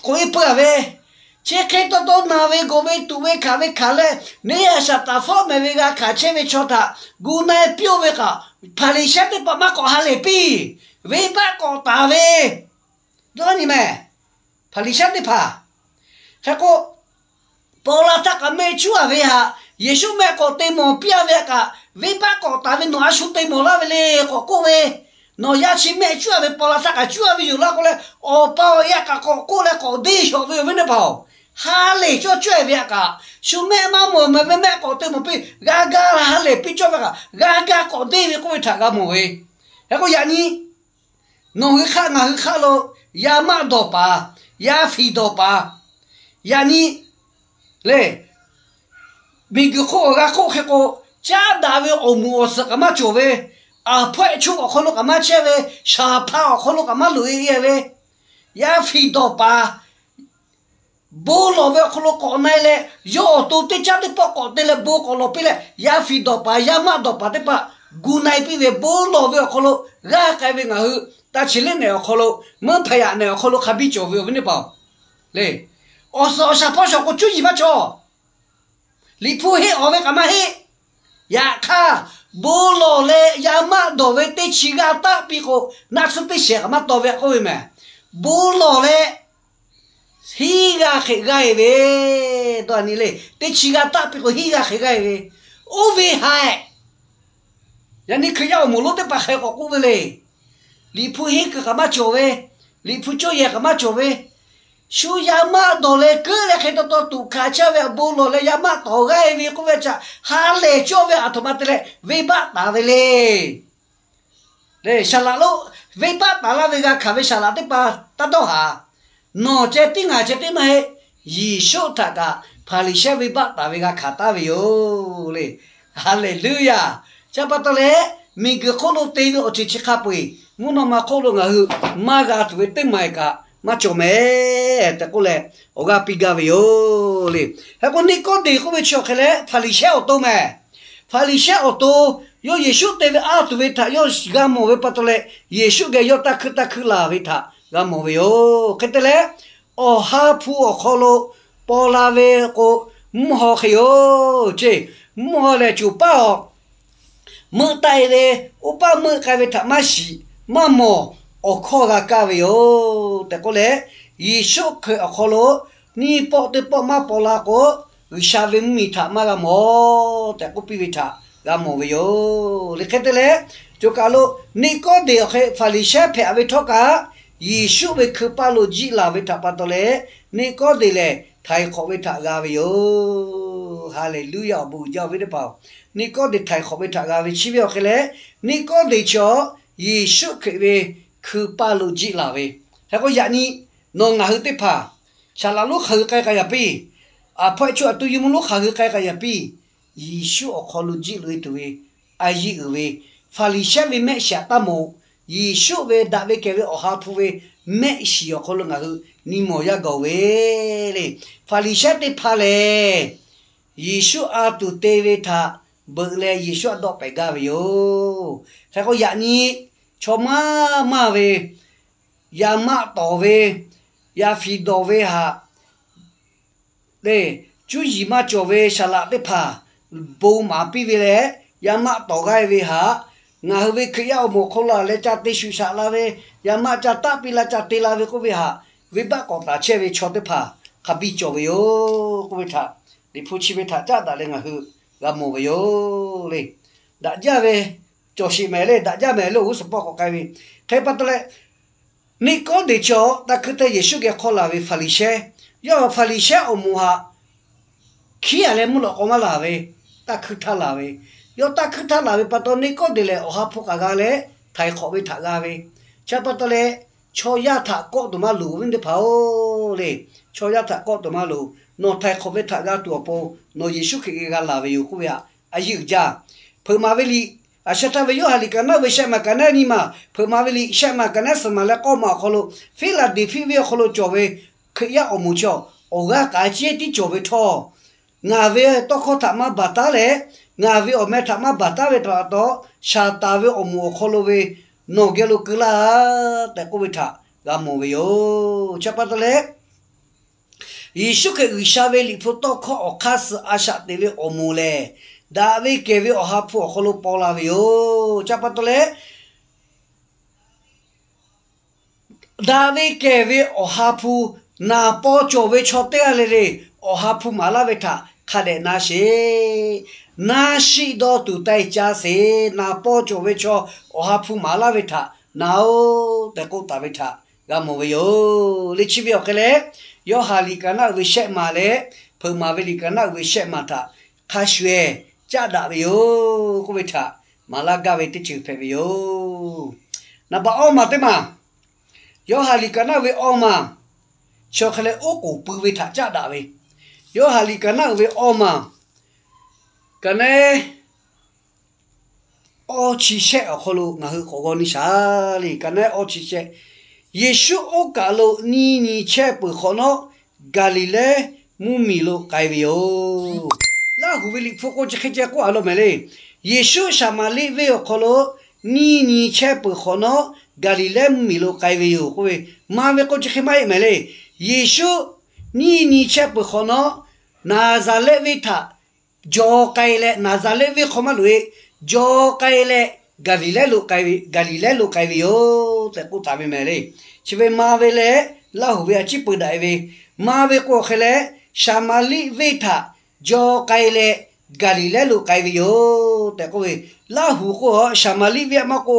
k'oꞈ-e peuˬ-a ve, chi hk'e taw taw naˬ ve gawˬ ve tuꞈ ve hkanˍ ve hkanˍ leh, neˇ haiˬ Saˍtanˍ fawˉ mehˍ ve g'a hkanˍ chehˇ ve chaw htaꞈ gu na-e piˇ-oˆ ve kaꞈ, Hpaˍriˍsehˇ teˇ hpaˍ maˇ k'awꞈ ha lehˬ piˇ, venˇbaˆ k'awꞈ taˍ ve, dawˇ nyi mehˍ. Hpaˍriˍsehˇ teˇ hpaˍ hk'e k'o, paw la htaˇ kaꞈ mehˆ cuˉ-a ve htaꞈ Yeˍsuˆ mehˆ k'awꞈ te mawˬ piˇ-a ve htaꞈ kaꞈ, venˇbaˆ k'awꞈ taˍ ve nawˬ a shu te mawˬ laˇ ve le k'awꞈ k'oˆ ve, nawˬ yaˇ chi mehˆ cuˉ-a ve paw la htaˇ kaꞈ cuˉ-a ve yoˬ laˇ k'oˆ leh, awˬ pa awˬ e htaꞈ kaꞈ k'awꞈ k'oˆ leh k'awꞈ deˇ shawˍ ve, awˬ viˉ teˇ hpaˍ-oˬ, ha lehˬ cawˇ cawehˇ ve htaꞈ kaꞈ, shu mehˆ maˇ mawˬ mehˍ ve mehˆ k'awꞈ te mawˬ piˇ, g'aˇ gaˇ ha lehˬ piˇ cawˇ ve kaꞈ, g'aˇ gaˇ k'awꞈ deˇ ve k'oˆ ve htaꞈ g'a mawˬ ve. Hk'e k'o, yaꞈ nyi nawˬ hui hk'aˆ ngaˬ hui hk'aˆ lo yaˇ maˆ dawˬ paˍ, yaˇ fiˍ dawˬ paˍ, yaꞈ nyi le, miˬguiˬ hk'oˆ awˬ g'aˇ hk'oˆ hk'e k'o, caˉ daꞈ ve awˬ moˍ awˬ suhˍ kaꞈ maˇ cawˬ ve, aˬ hpawehˆ choˆ awˬ hk'aw lo kaꞈ maˇ chehˇ ve, shaˍ hpaˇ awˬ hk'aw lo kaꞈ maˇ loꞈ-e ve, yaˇ fiˍ dawˬ paˍ, bon lawˬ ve awˬ hk'aw lo k'awꞈ na-e leh, yawˇ awˬ to teˇ caˉ teˇ pawˆ k'awꞈ te leh bon k'awꞈ lawˬ piˇ leh, yaˇ fiˍ dawˬ paˍ yaˇ maˆ dawˬ paˍ teˇ hpaˍ gu na-e piˇ ve, bon lawˬ ve awˬ hk'aw lo g'aˇ k'ai ve ngaˬ hui Taˇ chi leˉ nehˬ awˬ hk'aw lo, meuˇ hpaˍ yaꞈ nehˬ awˬ hk'aw lo hk'a biˇ cawˬ ve, awˬ viˉ teˇ hpaˍ-oˬ, le, awˬ suhˍ awˬ shaˍ hpawˇ shawˍ k'o cuˇ yiˍ maˇ cawˬ. Liꞈ hpu henˇ awˬ ve kaꞈ maˇ heˆ. Yaꞈ hk'aˇ, bon lawˬ leh yaˇ maˆ dawˬ ve teˇ chi g'aˇ taˆ piˇ k'o, naˆ tsuhˇ teˇ shehˍ kaꞈ maˇ taw ve k'oˆ ve mehˍ. Bon lawˬ leh hiˉ g'aˇ hk'e g'aˇ-e ve, dawˇ nyi le, teˇ chi g'aˇ taˆ piˇ k'o hiˉ g'aˇ hk'e g'aˇ-e ve, oˇ ve haiˬ. Yaꞈ nyi Hkriꞈ yaˇ awˬ moˍ lonˉ teˇ hpaˍ hk'e k'awꞈ k'oˆ ve le. Liꞈ hpu henˇ kuiˬ kaꞈ maˇ cawˬ ve, Liꞈ hpu cawˇ yehˬ kaꞈ maˇ cawˬ ve, shu yaˇ maˆ dawˬ leh keuˆ leh hk'e taw taw tuꞈ hkanˍ chehˇ ve awˬ bon lawˬ leh yaˇ maˆ tawˍ g'aˇ e ve k'oˆ ve htaꞈ ha lehˬ cawˇ ve aˬ htoꞈ ma te leh venˇbaˆ taˍ ve le. Saˍ laꞈ lonˉ venˇbaˆ taˍ laˇ ve g'a hkanˍ ve saˍ laꞈ teˇ hpaˍ taˇ dawˇ haˍ. Nawˬ ceh tiˉ ngaˬ ceh tiˉ maˇ heˆ. Yeˍsuˆ htaꞈ kaꞈ Hpaˍriˍsehˇ venˇbaˆ taˍ ve g'a hkanˍ taˍ ve yoˬ le. Haˍleˍluˇyaˬ. Chi pa taw leh, miˬguiˬ hk'oˆ lo te ve awˬ ceuˬ chi hk'a peu-eˬ mvuhˇ naw ma hk'oˆ lo ngaˬ hui maˇ g'a tuˬ ve teˇ maˬ kaꞈ maˇ cawˬ mehˍ tehꞈ k'oˆ leh, awˬ g'aˇ piˇ gaˇ ve yoˬ le. Hk'e k'o, Niˆkawˇdeˍ k'oˆ ve chi awˬ hk'e leh Hpaˍriˍsehˇ awˬ to mehˍ. Hpaˍriˍsehˇ awˬ to yawˇ Yeˍsuˆ te ve a tuˬ ve htaꞈ yawˇ g'a mawˬ ve pa taw leh, Yeˍsuˆ geh yawˇ taˇ hkuiˇ taˇ hkuiˇ laˬ ve htaꞈ g'a mawˬ ve yoˬ. Hk'e te leh, awˬ ha hpu awˬ hk'aw lo paw la ve k'o, mvuhˇ haw hk'e yoˬ ceˇ. Mvuhˇ haw lehˬ, coˬ paˇ awˬ meuˆ taˆ e ve, oˇ paˇ meuˆ k'ai ve htaꞈ maˇ shiˍ maˇ mawˬ, awˬ hkawˇ g'a kaˇ ve yoˬ tehꞈ k'oˆ leh, Yeˍsuˆ Hkriꞈ awˬ hk'aw lo nyiˇ pawˆ teˇ pawˆ maˇ paw la k'o, G'uiˬsha ve mvuhˇmiˬ htaꞈ maˇ g'a mawˬ tehꞈ k'oˆ piˇ ve htaꞈ g'a mawˬ ve yoˬ le. Hk'e te leh, coˬ kaˬ lo Niˆkawˇdeˍ awˬ hk'e Hpaˍriˍsehˇ hpehꞈ ve htawˇ kaꞈ, Yeˍsuˆ ve hkui paˇ lo jiˆ laˬ ve htaꞈ pa taw leh, Niˆkawˇdeˍ lehˬ htaiˍ hk'awꞈ ve htaꞈ g'a ve yoˬ. Haˍleˍluˇyaˬ. Awˬ bon uiˍ jaˇ, awˬ viˉ teˇ hpaˍ-oˬ, Niˆkawˇdeˍ htaiˍ hk'awꞈ ve htaꞈ g'a ve chi ve awˬ hk'e leh, Niˆkawˇdeˍ chi awˬ Yeˍsuˆ Hkriꞈ ve hkui paˇ lo jiˆ laˬ ve. Hk'e k'o, yaꞈ nyi nawˬ ngaˬ hui teˇ hpaˍ, saˍ laꞈ lonˉ hk'aˬ hui k'ai k'ai yaꞈ piˇ, aˬ hpawehˇ chaw aˬ tu yuˬ mvuhˇ lonˉ hk'aˬ hui k'ai k'ai yaꞈ piˇ, Yeˍsuˆ awˬ hk'aw lo jiˆ loꞈ e tuˬ ve a yiˇ uiˍ ve, Hpaˍriˍsehˇ ve mehˆ shiˍ aꞈ taˇ mawˬ. Yeˍsuˆ ve daꞈ ve kehˬ ve Awˬ ha hpu ve mehˆ shiˍ awˬ hk'aw lo ngaˬ hui nyi mawˬ yaˇ gaˬ-oˬ ve le. Hpaˍriˍsehˇ teˇ hpaˍ lehˬ, Yeˍsuˆ a tuˬ te ve htaꞈ beuꞈ leh Yeˍsuˆ aꞈ dawˆ pehˍ gaˇ ve yoˬ. Hk'e k'o, yaꞈ nyi chaw maˇ maˇ ve yaˇ maˆ tawˍ ve, yaˇ fiˍ dawˬ ve haꞈ le, cuˇ yiˍ maˇ cawˬ ve saˍ laꞈ teˇ hpaˍ bon maˍ piˇ ve leh, yaˇ maˆ tawˍ g'aˇ e ve haꞈ, ngaˬ hui ve Hkriꞈ yaˇ awˬ moˍ hk'aw lo leh ca te shuˍ shaꞈ la ve, yaˇ maˆ ca taˆ piˇ la ca te la ve k'oˆ ve haꞈ, venˇbaˆ k'awꞈ taˍ chehˇ ve chaw teˇ hpaˍ hk'a biˇ cawˬ ve yoˬ k'oˆ ve htaꞈ, Liꞈ hpu chi ve htaꞈ caˉ daꞈ leh ngaˬ hui g'a mawˬ ve yoˬ le. Daꞈ jaˇ ve cawˬ sheˍ mehˍ le, daꞈ jaˇ mehˍ le, awˬ g'uˇ suhˍ pawˆ k'awꞈ k'ai ve. Hk'e pa taw leh, Niˆkawˇdeˍ chi awˬ taˇ hkuiˇ htaˇ Yeˍsuˆ geh hk'awˇ laˬ ve Hpaˍriˍsehˇ, yawˇ Hpaˍriˍsehˇ awˬ moˍ haꞈ hkiˉ a leh mvuhˇ lawꞈ k'aw maˇ laˬ ve, taˇ hkuiˇ htaˇ laˬ ve. Yawˇ taˇ hkuiˇ htaˇ laˬ ve pa taw, Niˆkawˇdeˍ lehˬ Awˬ ha hpu k'aꞈ g'a leh htaiˍ hk'awꞈ ve htaꞈ g'a ve. Chi pa taw leh, chaw yaˇ htaꞈ kawˆ tuˬ maˇ loˍ ve teˇ hpaˍ-oˬ le. Chaw yaˇ htaꞈ kawˆ tuˬ maˇ loˍ. Nawˬ htaiˍ hk'awꞈ ve htaꞈ g'a tuˬ awˬ pon nawˬ Yeˍsuˆ Hkriꞈ geh g'a laˬ ve yoˬ k'oˆ ve haꞈ, a yiˇ uiˍ jaˇ. Hpeuꞈ maˍ ve liꞈ, a shaꞈ htaˇ ve Yoˇhanˬ liꞈ kaꞈ naˆ uiˍ ve shehˆ maˬ kaꞈ naˆ nyi maˬ, hpeuꞈ maˍ ve liꞈ shehˆ maˬ kaꞈ naˆ suhˍ maˬ leh k'awˇ maˬ awˬ hk'aw lo, Fiˉlaˍdeˍfiˆ venˇ awˬ hk'aw lo cawˬ ve Hkriꞈ yaˇ awˬ moˍ chi awˬ g'aˇ k'aꞈ ciˉ tiˉ cawˬ ve htawˇ, ngaˬ ve tawˇ hkawˇ htaꞈ maˇ baˬ taˉ leh, ngaˬ ve awˬ meh htaꞈ maˇ baˬ taˉ ve htaꞈ pa taw, Saˍtanˍ ve awˬ moˍ awˬ hk'aw lo ve nawˬ geh lo keu laˇ tehꞈ k'oˆ ve htaꞈ g'a mawˬ ve yoˬ. Chi pa taw leh, Yeˍsuˆ Hkriꞈ G'uiˬsha ve Liꞈ hpu tawˇ hkawˇ awˬ hk'aˇ suh a shaꞈ teꞈ ve awˬ moˍ lehˬ, daꞈ ve kehˬ ve Awˬ ha hpu awˬ hk'aw lo paw la ve yoˬ. Chi pa taw leh, daꞈ ve kehˬ ve Awˬ ha hpu naˍ paw cawˬ ve chaw teˇ g'aˇ le le, Awˬ ha hpu maˍ laˇ ve htaꞈ hk'a dehꞈ na sheˍ. Naˇ shiˆ dawˇ tuˬ taˇ ca sheˍ. Naˍ paw cawˬ ve chaw Awˬ ha hpu maˍ laˇ ve htaꞈ na-oˆ tehꞈ k'oˆ taˍ ve htaꞈ g'a mawˬ ve yoˬ le. Chi ve awˬ hk'e leh, Yoˇhanˬ liꞈ kaꞈ naˆ uiˍ ve shehˆ maˬ leh hpeuꞈ maˍ ve liꞈ kaꞈ naˆ uiˍ ve shehˆ maˬ htaꞈ hk'a shuˍ ehˍ caˉ daꞈ ve yoˬ k'oˆ ve htaꞈ maˍ laˇ gaˇ ve teˇ ceuˬ hpehꞈ ve yoˬ. Naˍ baꞈ awˇ maˬ teˇ maˬ, Yoˇhanˬ liꞈ kaꞈ naˆ uiˍ ve awˇ maˬ, chi awˬ hk'e leh oˉ k'oˍ pui ve htaꞈ caˉ daꞈ ve. Yoˇhanˬ liꞈ kaꞈ naˆ uiˍ ve awˇ maˬ, kaꞈ naˆ awˇ chi shehˆ awˬ hk'aw lo ngaˬ hui k'awꞈ g'aw nyi shaˍ le. Kaꞈ naˆ awˇ chi shehˆ, Yeˍsuˆ oˇ kaˬ lo nyiˇ nyi chehˇ peuˬ hk'awꞈ nawˉ, Gaˍliˍlehˇ mvuhˇmiˬ lo k'ai ve yoˬ. Laˇ huˍ ve Liꞈ hpu k'o chi hk'e ceh k'oˆ a lo mehˍ le. Yeˍsuˆ Saˍmaˍriˆ venˇ awˬ hk'aw lo nyiˇ nyi chehˇ peuˬ hk'awꞈ nawˉ, Gaˍliˍlehˇ mvuhˇmiˬ lo k'ai ve yoˬ k'oˆ ve, maˇ ve k'o chi hk'e maˇ heˆ mehˍ le. Yeˍsuˆ nyiˇ nyi chehˇ peuˬ hk'awꞈ nawˉ, Naˍzaˍrehˆ venˇ htaꞈ jaw k'ai leh, Naˍzaˍrehˆ venˇ hk'aw maˇ loꞈ e, jaw k'ai leh, Gaˍliˍlehˇ lo k'ai ve, Gaˍliˍlehˇ lo k'ai ve yoˬ tehꞈ k'oˆ taˍ ve mehˍ le. Chi ve maˇ ve leh, laˇ huˍ ve a ciˉ peu daꞈ e ve, maˇ ve k'o hk'e leh, Saˍmaˍriˆ venˇ htaꞈ jaw k'ai leh, Gaˍliˍlehˇ lo k'ai ve yoˬ tehꞈ k'oˆ ve, laˇ huˍ k'o Saˍmaˍriˆ venˇ aꞈ maˇ k'o,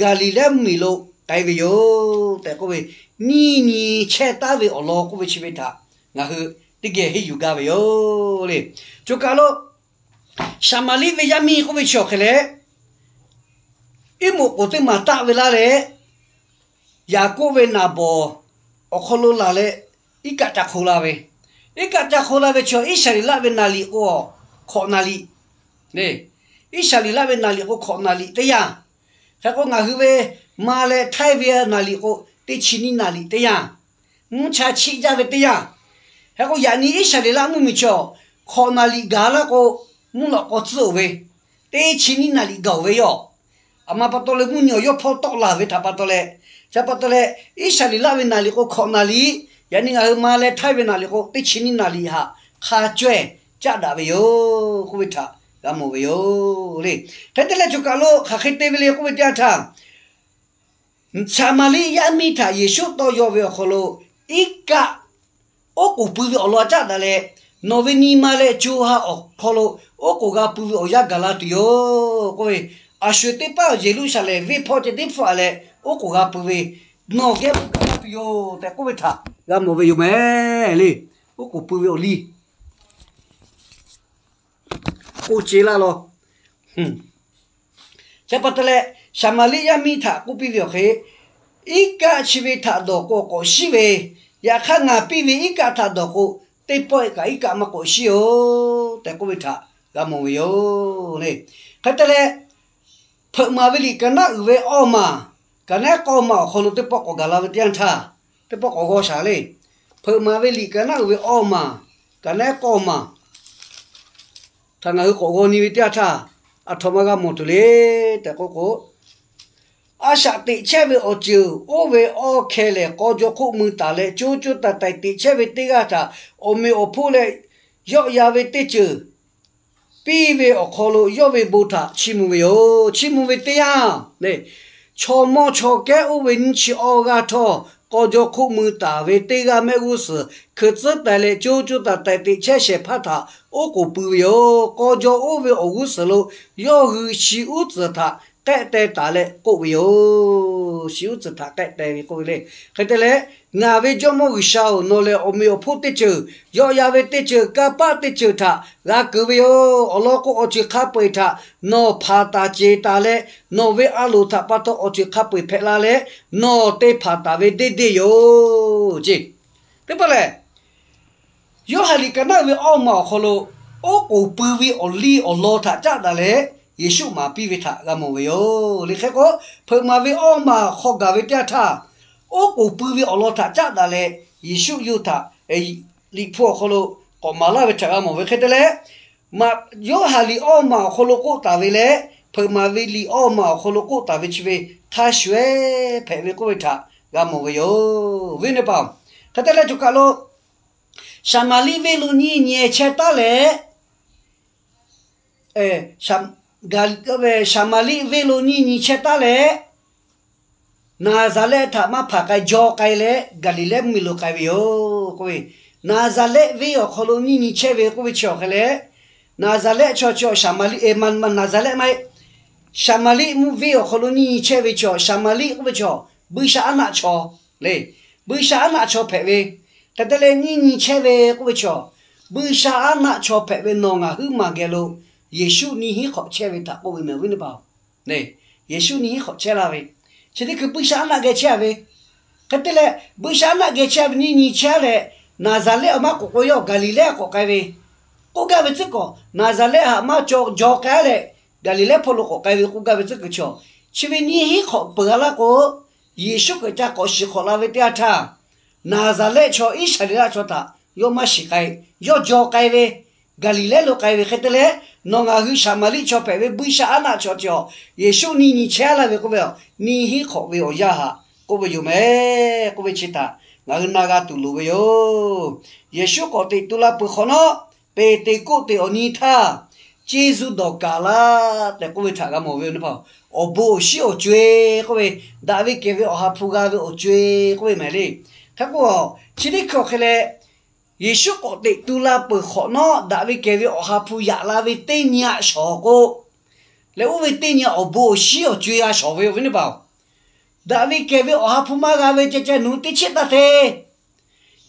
Gaˍliˍlehˇ mvuhˇmiˬ lo k'ai ve yoˬ tehꞈ k'oˆ ve, nyiˇ nyi chehˇ taˉ ve awˬ lawn k'oˆ ve chi ve htaꞈ ngaˬ hui teˇ geh henˇ yuˬ gaˇ ve yoˬ le. Choˬ kaˬ lo Saˍmaˍriˆ ve yaˇ miˇ k'oˆ ve chi awˬ hk'e leh, iˉ moꞈ k'oˍ teˇ maˬ taˆ ve laˇ leh, Yaˍkoˆ ve naˍ bawˍ awˬ hk'aw lo laˬ leh, iˉ kaˆ ca hk'o la ve. Iˉ kaˆ ca hk'o la ve chi Iˉsaˍreˍlaˆ ve naˍ liꞈ k'o, hkawꞈ naˍ liꞈ le. Iˉsaˍreˍlaˆ ve naˍ liꞈ k'o hkawꞈ naˍ liꞈ teˇ yanˇ, hk'e k'o ngaˬ hui ve ma leh htaiˇ ve naˍ liꞈ k'o teˇ chi nyiˇ naˍ liꞈ teˇ yanˇ, mvuhˇ cha chiˆ jaˇ ve teˇ yanˇ. Hk'e k'o yaꞈ nyi Iˉsaˍreˍlaˆ mvuhˇmiˬ chi awˬ hkawꞈ naˍ liꞈ gaˬ laˇ k'o, mvuhˇ lawꞈ k'aw tcuhˉ-oˬ ve, teˇ chi nyiˇ naˍ liꞈ gaˬ-oˬ ve yoˬ. Aˬ ma pa taw leh mvuhˇ nyi awˬ yawˇ hpawˇ tawˆ laˬ ve htaꞈ pa taw leh, chi pa taw leh Iˉsaˍreˍlaˆ ve naˍ liꞈ k'o hkawꞈ naˍ liꞈ, yaꞈ nyi ngaˬ hui ma leh htaiˇ ve naˍ liꞈ k'o teˇ chi nyiˇ naˍ liꞈ htaꞈ hk'a cawehˇ caˆ daꞈ ve yoˬ k'oˆ ve htaꞈ g'a mawˬ ve yoˬ le. Hk'e te leh choˬ kaˬ lo hk'aˬ hk'e te ve le k'oˆ ve teˇ yanˇ htaˇ, Saˍmaˍriˆ yaˇ miˇ htaꞈ Yeˍsuˆ tawˇ yaw ve awˬ hk'aw lo iˉ kaˆ oˉ k'oˍ pui ve awˬ lawn caˆ daꞈ leh, nawˬ ve nyi ma leh co ha awˬ hk'aw lo oˉ k'oˍ g'a pui ve awˬ yanˇ gaˬ la tuˬ yoˬ k'oˆ ve, aˬ sho-eˬ teˇ paˉ Yeˍruˆsaˍlehnˍ venˇ hpawˇ ceh teˇ hpfuhˆ leh oˉ k'oˍ g'a pui ve, nawˬ geh gaˬ la tuˬ yoˬ tehꞈ k'oˆ ve htaꞈ g'a mawˬ ve yoˬ mehˍ le. Oˉ k'oˍ pui ve awˬ liˇ k'oˆ ce laˇ law. Chi pa taw leh, Saˍmaˍriˆ yaˇ miˇ htaꞈ k'oˆ piˇ ve awˬ hk'e, iˉ kaˆ chi ve htaꞈ dawˬ k'o k'awꞈ shiˉ ve, yaꞈ hk'aˇ ngaˬ piˇ ve iˉ kaˆ htaꞈ dawˬ k'o, teˇ pawˆ-e kaꞈ iˉ kaˆ maˇ k'awꞈ shiˉ-oˬ tehꞈ k'oˆ ve htaꞈ g'a mawˬ ve yoˬ le. Hk'e te leh, Hpeuꞈ maˍ ve liꞈ kaˍ naˉ uiˍ ve awˇ maˬ, kaˍ naˉ k'awˇ maˬ awˬ hk'aw lo teˇ pawˆ k'awꞈ gaˬ la ve teˇ yanˇ htaˇ, teˇ pawˆ k'awꞈ g'awˇ shaˍ le. Hpeuꞈ maˍ ve liꞈ kaˍ naˉ uiˍ ve awˇ maˬ, kaˍ naˉ k'awˇ maˬ htaꞈ ngaˬ hui k'awꞈ g'aw nyi ve teˇ yanˇ htaˇ, aˬ htoꞈ ma g'a mawˬ tuˬ le tehꞈ k'oˆ k'o, a shaꞈ teꞈ chehˇ ve awˬ ceuˬ oˇ ve awˇ hkeh lehˬ, k'aw jaw hk'oˆ mui taˍ leh co co taiˍ taiˍ teꞈ chehˇ ve teˇ g'aˇ htaꞈ awˬ meꞈ awˬ hponˇ leh yawˆ yan ve teˇ ceuˬ piˇ ve awˬ hk'aw lo yawˇ ve bon htaꞈ chiˇ mvuh ve yoˬ. Chiˇ mvuh ve teˇ yanˇ, chaw mawˇ chaw kehˉ oˇ ve nyiˇ chi awˇ g'aˇ htawˇ, k'aw jaw hk'oˆ mui taˍ ve teˇ g'aˇ mehˆ g'uˇ suhˍ hkui tcuhˉ taiˍ leh co co taiˍ taiˍ teꞈ chehˇ shehˍ hpaˇ htaꞈ oˉ k'oˍ pui ve yoˬ. K'aw jaw oˇ ve awˬ g'uˇ suhˍ lo yawˇ hui shi uˉ tcuhˍ htaꞈ k'ehˆ teh taˍ leh k'oˆ ve yoˬ. Shi uˉ tcuhˍ htaꞈ k'ehˆ teh ve k'oˆ ve le. Hk'e te leh, ngaˬ ve Jawˇmawˇ G'uiˬsha-oˬ, nawˬ lehˬ awˬ meꞈ awˬ hponˇ teˇ ceuˬ, yawˆ yan ve teˇ ceuˬ, kanˇ paˆ teˇ ceuˬ htaꞈ g'a keunˍ ve yoˬ. Awˬ lawn k'o, awˬ ceuˬ hk'a peu-eˬ htaꞈ nawˬ hpanˍ taˍ ceˬ taˍ leh, nawˬ ve a loˍ htaꞈ pa taw awˬ ceuˬ hk'a peu-eˬ hpehꞈ la leh, nawˬ te hpanˍ taˍ ve deˇ deˇ yoˬ ceˇ. Teˇ pawˆ lehˬ, Yoˇhanˬ liꞈ kaˍ naˉ ve awˇ maˬ awˬ hk'aw lo, oˉ k'oˍ pui ve awˬ liˇ awˬ lawn htaꞈ caˆ daꞈ leh, Yeˍsuˆ maˍ piˇ ve htaꞈ g'a mawˬ ve yoˬ. Liꞈ hk'e k'o, hpeuꞈ maˍ ve awˇ maˬ hk'aw gaˬ ve teˇ yanˇ htaˇ, oˉ k'oˍ pui ve awˬ lawn htaꞈ caˆ daꞈ leh, Yeˍsuˆ yawˇ htaꞈ liꞈ hpu awˬ hk'aw lo k'awꞈ maˍ laˇ ve htaꞈ g'a mawˬ ve hk'e te leh, Yoˇhanˬ liꞈ awˇ maˬ awˬ hk'aw lo k'oˆ taˍ ve leh, hpeuꞈ maˍ ve liꞈ awˇ maˬ awˬ hk'aw lo k'oˆ taˍ ve chi ve hk'a shuˍ-ehˉ hpehꞈ ve k'oˆ ve htaꞈ g'a mawˬ ve yoˬ. Viˉ nyi paˍ-oˬ, hk'e te leh choˬ kaˬ lo Saˍmaˍriˆ venˇ lo nyiˇ nyi chehˇ taˉ leh, Saˍmaˍriˆ venˇ lo nyiˇ nyi chehˇ taˉ leh, Naˍzaˍrehˆ htaꞈ maˇ hpanˍ k'ai, jaw k'ai leh Gaˍliˍlehˇ mvuhˇmiˬ lo k'ai ve yoˬ k'oˆ ve. Naˍzaˍrehˆ venˇ awˬ hk'aw lo nyiˇ nyi chehˇ ve k'oˆ ve chi awˬ hk'e leh, Naˍzaˍrehˆ chaw chi Saˍmaˍriˆ, Naˍzaˍrehˆ maˇ heˆ, Saˍmaˍriˆ mvuhˇ venˇ awˬ hk'aw lo nyiˇ nyi chehˇ ve chaw, Saˍmaˍriˆ k'oˆ ve chaw, buiˇshaˆaˉnaˆ chaw le. Buiˇshaˆaˉnaˆ chaw hpehꞈ ve, hk'e te leh nyiˇ nyi chehˇ ve k'oˆ ve chaw, buiˇshaˆaˉnaˆ chaw hpehꞈ ve nawˬ ngaˬ huiˉ maˬ geh lo Yeˍsuˆ nyiˇ hinˉ hk'awꞈ chehˇ ve htaꞈ k'oˆ ve mehˍ viˉ nyi paˍ-oˬ. Yeˍsuˆ nyiˇ hinˉ hk'awꞈ chehˇ laˇ ve, chi teˇ hkui buiˇshaˆaˉnaˆ geh chehˇ ve, hk'e te leh buiˇshaˆaˉnaˆ geh chehˇ ve nyiˇ nyi chehˇ leh, Naˍzaˍrehˆ awˬ maˇ k'oꞈ k'o yawˇ Gaˍliˍlehˇ k'awꞈ k'ai ve, k'oˆ gaˇ ve tcuhˉ k'awꞈ Naˍzaˍrehˆ htaꞈ maˇ jaw k'ai leh, Gaˍliˍlehˇ hpawˇ lo k'awꞈ k'ai ve k'oˆ gaˇ ve tcuhˉ kuiˬ chaw, chi ve nyiˇ hinˉ hk'awꞈ peuˬ a laˇ k'o, Yeˍsuˆ Hkriꞈ ca k'awꞈ shiˍ hk'awꞈ la ve teˇ yanˇ htaˇ, Naˍzaˍrehˆ chaw Iˉsaˍreˍlaˆ chaw htaꞈ yawˇ maˇ shiˍ k'ai, yawˇ jaw k'ai ve, Gaˍliˍlehˇ lo k'ai ve hk'e te leh, nawˬ ngaˬ hui Saˍmaˍriˆ chaw hpehꞈ ve buiˇshaˆaˉnaˆ chaw chi awˬ Yeˍsuˆ nyiˇ nyi chehˇ laˇ ve k'oˆ ve, nyiˇ hinˉ hk'awꞈ ve awˬ yanˇ htaꞈ k'oˆ ve yoˬ mehˍ k'oˆ ve chi htaꞈ ngaˬ hui na g'a tuˬ loˍ ve yoˬ. Yeˍsuˆ k'awꞈ teꞈ tu la peuˬ hk'awꞈ nawˉ, Peˍteˍkoˆteˍ awˬ nyi htaˇ, Ceˇ zuˇ dawˬ kaˍ laˇ tehꞈ k'oˆ ve htaꞈ g'a mawˬ ve yoˬ. Awˬ bon awˬ shinˉ awˬ co-e k'oˆ ve, daꞈ ve kehˬ ve Awˬ ha hpu g'a ve awˬ co-e k'oˆ ve mehˍ le. Hk'e k'o, chi teˇ hkui awˬ hk'e leh, Yeˍsuˆ k'awꞈ teꞈ tu la peuˬ hk'awꞈ nawˉ, daꞈ ve kehˬ ve Awˬ ha hpu yaꞈ la ve teˇ nyi a shawˍ k'o, leh oˇ ve teˇ nyi awˬ bon awˬ shinˉ awˬ co-e g'a shawˍ ve yoˬ viˉ nyi paˍ-oˬ. Daꞈ ve kehˬ ve Awˬ ha hpu maˇ g'a ve ceh ceh nawˬ hui teˇ chiˉ taˇ te.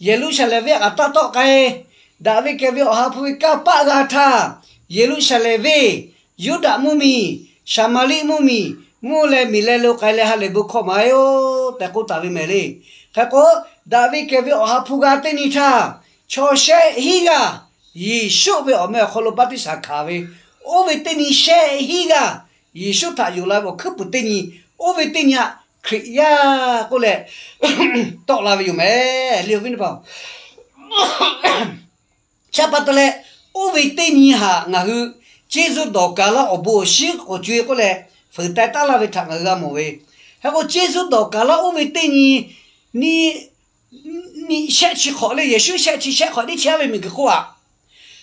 Yeˍruˆsaˍlehnˍ venˇ aꞈ k'aꞈ taˇ tawˆ k'ai. Daꞈ ve kehˬ ve Awˬ ha hpu ve kanˇ paˆ g'a htaˇ, Yeˍruˆsaˍlehnˍ venˇ, Yuˇdaꞈ mvuhˇmiˬ, Saˍmaˍriˆ mvuhˇmiˬ, mvuhˇ leh miˬ leh lo k'ai leh ha lehˬ bon hkawˇ maˍ-oˬ tehꞈ k'oˆ taˍ ve mehˍ le. Hk'e k'o, daꞈ ve kehˬ ve Awˬ ha hpu g'a teˇ nyi htaˇ, chaw shehˆ hinˉ g'aˇ Yeˍsuˆ ve awˬ meh awˬ hk'aw lo baˆtiˆsaˬ hkanˍ ve, oˇ ve teˇ nyi shehˆ hinˉ g'aˇ Yeˍsuˆ htaꞈ yonˍ la ve awˬ hkuiˉ puiˍ teˇ nyi, oˇ ve teˇ nyi aꞈ Hkriꞈ yaˇ k'oˆ leh tawˆ la ve yoˬ mehˍ le, awˬ viˉ teˇ hpaˍ-oˬ. Chi pa taw leh, oˇ ve teˇ nyi haꞈ ngaˬ hui Jeˇsuˆ dawˬ kaˬ laˇ awˬ bon awˬ shinˉ k'awꞈ co-e k'oˆ leh fuiˍ teh taˉ laˇ ve htaꞈ ngaˬ hui g'a mawˬ ve. Hk'e k'o, Jeˇsuˆ dawˬ kaˬ laˇ oˇ ve teˇ nyi, nyi, nyi shehˆ chi hk'awꞈ le, Yeˍsuˆ shehˆ chi shehˆ hk'awꞈ teˇ chi aˉ ve miˬguiˬ hk'oˆ aꞈ.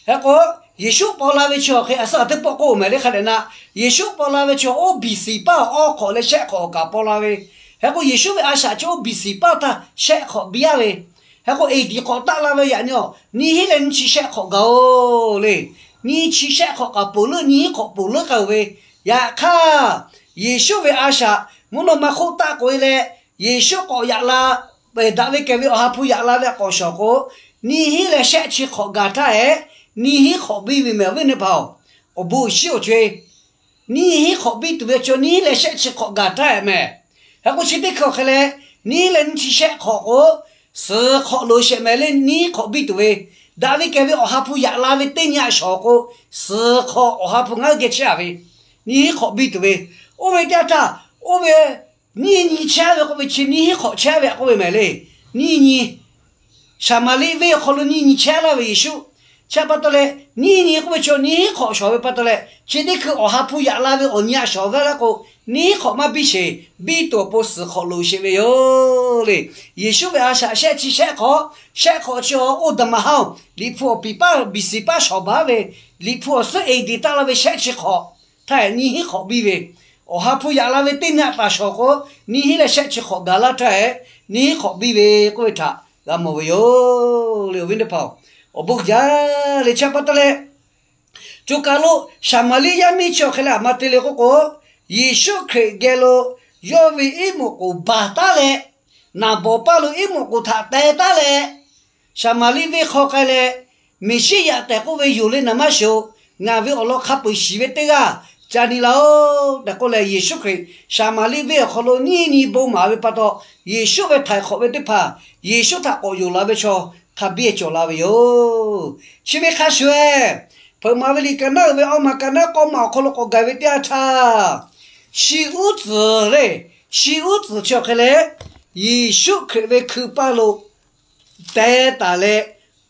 Hk'e k'o, Yeˍsuˆ paw la ve chaw hk'e a suhˉ a teˇ pawˆ k'oˆ mehˍ le hk'a dehꞈ na, Yeˍsuˆ paw la ve chaw oˇ B C paˇ awˬ awˇ hk'awꞈ leh shehˆ hk'awꞈ awˬ kaꞈ paw la ve. Hk'e k'o, Yeˍsuˆ ve a shaꞈ chi oˇ B C paˇ htaˇ shehˆ hk'awꞈ biˇ aˉ ve. Hk'e k'o, A D k'awꞈ taˆ la ve yaꞈ nyi-oˬ, nyiˇ hinˉ leh nyiˇ chi shehˆ hk'awꞈ gaˬ-oˬ le. Nyiˇ chi shehˆ hk'awꞈ k'aꞈ poˬ leuˉ, nyiˇ hinˉ hk'awꞈ poˬ leuˉ k'ai-oˬ ve. Yaꞈ hk'aˇ, Yeˍsuˆ ve a shaꞈ mvuhˇ naw ma hk'oˆ taˆ k'oꞈ-e leh, Yeˍsuˆ k'awꞈ yaꞈ la, daꞈ ve kehˬ ve Awˬ ha hpu yaꞈ la ve k'awꞈ shawˍ k'o, nyiˇ hinˉ leh shehˆ chi hk'awꞈ gaˬ htaˇ hehꞈ, nyiˇ hinˉ hk'awꞈ biˇ ve mehˍ, awˬ viˉ teˇ hpaˍ-oˬ. Awˬ bon awˬ shinˉ awˬ co-e, nyiˇ hinˉ hk'awꞈ biˇ tuˬ ve chaw nyiˇ hinˉ leh shehˆ chi hk'awꞈ gaˬ htaˇ hehꞈ mehˍ. Hk'e k'o, chi teˇ hkui awˬ hk'e leh, nyiˇ hinˉ leh nyiˇ chi shehˆ hk'awꞈ k'o, suhˍ hk'awꞈ loˍ shehˍ mehˍ le, nyiˇ hinˉ hk'awꞈ biˇ tuˬ ve, daꞈ ve kehˬ ve Awˬ ha hpu yaꞈ la ve teˇ nyi aꞈ shawˍ k'o, suhˍ hk'awꞈ Awˬ ha hpu ngaˬ hui geh chehˇ a ve, nyiˇ hinˉ hk'awꞈ biˇ tuˬ ve. Oˇ ve teˇ yanˇ htaˇ, oˇ ve nyiˇ nyi chehˇ ve k'oˆ ve chi nyiˇ hinˉ hk'awꞈ chehˇ ve k'oˆ ve mehˍ le. Nyiˇ nyi Saˍmaˍriˆ venˇ awˬ hk'aw lo nyiˇ nyi chehˇ laˇ ve Yeˍsuˆ. Chi pa taw leh, nyiˇ nyi k'oˆ ve chaw nyiˇ hinˉ hk'awꞈ shawˍ ve pa taw leh, chi teˇ hkui Awˬ ha hpu yaꞈ la ve awˬ nyi aꞈ shawˍ ve laˇ k'o, nyiˇ hinˉ hk'awꞈ maˇ biˇ sheˍ, biˇ tuˬ awˬ pon suhˍ hk'awꞈ loˍ sheˍ ve yoˬ le. Yeˍsuˆ ve a shaꞈ shehˆ chi shehˆ hk'awꞈ, shehˆ hk'awꞈ chi awˬ oˇ daꞈ maˍ haˉ-oˬ, Liꞈ hpu awˬ piˍ paˇ B C paˇ shawˍ baˬ ve, Liꞈ hpu awˬ suhˉ A D taˆ la ve shehˆ chi hk'awꞈ htaˇ hehꞈ nyiˇ hinˉ hk'awꞈ biˇ ve, Awˬ ha hpu yaꞈ la ve teˇ nyi aꞈ taˍ shawˍ k'o, nyiˇ hinˉ leh shehˆ chi hk'awꞈ gaˬ laˇ htaˇ hehꞈ, nyiˇ hinˉ hk'awꞈ biˇ ve k'oˆ ve htaꞈ g'a mawˬ ve yoˬ le, awˬ viˉ teˇ hpaˍ-oˬ. Awˬ bon jaˇ le. Chi pa taw leh, co kaˬ lo Saˍmaˍriˆ yaˇ miˇ chi awˬ hk'e leh aˬ ma te le k'oˆ k'o, Yeˍsuˆ Hkriꞈ geh lo yawˇ ve iˉ moˍ k'oˍ baˬ taˉ leh, naˍ bawˍ paˇ lo iˉ moˍ k'oˍ htaꞈ teh taˉ leh, Saˍmaˍriˆ venˇ hk'aw k'ai leh, Meˍsiˉyaꞈ tehꞈ k'oˆ ve yoˬ le, naˍ maˇ shoˍ, ngaˬ ve awˬ lawn hk'a peu-eˬ shiˍ ve teˇ g'aˇ ca nyi laˇ-oˆ tehꞈ k'oˆ leh, Yeˍsuˆ Hkriꞈ Saˍmaˍriˆ venˇ awˬ hk'aw lo nyiˇ nyi bon maˍ ve pa taw, Yeˍsuˆ ve htaiˍ hk'awꞈ ve teˇ hpaˍ, Yeˍsuˆ htaꞈ k'awꞈ yonˍ la ve chaw hk'a biˇ cawˬ la ve yoˬ. Chi ve hk'a shuˍ-eˬ, Hpeuꞈ maˍ ve liꞈ kaꞈ naˉ uiˍ ve awˇ maˬ kaꞈ naˉ k'awˇ maˬ awˬ hk'aw lo k'awꞈ gaˬ ve teˇ yanˇ htaˇ, shi uˉ tcuhˍ le, shi uˉ tcuhˍ chi awˬ hk'e leh, Yeˍsuˆ Hkriꞈ ve hkui paˇ lo teh taˍ leh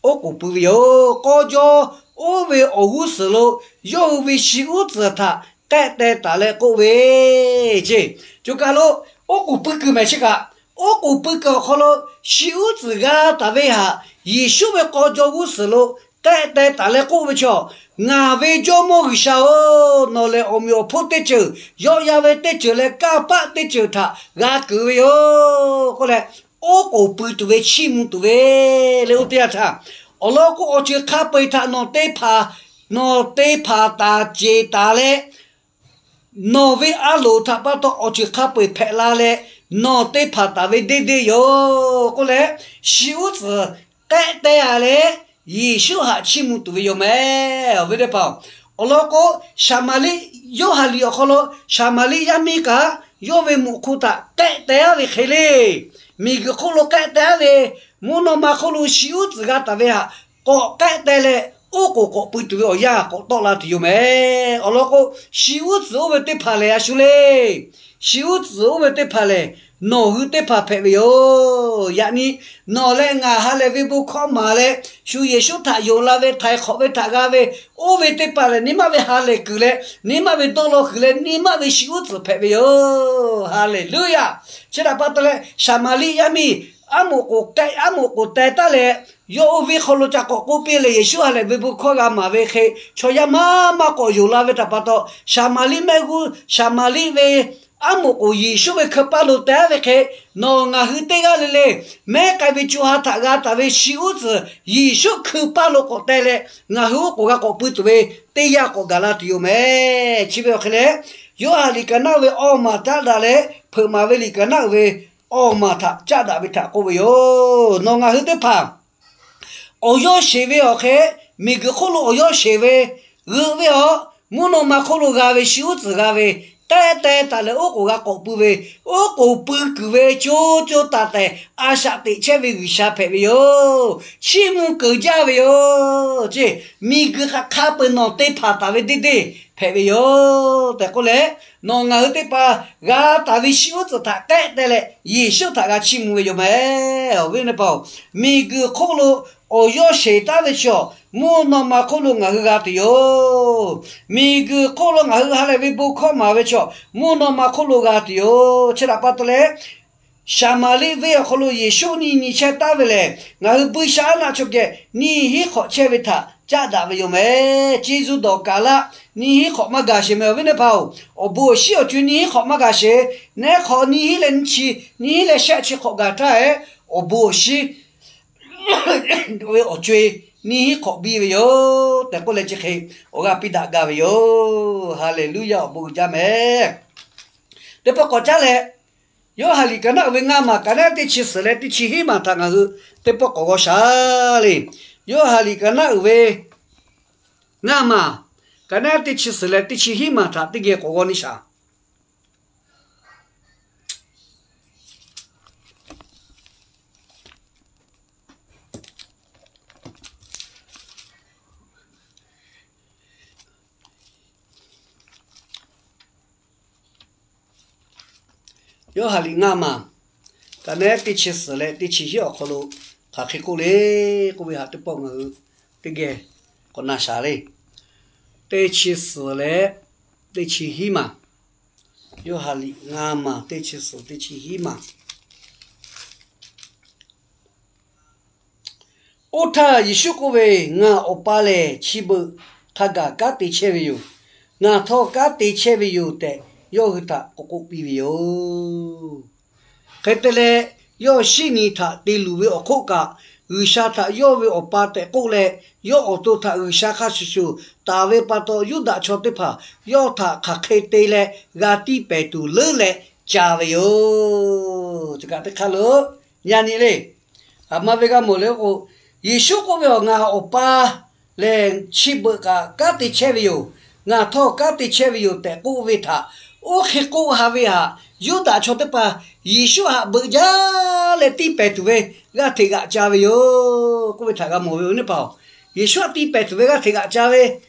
oˉ k'oˍ pui ve yoˬ. K'aw jaw oˇ ve awˬ g'uˇ suhˍ lo yawˇ hui ve shi uˉ tcuhˍ htaꞈ k'ehˆ teh taˍ leh k'oˆ ve, ce, co kaˬ lo oˉ k'oˍ pui kuiˬ mehˍ chi kaꞈ, oˉ k'oˍ pui kuiˬ awˬ hk'aw lo shi uˉ tcuhˍ g'a taˍ ve htaꞈ Yeˍsuˆ ve k'aw jaw g'uˇ suhˍ lo k'ehˆ teh taˍ leh k'oˆ ve chaw, Ngaˬ ve Jawˇmawˇ G'uiˬsha-oˬ, nawˬ lehˬ awˬ meꞈ awˬ hponˇ teˇ ceuˬ, yawˆ yan ve teˇ ceuˬ leh kanˇ paˆ teˇ ceuˬ htaꞈ g'a keunˍ ve yoˬ k'oˆ leh, oˉ k'oˍ pui tuˬ ve chiˇ mvuh tuˬ ve le. Oˇ teˇ yanˇ htaˇ, awˬ lawn k'o, awˬ ceuˬ hk'a peu-eˬ htaꞈ nawˬ te hpaˍ, nawˬ te hpaˍ taˍ ceˬ taˍ leh, nawˬ ve a loˍ htaꞈ pa taw awˬ ceuˬ hk'a peu-eˬ hpehꞈ la leh, nawˬ te hpaˍ taˍ ve deˇ deˇ yoˬ k'oˆ leh, shi uˉ tcuhˍ k'ehˆ teh-a leh, Yeˍsuˆ htaꞈ chiˇ mvuh tuˬ ve yoˬ mehˍ, awˬ viˉ teˇ hpaˍ-oˬ. Awˬ lawn k'o, Saˍmaˍriˆ, Yoˇhanˬ liꞈ awˬ hk'aw lo Saˍmaˍriˆ yaˇ miˇ kaꞈ yawˇ ve muꞈ hk'u htaꞈ k'ehˆ teh-a ve hk'e le, miˬguiˬ hk'oˆ lo k'ehˆ teh-a ve, mvuhˇ naw ma hk'oˆ lo shi uˉ tcuhˍ g'a taˍ ve htaꞈ k'awꞈ k'ehˆ teh leh, oˉ k'oˍ k'awꞈ pui tuˬ ve awˬ yanˇ k'awꞈ tawˆ la tuˬ yoˬ mehˍ. Awˬ lawn k'o, shi uˉ tcuhˍ oˇ ve teˇ hpaˍ lehˬ, a shu le, shi uˉ tcuhˍ oˇ ve teˇ hpaˍ lehˬ, nawˬ hui teˇ hpaˍ hpehꞈ ve yoˬ. Yaꞈ nyi nawˬ leh ngaˬ ha lehˬ ve bon hkawˇ maˍ leh, shu Yeˍsuˆ htaꞈ yonˍ la ve, htaiˍ hk'awꞈ ve htaꞈ g'a ve, oˇ ve teˇ hpaˍ lehˬ, nyi maˇ ve ha lehˬ kuiˬ leh, nyi maˇ ve dawˇ law kuiˬ leh, nyi maˇ ve shi uˉ tcuhˍ hpehꞈ ve yoˬ. Haˍleˍluˇyaˬ. Chi htaꞈ pa taw leh, Saˍmaˍriˆ yaˇ miˇ aˉ moˍ k'oˍ k'ehˆ, aˉ moˍ k'oˍ teh taˉ leh, yawˇ oˇ venˇ hk'aw lo ca k'awꞈ k'oˆ piˇ leh, Yeˍsuˆ ha lehˬ ve bon hkawˇ g'a maˍ ve hk'e, chaw yaˇ maˇ maˇ k'awꞈ yonˍ la ve htaꞈ pa taw, Saˍmaˍriˆ mehˆ g'uˇ, Saˍmaˍriˆ ve aˉ moˍ k'oˍ Yeˍsuˆ ve hkui paˇ lo teh-a ve hk'e, nawˬ ngaˬ hui teˇ g'aˇ le le mehˉ k'ai ve co ha htaꞈ g'a taˍ ve shi uˉ tcuhˍ Yeˍsuˆ hkui paˇ lo k'awꞈ teh leh, ngaˬ hui oˉ k'oˍ g'a k'awꞈ pui tuˬ ve teˇ yanˇ k'awꞈ gaˬ la tuˬ yoˬ mehˍ. Chi ve awˬ hk'e leh, Yoˇhanˬ liꞈ kaꞈ naˉ ve awˇ maˬ taˉ daꞈ leh, hpeuꞈ maˍ ve liꞈ kaꞈ naˆ uiˍ ve awˬ maˬ htaꞈ caˆ daꞈ ve htaꞈ k'oˆ ve yoˬ. Nawˬ ngaˬ hui teˇ hpaˍ awˬ yawˇ sheˍ ve awˬ hk'e, miˬguiˬ hk'oˆ lo awˬ yawˇ sheˍ ve, g'euꞈ ve awˬ, mvuhˇ naw ma hk'oˆ lo g'a ve shi uˉ tcuhˍ g'a ve, k'ehˆ teh taˍ leh oˉ k'oˍ g'a k'awꞈ pui ve, oˉ k'oˍ pui kuiˬ ve co co taiˍ taiˍ a shaꞈ teꞈ chehˇ ve G'uiˬsha hpehꞈ ve yoˬ. Chiˇ mvuh keunˍ jaˇ ve yoˬ. Ceˇ, miˬguiˬ hk'aˬ hk'a peu-eˬ nawˬ te hpanˍ taˍ ve deˇ deˇ hpehꞈ ve yoˬ tehꞈ k'oˆ leh, nawˬ ngaˬ hui teˇ hpaˍ g'a taˍ ve shi uˉ tcuhˍ htaꞈ k'ehˆ teh leh Yeˍsuˆ htaꞈ g'a chiˇ mvuh ve yoˬ mehˍ. Awˬ viˉ awˬ nyi teˇ hpaˍ-oˬ, miˬguiˬ hk'oˆ lo awˬ yawˇ sheˍ taˉ ve chaw, mvuhˇ naw ma hk'oˆ lo ngaˬ hui g'a tuˬ yoˬ. Miˬguiˬ hk'oˆ lo ngaˬ hui ha lehˬ ve bon hkawˇ maˍ ve chaw, mvuhˇ naw ma hk'oˆ lo g'a tuˬ yoˬ. Chi htaꞈ pa taw leh, Saˍmaˍriˆ venˇ awˬ hk'aw lo Yeˍsuˆ nyi nyi chehˇ taˉ ve lehˬ, ngaˬ hui buiˇshaˆaˉnaˆ chaw geh nyiˇ hinˉ hk'awꞈ chehˇ ve htaꞈ caˆ daꞈ ve yoˬ mehˍ. Ceˇ zuˇ dawˬ kaˍ laˆ nyiˇ hinˉ hk'awꞈ maˇ gaˬ sheˍ mehˍ. Awˬ viˉ awˬ nyi teˇ hpaˍ-oˬ, awˬ bon awˬ shinˉ awˬ co-e nyiˇ hinˉ hk'awꞈ maˇ gaˬ sheˍ. Nehˉ hk'awꞈ nyiˇ hinˉ leh nyiˇ chi, nyiˇ hinˉ leh shehˆ chi hk'awꞈ gaˬ htaˇ-eˬ, awˬ bon awˬ shinˉ ve awˬ co-e nyiˇ hinˉ hk'awꞈ biˇ ve yoˬ tehꞈ k'oˆ leh, chi hk'e awˬ g'aˇ piˇ daꞈ gaˇ ve yoˬ. Haˍleˍluˇyaˇ, awˬ bon uiˍ jaˇ mehˍ. Teˇ pawˆ k'awꞈ caˉ leh, Yoˇhanˬ liꞈ kaꞈ naˆ uiˍ ve ngaˇ maˬ kaꞈ naˆ teˇ chi suhˍ leh teˇ chi hiˉ maˬ htaꞈ ngaˬ hui teˇ pawˆ k'awꞈ g'aw shaˍ le. Yoˇhanˬ liꞈ kaꞈ naˆ uiˍ ve ngaˇ maˬ kaꞈ naˆ teˇ chi suhˍ leh teˇ chi hiˉ maˬ htaꞈ teˇ geh k'awꞈ g'aw neˇ shaˍ. Yoˇhanˬ liꞈ ngaˇ maˬ kaꞈ naˆ teˇ chi suhˍ leh teˇ chi hiˉ awˬ hk'aw lo hk'aˬ hk'e k'oˆ le k'oˆ ve htaꞈ teˇ pawˆ ngaˬ hui teˇ geh k'awꞈ na shaˍ le. Teˇ chi suhˍ leh teˇ chi hiˉ maˬ. Yoˇhanˬ liꞈ ngaˇ maˬ teˇ chi suhˍ teˇ chi hiˉ maˬ. Oˇ htaˇ Yeˍsuˆ k'oˆ ve, Ngaˬ Awˬ pa lehˬ chi beuꞈ hk'a gaˬ kanˉ te chehˇ ve yoˬ. Ngaˬ htawˇ kanˉ te chehˇ ve yoˬ tehꞈ yawˇ hui htaꞈ k'awꞈ k'oˆ piˇ ve yoˬ. Hk'e te leh, yawˇ shinˉ nyi htaꞈ te luˬ ve awˬ hk'oˆ kaꞈ, G'uiˬsha htaꞈ yawˇ ve Awˬ pa tehꞈ k'oˆ leh, yawˇ awˬ to htaꞈ G'uiˬsha hk'a shuˍ shuˍ taˍ ve pa taw, Yuˇdaꞈ chaw teˇ hpaˍ yawˇ htaꞈ hk'aˬ hk'e te leh g'a tiˇ pehˍ tuˬ leuˉ leh ca ve yoˬ. Chi kaꞈ teˇ hk'aˇ lo yaꞈ nyi le. Aˬ ma ve g'a mawˬ le k'o, Yeˍsuˆ k'oˆ ve, Awˬ, ngaˬ Awˬ pa lehˬ chi beuꞈ kaꞈ kanˉ te chehˇ ve yoˬ. Ngaˬ htawˇ kanˉ te chehˇ ve yoˬ tehꞈ k'oˆ ve htaꞈ, oˇ hk'e k'oˆ ha ve htaꞈ Yuˇdaꞈ chaw teˇ hpaˍ Yeˍsuˆ htaꞈ beuꞈ jaˇ leh tiˇ pehˍ tuˬ ve g'aˇ hteꞈ g'aꞈ ca ve yoˬ k'oˆ ve htaꞈ g'a mawˬ ve awˬ viˉ teˇ hpaˍ-oˬ. Yeˍsuˆ htaꞈ tiˇ pehˍ tuˬ ve g'aˇ hteꞈ g'aꞈ ca ve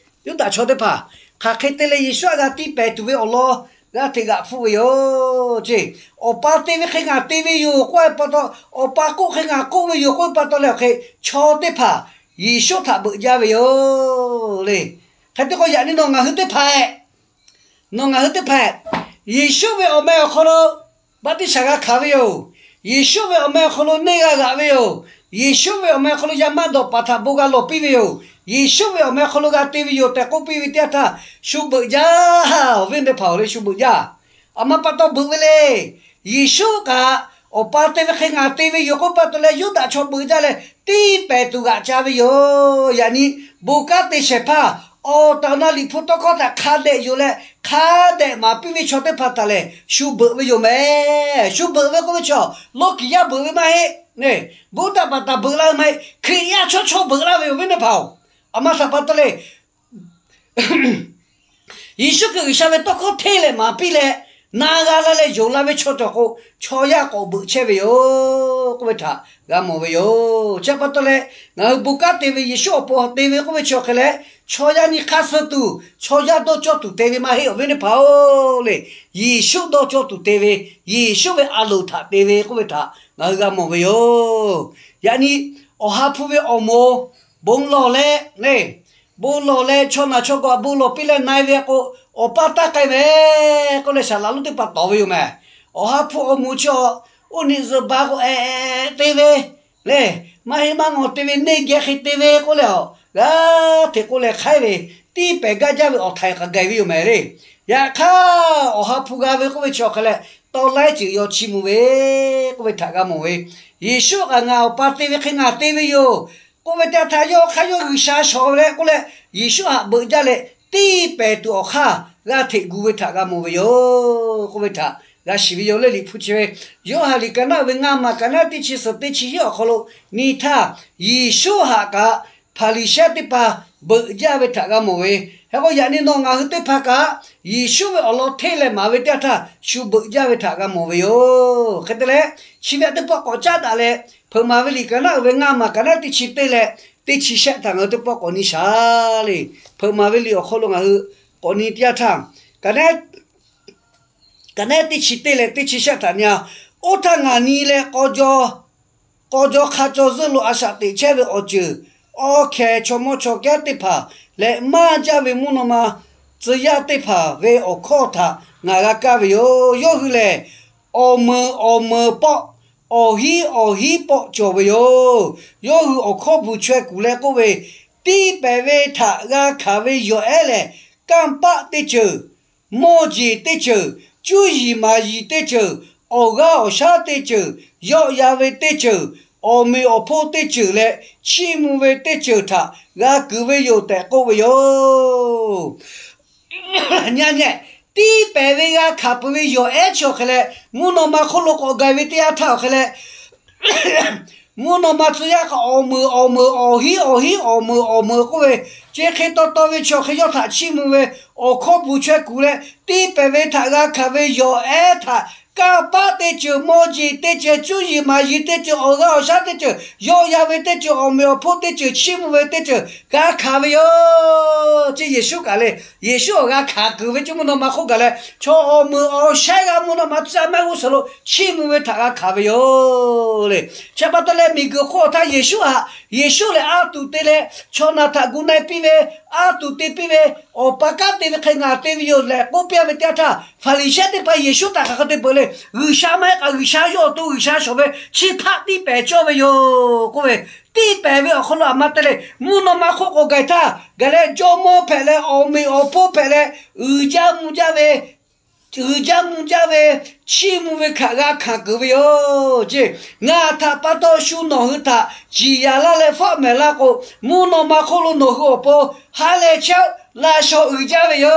Yuˇdaꞈ chaw teˇ hpaˍ, hk'aˬ hk'e te leh Yeˍsuˆ htaꞈ g'a tiˇ pehˍ tuˬ ve awˬ lawn g'aˇ hteꞈ g'aꞈ hpfuhˆ ve yoˬ ceˇ. Awˬ pa te ve hk'e ngaˬ te ve yoˬ k'oˆ ve pa taw, Awˬ pa k'oˆ hk'e ngaˬ k'oˆ ve yoˬ k'oˆ ve pa taw leh, awˬ hk'e chaw teˇ hpaˍ Yeˍsuˆ htaꞈ beuꞈ jaˇ ve yoˬ le. Hk'e te k'o, yaꞈ nyi nawˬ ngaˬ hui teˇ hpaˍ-eˬ, nawˬ ngaˬ hui teˇ hpaˍ-eˬ, Yeˍsuˆ ve awˬ meh awˬ hk'aw lo baˆtiˆsaˬ g'a hkanˍ ve yoˬ. Yeˍsuˆ ve awˬ meh awˬ hk'aw lo neˇ g'a g'aꞈ ve yoˬ. Yeˍsuˆ ve awˬ meh awˬ hk'aw lo yaˇ maˇ dawꞈ paˍ htaꞈ bon g'a lawˬ piˇ ve yoˬ. Yeˍsuˆ ve awˬ meh awˬ hk'aw lo g'a te ve yoˬ tehꞈ k'oˆ piˇ ve teˇ yanˇ htaˇ, shu beuꞈ jaˇ. Awˬ viˉ teˇ hpaˍ-oˬ le, shu beuꞈ jaˇ. Aˬ ma pa taw beuꞈ ve le. Yeˍsuˆ kaꞈ Awˬ pa te ve hk'e ngaˬ te ve yoˬ k'oˆ pa taw leh, Yuˇdaꞈ chaw beuꞈ jaˇ leh tiˇ pehˍ tuˬ g'aꞈ ca ve yoˬ. Yaꞈ nyi bon kanˉ te shehˍ hpaˇ awˬ taˍ na Liꞈ hpu tawˇ hkawˇ htaꞈ hk'a dehꞈ yonˍ leh hk'a dehꞈ maˍ piˇ ve chaw teˇ hpaˍ htaꞈ lehˬ shu beuꞈ ve yoˬ mehˍ. Shu beuꞈ ve k'oˆ ve chaw, lawˇ kiˍ yaˇ beuꞈ ve maˇ heˆ. Buddha baˬ taˍ beuꞈ laˇ ve maˇ heˆ. Hkriꞈ yaˇ chaw chaw beuꞈ laˇ ve awˬ viˉ teˇ hpaˍ-oˬ, aˬ ma htaꞈ pa taw le. Yeˍsuˆ Hkriꞈ G'uiˬsha ve tawˇ hkawˇ hteˇ leh maˍ piˇ leh, na g'a la leh yonˍ la ve chaw cawˬ k'o, chaw yaˇ k'awꞈ beuꞈ chehˇ ve yoˬ k'oˆ ve htaꞈ g'a mawˬ ve yoˬ. Chi pa taw leh, ngaˬ hui bon kanˉ te ve Yeˍsuˆ awˬ pon te ve k'oˆ ve chi awˬ hk'e leh, chaw yaˇ nyi hk'aˇ suh tuˬ, chaw yaˇ dawˇ cawˇ tuˬ te ve maˇ heˆ awˬ viˉ teˇ hpaˍ-oˬ le. Yeˍsuˆ dawˇ cawˇ tuˬ te ve, Yeˍsuˆ ve a loˍ htaꞈ te ve k'oˆ ve htaꞈ ngaˬ hui g'a mawˬ ve yoˬ. Yaꞈ nyi Awˬ ha hpu ve awˬ moˍ bon lawˬ leh le, bon lawˬ leh chaw naˬ chaw gawˬ bon lawˬ piˇ leh na-e ve k'o, awˬ pa taˇ k'ai mehˍ k'oˆ leh, saˍ laˍ lonˉ teˇ hpaˍ tawˍ ve yoˬ mehˍ. Awˬ ha hpu awˬ moˍ chi awˬ, oˇ niꞈ zuhꞈ ba k'o, ehˍ ehˍ te ve le, maˇ heˆ maˇ ngawˬ te ve, neˇ geh hk'e te ve k'oˆ leh, awˬ g'aˇ hteꞈ k'oˆ leh hk'aiˉ ve, tiˇ pehˍ gaˇ jaˇ ve awˬ htaiˍ k'aꞈ gaˬ ve yoˬ mehˍ le. Yaꞈ hk'aˇ, awˬ ha hpu g'a ve k'oˆ ve chi awˬ hk'e leh, tawˇ laiˉ ceuˬ yaw chiˇ mvuh ve k'oˆ ve htaꞈ g'a mawˬ ve. Yeˍsuˆ kaꞈ ngaˬ Awˬ pa te ve hk'e ngaˬ te ve yoˬ k'oˆ ve teˇ htaˇ, yawˇ hk'aˇ yawˇ G'uiˬsha shawˍ leh k'oˆ leh, Yeˍsuˆ htaꞈ beuꞈ jaˇ leh tiˇ pehˍ tuˬ awˬ hk'aˇ g'aˇ hteꞈ gu ve htaꞈ g'a mawˬ ve yoˬ k'oˆ ve htaꞈ g'a shiˍ ve yoˬ le. Liꞈ hpu chi ve Yoˇhanˬ liꞈ ka naˆ uiˍ ve ngaˇ maˬ ka naˆ teˇ chi suhˍ teˇ chi hiˉ awˬ hk'aw lo nyi htaˇ, Yeˍsuˆ haꞈ kaꞈ Hpaˍriˍsehˇ teˇ hpaˍ beuꞈ jaˇ ve htaꞈ g'a mawˬ ve. Hk'e k'o, yaꞈ nyi nawˬ ngaˬ hui teˇ hpaˍ kaꞈ Yeˍsuˆ ve awˬ lawn hteˇ leh maˍ ve teˇ yanˇ htaˇ shu beuꞈ jaˇ ve htaꞈ g'a mawˬ ve yoˬ. Hk'e te leh, chi ve teˇ pawˆ k'awꞈ caˉ daꞈ leh, Hpeuꞈ maˍ ve liꞈ ka naˆ uiˍ ve ngaˇ maˬ ka naˆ teˇ chi teˇ leh teˇ chi shehˆ htaꞈ ngaˬ hui teˇ pawˆ k'awꞈ nyi shaˍ le. Hpeuꞈ maˍ ve liꞈ awˬ hk'aw lo ngaˬ hui k'awꞈ nyi teˇ yanˇ htaˇ, ka naˆ ka naˆ teˇ chi teˇ leh teˇ chi shehˆ htaꞈ nyi-a. Oˇ htaˇ ngaˬ nyi leh, k'aw jaw k'aw jaw hk'a caw zuhˆ lo a shaꞈ teꞈ chehˇ ve awˬ ceuˬ, awˬ hkeh chaw mawˇ chaw kanˉ teˇ hpaˍ leh maˇ jaˇ ve mvuhˇ naw ma tcuh yaˇ teˇ hpaˍ ve awˬ hkawˇ htaꞈ ngaˬ g'a kaˇ ve yoˬ. Yawˇ hui lehˬ, awˬ meunˍ awˬ meunˍ pawˆ, awˬ hinˉ awˬ hinˉ pawˆ cawˬ ve yoˬ. Yawˇ hui awˬ hkawˇ bvuhˬ chaweh kuˬ leh k'oˆ ve, Tiˇ pehˍ ve htaꞈ g'a hkanˍ ve yawˬ ehˉ lehˬ, kanˇ paˆ teˇ ceuˬ, mawˇ jeˬ teˇ ceuˬ, cuˇ yiˍ maˍ yiˍ teˇ ceuˬ, awˬ g'aˇ awˬ shaˉ teˇ ceuˬ, yawˆ yan ve teˇ ceuˬ, awˬ meꞈ awˬ hponˇ teˇ ceuˬ leh chiˇ mvuh ve teˇ ceuˬ htaꞈ g'a kuiˬ ve yoˬ tehꞈ k'oˆ ve yoˬ. Nyi nyi, tiˇ pehˍ ve g'a hkanˍ peuˬ ve yawˬ ehˉ chi awˬ hk'e leh, mvuhˇ naw ma hk'oˆ lo k'awꞈ gaˬ ve teˇ yanˇ htaˇ awˬ hk'e leh, mvuhˇ naw ma tcuh yaˇ kaꞈ awˬ meunˍ awˬ meunˍ, awˬ hinˉ awˬ hinˉ, awˬ meunˍ awˬ meunˍ k'oˆ ve, chi hk'e taw taw ve chi awˬ hk'e yawˇ htaꞈ chiˇ mvuh ve, awˬ hkawˇ bvuhˬ chaweh kuˬ leh, tiˇ pehˍ ve htaꞈ g'a hkanˍ ve yawˬ ehˉ htaꞈ kanˇ paˆ teˇ ceuˬ, mawˇ jeˬ teˇ ceuˬ, cuˇ yiˍ maˍ yiˍ teˇ ceuˬ, awˬ g'aˇ awˬ shaˉ teˇ ceuˬ, yawˆ yan ve teˇ ceuˬ, awˬ meꞈ awˬ hponˇ teˇ ceuˬ, chiˇ mvuh ve teˇ ceuˬ g'a hkanˍ ve yoˬ. Chi Yeˍsuˆ kaꞈ le, Yeˍsuˆ awˬ g'a hkanˍ kuiˬ ve ceˇ mvuhˇ naw ma hk'oˆ gaˬ leh, chaw awˬ meunˍ awˬ shaˉ g'a mvuhˇ naw ma tcuh yaˇ mehˆ g'uˇ suhˍ lo chiˇ mvuh ve htaꞈ g'a hkanˍ ve yoˬ le. Chi pa taw leh miˬguiˬ hk'oˆ awˬ htaˇ Yeˍsuˆ htaꞈ, Yeˍsuˆ lehˬ a tuˬ te leh chaw naˬ htaꞈ gu na-e piˇ ve, a tuˬ te piˇ ve, awˬ pa kanˉ te ve hk'e ngaˬ te ve yoˬ lehˬ k'oˆ piˇ ve teˇ yanˇ htaˇ, Hpaˍriˍsehˇ teˇ hpaˍ Yeˍsuˆ htaꞈ hk'aˬ hk'e te peuˬ le. G'uiˬsha maˇ heˆ k'o, G'uiˬsha yawˇ awˬ to G'uiˬsha shawˍ ve chi hpaˆ tiˇ pehˍ cawˇ ve yoˬ k'oˆ ve, tiˇ pehˍ ve awˬ hk'aw lo a ma te le, mvuhˇ naw ma hk'oˆ k'awꞈ gaˬ htaˇ gaˬ leh, jawˇmawˇ hpehꞈ leh, awˬ meꞈ awˬ hponˇ hpehꞈ leh, uiˍ jaˇ mvuh jaˇ ve uiˍ jaˇ mvuh jaˇ ve, chiˇ mvuh ve htaꞈ g'a hkanˍ kuiˬ ve yoˬ ceˇ. Ngaˬ htaꞈ pa taw shu nawˬ hui htaꞈ ciˍ yanˍ laˇ leh fawˆ mehˍ laˇ k'o, mvuhˇ naw ma hk'oˆ lo nawˬ hui awˬ pon ha lehˬ chehˇ-oˆ, laꞈ shawnˍ uiˍ jaˇ ve yoˬ.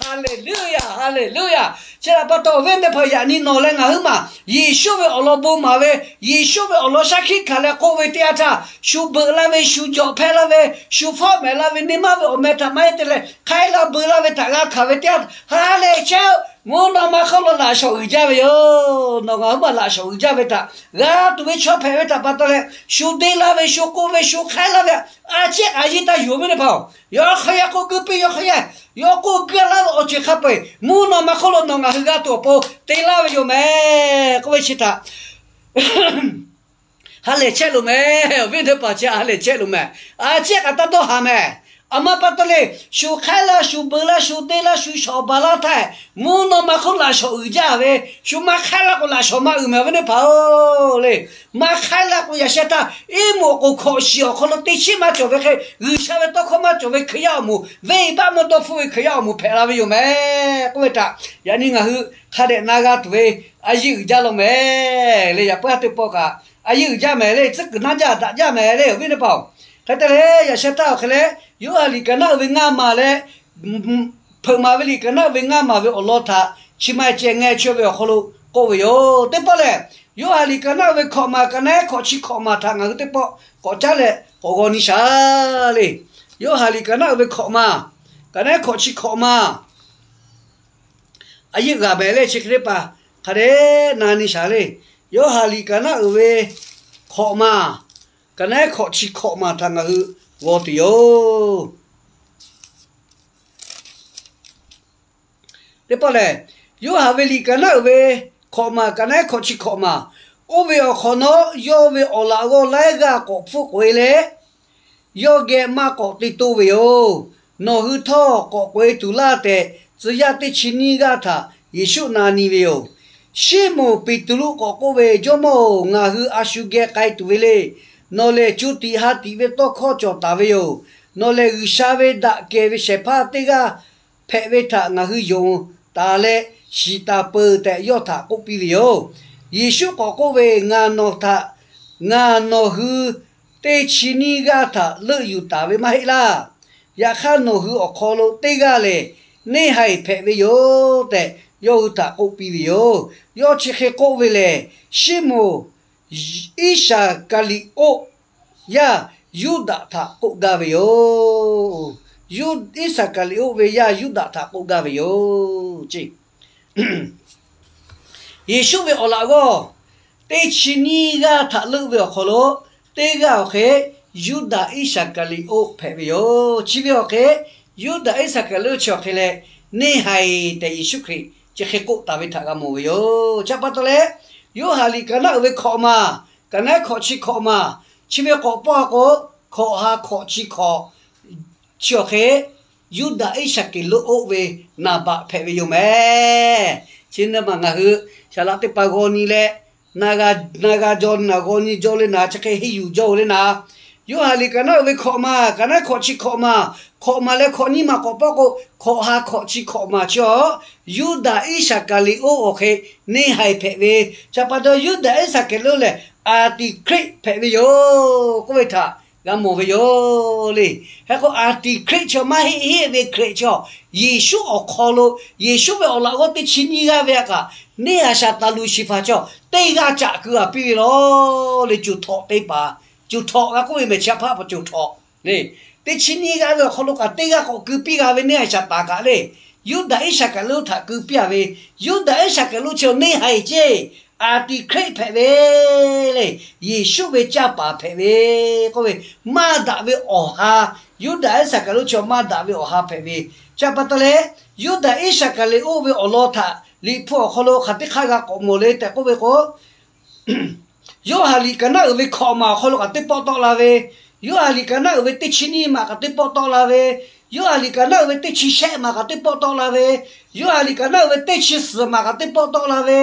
Haˍleˍluˆyaˬ, haˍleˍluˆyaˬ. Chi htaꞈ pa taw awˬ viˉ teˇ hpaˍ, yaꞈ nyi nawˬ leh ngaˬ huiˉ maˬ Yeˍsuˆ ve awˬ lawn bon maˍ ve, Yeˍsuˆ ve awˬ lawn shaˉ hkiˆ hkanˍ leh k'oˆ ve teˇ yanˇ htaˇ, shu beuꞈ laˇ ve, shu jawꞈ hpehˇ laˇ ve, shu fawˆ mehˍ laˇ ve, neˇ maˇ ve awˬ meh htaꞈ maˇ heˆ te leh hk'aiˉ laˇ beuꞈ laˇ ve htaꞈ g'a hkanˍ ve teˇ yanˇ, ha lehˬ chehˇ-oˆ, mvuhˇ naw ma hk'oˆ lo laꞈ shawnˍ uiˍ jaˇ ve yoˬ. Nawˬ ngaˬ huiˉ maˬ laꞈ shawnˍ uiˍ jaˇ ve htaꞈ g'a tuˬ ve chaw hpehꞈ ve htaꞈ pa taw leh, shu deˇ laˇ ve, shu k'oˆ ve, shu hk'aiˉ laˇ ve, a ciˉ k'aꞈ yiˇ taˇ yuˬ ve teˇ hpaˍ-oˬ, yawˇ hk'a yaˇ k'oˆ guiˇ piˇ, yawˇ hk'a yaˇ, yawˇ k'oˆ guiˇ laˇ ve awˬ ceuˬ hk'a peu-eˬ mvuhˇ naw ma hk'oˆ lo nawˬ ngaˬ hui g'a tuˬ awˬ pon te laˇ ve yoˬ mehˍ k'oˆ ve chi htaꞈ ha lehˬ chehˇ loˬ mehˍ. Awˬ viˉ teˇ hpaˍ chi ha lehˬ chehˇ loˬ mehˍ. A ciˉ k'aꞈ taˇ dawˇ haˍ mehˍ. A ma pa taw le, shu hk'aiˉ laˇ, shu beuꞈ laˇ, shu deˇ laˇ, shu shawˍ baˬ laˇ htaˇ, mvuhˇ naw ma hk'oˆ laꞈ shawnˍ uiˍ jaˇ ve, shu maˇ hk'aiˉ laˇ k'o laꞈ shawnˍ maˇ uiˍ mehˍ, awˬ viˉ teˇ hpaˍ-oˬ le. Maˇ hk'aiˉ laˇ k'o yaꞈ sheh htaˇ, iˉ moˍ awˬ k'oˍ hkawꞈ shiˍ awˬ hk'aw lo teˇ chiˉ maˇ cawˬ ve hk'e, G'uiˬsha ve tawˇ hkawˇ maˇ cawˬ ve Hkriꞈ yaˇ awˬ moˍ, venˇbaˆ mvuhˇ dawˇ hpfuhˆ ve Hkriꞈ yaˇ awˬ moˍ hpehꞈ la ve yoˬ mehˍ k'oˆ ve htaꞈ yaꞈ nyi ngaˬ hui hk'a dehꞈ na g'a tuˬ ve a yiˇ uiˍ jaˇ law mehˍ le. Yaꞈ puiˉ ha teˇ pawˆ kaꞈ a yiˇ uiˍ jaˇ mehˍ le. Tcuhˉ kuiˬ naˇ jaˇ daꞈ jaˇ mehˍ le, awˬ viˉ teˇ hpaˍ-oˬ. Hk'e te leh yaꞈ sheh htaˇ awˬ hk'e leh, Yoˇhanˬ liꞈ ka naˆ uiˍ ve ngaˇ maˬ leh Hpeuꞈ maˍ ve liꞈ ka naˆ uiˍ ve ngaˇ maˬ ve awˬ lawn htaꞈ chi ma ceh ngeh chaweh ve awˬ hk'aw lo k'oˆ ve yoˬ. Teˇ pawˆ lehˬ, Yoˇhanˬ liꞈ ka naˆ uiˍ ve hkawꞈ maˬ ka naˆ ehˉ hkawꞈ chi hkawꞈ maˬ htaꞈ ngaˬ hui teˇ pawˆ k'awꞈ caˉ leh k'awꞈ g'aw nyi shaˍ le. Yoˇhanˬ liꞈ ka naˆ uiˍ ve hkawꞈ maˬ ka naˆ ehˉ hkawꞈ chi hkawꞈ maˬ a yiˇ g'aꞈ mehˍ le. Chi hk'e te pa hk'a dehꞈ na nyi shaˍ le. Yoˇhanˬ liꞈ ka naˆ uiˍ ve hkawꞈ maˬ ka naˆ ehˉ hkawꞈ chi hkawꞈ maˬ htaꞈ ngaˬ hui g'aw tuˬ yoˬ. Teˇ pawˆ lehˬ, Yoˇhanˬ ve liꞈ ka naˆ uiˍ ve hkawꞈ maˬ ka naˆ ehˉ hkawꞈ chi hkawꞈ maˬ, oˇ ve awˬ hk'awꞈ nawˉ yawˇ ve awˬ laꞈ g'awˇ laiˉ g'aˇ k'awꞈ hpfuhˆ k'oꞈ-e leh, yawˇ geh maˇ k'awꞈ te toˇ ve yoˬ. Nawˬ hui htawˇ k'awꞈ k'oꞈ-e tuˬ laˇ tehꞈ, tcuh yaˇ teˇ chi nyiˇ g'aˇ htaꞈ Yeˍsuˆ na nyi ve yoˬ. Siˉmonˍ Peˍtruˆ k'awꞈ k'oˆ ve, Jawˇmawˇ-oˬ, ngaˬ hui a shu geh k'ai tuˬ ve le. Nawˬ lehˬ co tiꞈ ha tiꞈ ve tawˇ hkawˇ cawˬ taˍ ve yoˬ. Nawˬ lehˬ G'uiˬsha ve daꞈ kehˬ ve shehˍ hpaˇ teˇ g'aˇ hpehꞈ ve htaꞈ ngaˬ hui yonˍ taˍ leh shiˍ taˍ peuˬ tehꞈ, yawˇ htaꞈ k'oˆ piˇ ve yoˬ. Yeˍsuˆ k'awꞈ k'oˆ ve, Ngaˬ nawˬ htaꞈ, ngaˬ nawˬ hui teˇ chi nyiˇ g'aˇ htaꞈ leuˆ yuˬ taˍ ve maˇ heˆ laˇ. Yaꞈ hk'aˇ, nawˬ hui awˬ hk'aw lo teˇ g'aˇ lehˬ, neˇ haiˬ hpehꞈ ve yoˬ tehꞈ, yawˇ hui htaꞈ k'oˆ piˇ ve yoˬ. Yawˇ chi hk'e k'oˆ ve lehˬ, Siˉmonˍ Iˉsaˍkaˍriˍoˆ yaˇ Yuˇdaꞈ htaꞈ k'oˆ gaˇ ve yoˬ. Iˉsaˍkaˍriˍoˆ ve yaˇ Yuˇdaꞈ htaꞈ k'oˆ gaˇ ve yoˬ. Yeˍsuˆ ve awˬ laꞈ g'awˇ teˇ chi nyiˇ g'aˇ htaꞈ leuˆ ve awˬ hk'aw lo, teˇ g'aˇ awˬ hk'e Yuˇdaꞈ Iˉsaˍkaˍriˍoˆ hpehꞈ ve yoˬ. Chi ve awˬ hk'e Yuˇdaꞈ Iˉsaˍkaˍriˍoˆ chi awˬ hk'e leh neˇ haiˬ tehꞈ Yeˍsuˆ Hkriꞈ chi hk'e k'oˆ taˍ ve htaꞈ g'a mawˬ ve yoˬ. Chi pa taw leh, Yoˇhanˬ liꞈ kaˍ naˆ uiˍ ve hkawꞈ maˬ, kaˍ naˆ hkawꞈ chi hkawꞈ maˬ, chi ve k'awꞈ pawˆ k'o, hkawꞈ ha hkawꞈ chi hkawꞈ chi awˬ hk'e Yuˇdaꞈ Iˉsaˍkaˍriˍoˆ oˇ ve naˍ baꞈ hpehꞈ ve yoˬ mehˍ. Chi nyi ma ngaˬ hui saˍ laꞈ teˇ hpaˍ g'aw nyi leh, na g'a jaw naˬ g'aw nyi jaw le naˍ, chi hk'e henˇ yuˬ jaw le naˍ. Yoˇhanˬ liꞈ kaˍ naˆ uiˍ ve hkawꞈ maˬ, kaˍ naˆ hkawꞈ chi hkawꞈ maˬ, hkawꞈ maˬ leh hkawꞈ nyiˇ maˬ k'awꞈ pawˆ k'o, hkawꞈ ha hkawꞈ chi hkawꞈ maˬ chi awˬ Yuˇdaꞈ Iˉsaˍkaˍriˍoˆ awˬ hk'e neˇ haiˬ hpehꞈ ve, chi pa taw Yuˇdaꞈ Iˉsaˍkaˍriˍoˆ lehˬ anˍtiˍhkriˆ hpehꞈ ve yoˬ k'oˆ ve htaꞈ g'a mawˬ ve yoˬ le. Hk'e k'o, anˍtiˍhkriˆ chi maˇ heˆ heˆ ve Hkriꞈ chi awˬ, Yeˍsuˆ awˬ hk'aw lo, Yeˍsuˆ ve awˬ laꞈ g'awˇ teˇ chi nyiˇ g'aˇ ve a kaꞈ, neˇ haiˬ Saˍtanˍ Luˍsiˍfaˍ chi teˇ g'aˇ caꞈ keu a piˇ ve lawˬ le. Coˬ htawꞈ teˇ hpaˍ, coˬ htawꞈ g'a k'oˆ ve mehˍ, chi a hpaˇ pa coˬ htawꞈ le. Teˇ chi nyiˇ g'aˇ ve awˬ hk'aw lo kaꞈ teˇ g'aˇ k'awꞈ keu piˇ g'a ve neˇ haiˬ Saˍtanˍ kaꞈ le, Yuˇdaꞈ Iˉsaˍkaˍriˍoˆ htaꞈ keu piˇ a ve, Yuˇdaꞈ Iˉsaˍkaˍriˍoˆ chi neˇ haiˬ ceˇ, anˍtiˍhkriˆ hpehꞈ ve le. Yeˍsuˆ ve caˇ paˍ hpehꞈ ve k'oˆ ve, maˇ daꞈ ve awˬ ha, Yuˇdaꞈ Iˉsaˍkaˍriˍoˆ chi maˇ daꞈ ve awˬ ha hpehꞈ ve, chi pa taw leh, Yuˇdaꞈ Iˉsaˍkaˍriˍoˆ ve awˬ lawn htaꞈ Liꞈ hpu awˬ hk'aw lo hk'aˬ teˇ hk'aˇ g'a k'awꞈ mawˬ le tehꞈ k'oˆ ve k'o, Yoˇhanˬ liꞈ kaˍ naˆ uiˍ ve hkawꞈ maˬ awˬ hk'aw lo kaꞈ teˇ pawˆ tawˆ la ve, Yoˇhanˬ liꞈ kaˍ naˆ uiˍ ve teˇ chi nyiˇ maˬ kaꞈ teˇ pawˆ tawˆ la ve, Yoˇhanˬ liꞈ kaˍ naˆ uiˍ ve teˇ chi shehˆ maˬ kaꞈ teˇ pawˆ tawˆ la ve, Yoˇhanˬ liꞈ kaˍ naˆ uiˍ ve teˇ chi suhˍ maˬ kaꞈ teˇ pawˆ tawˆ la ve,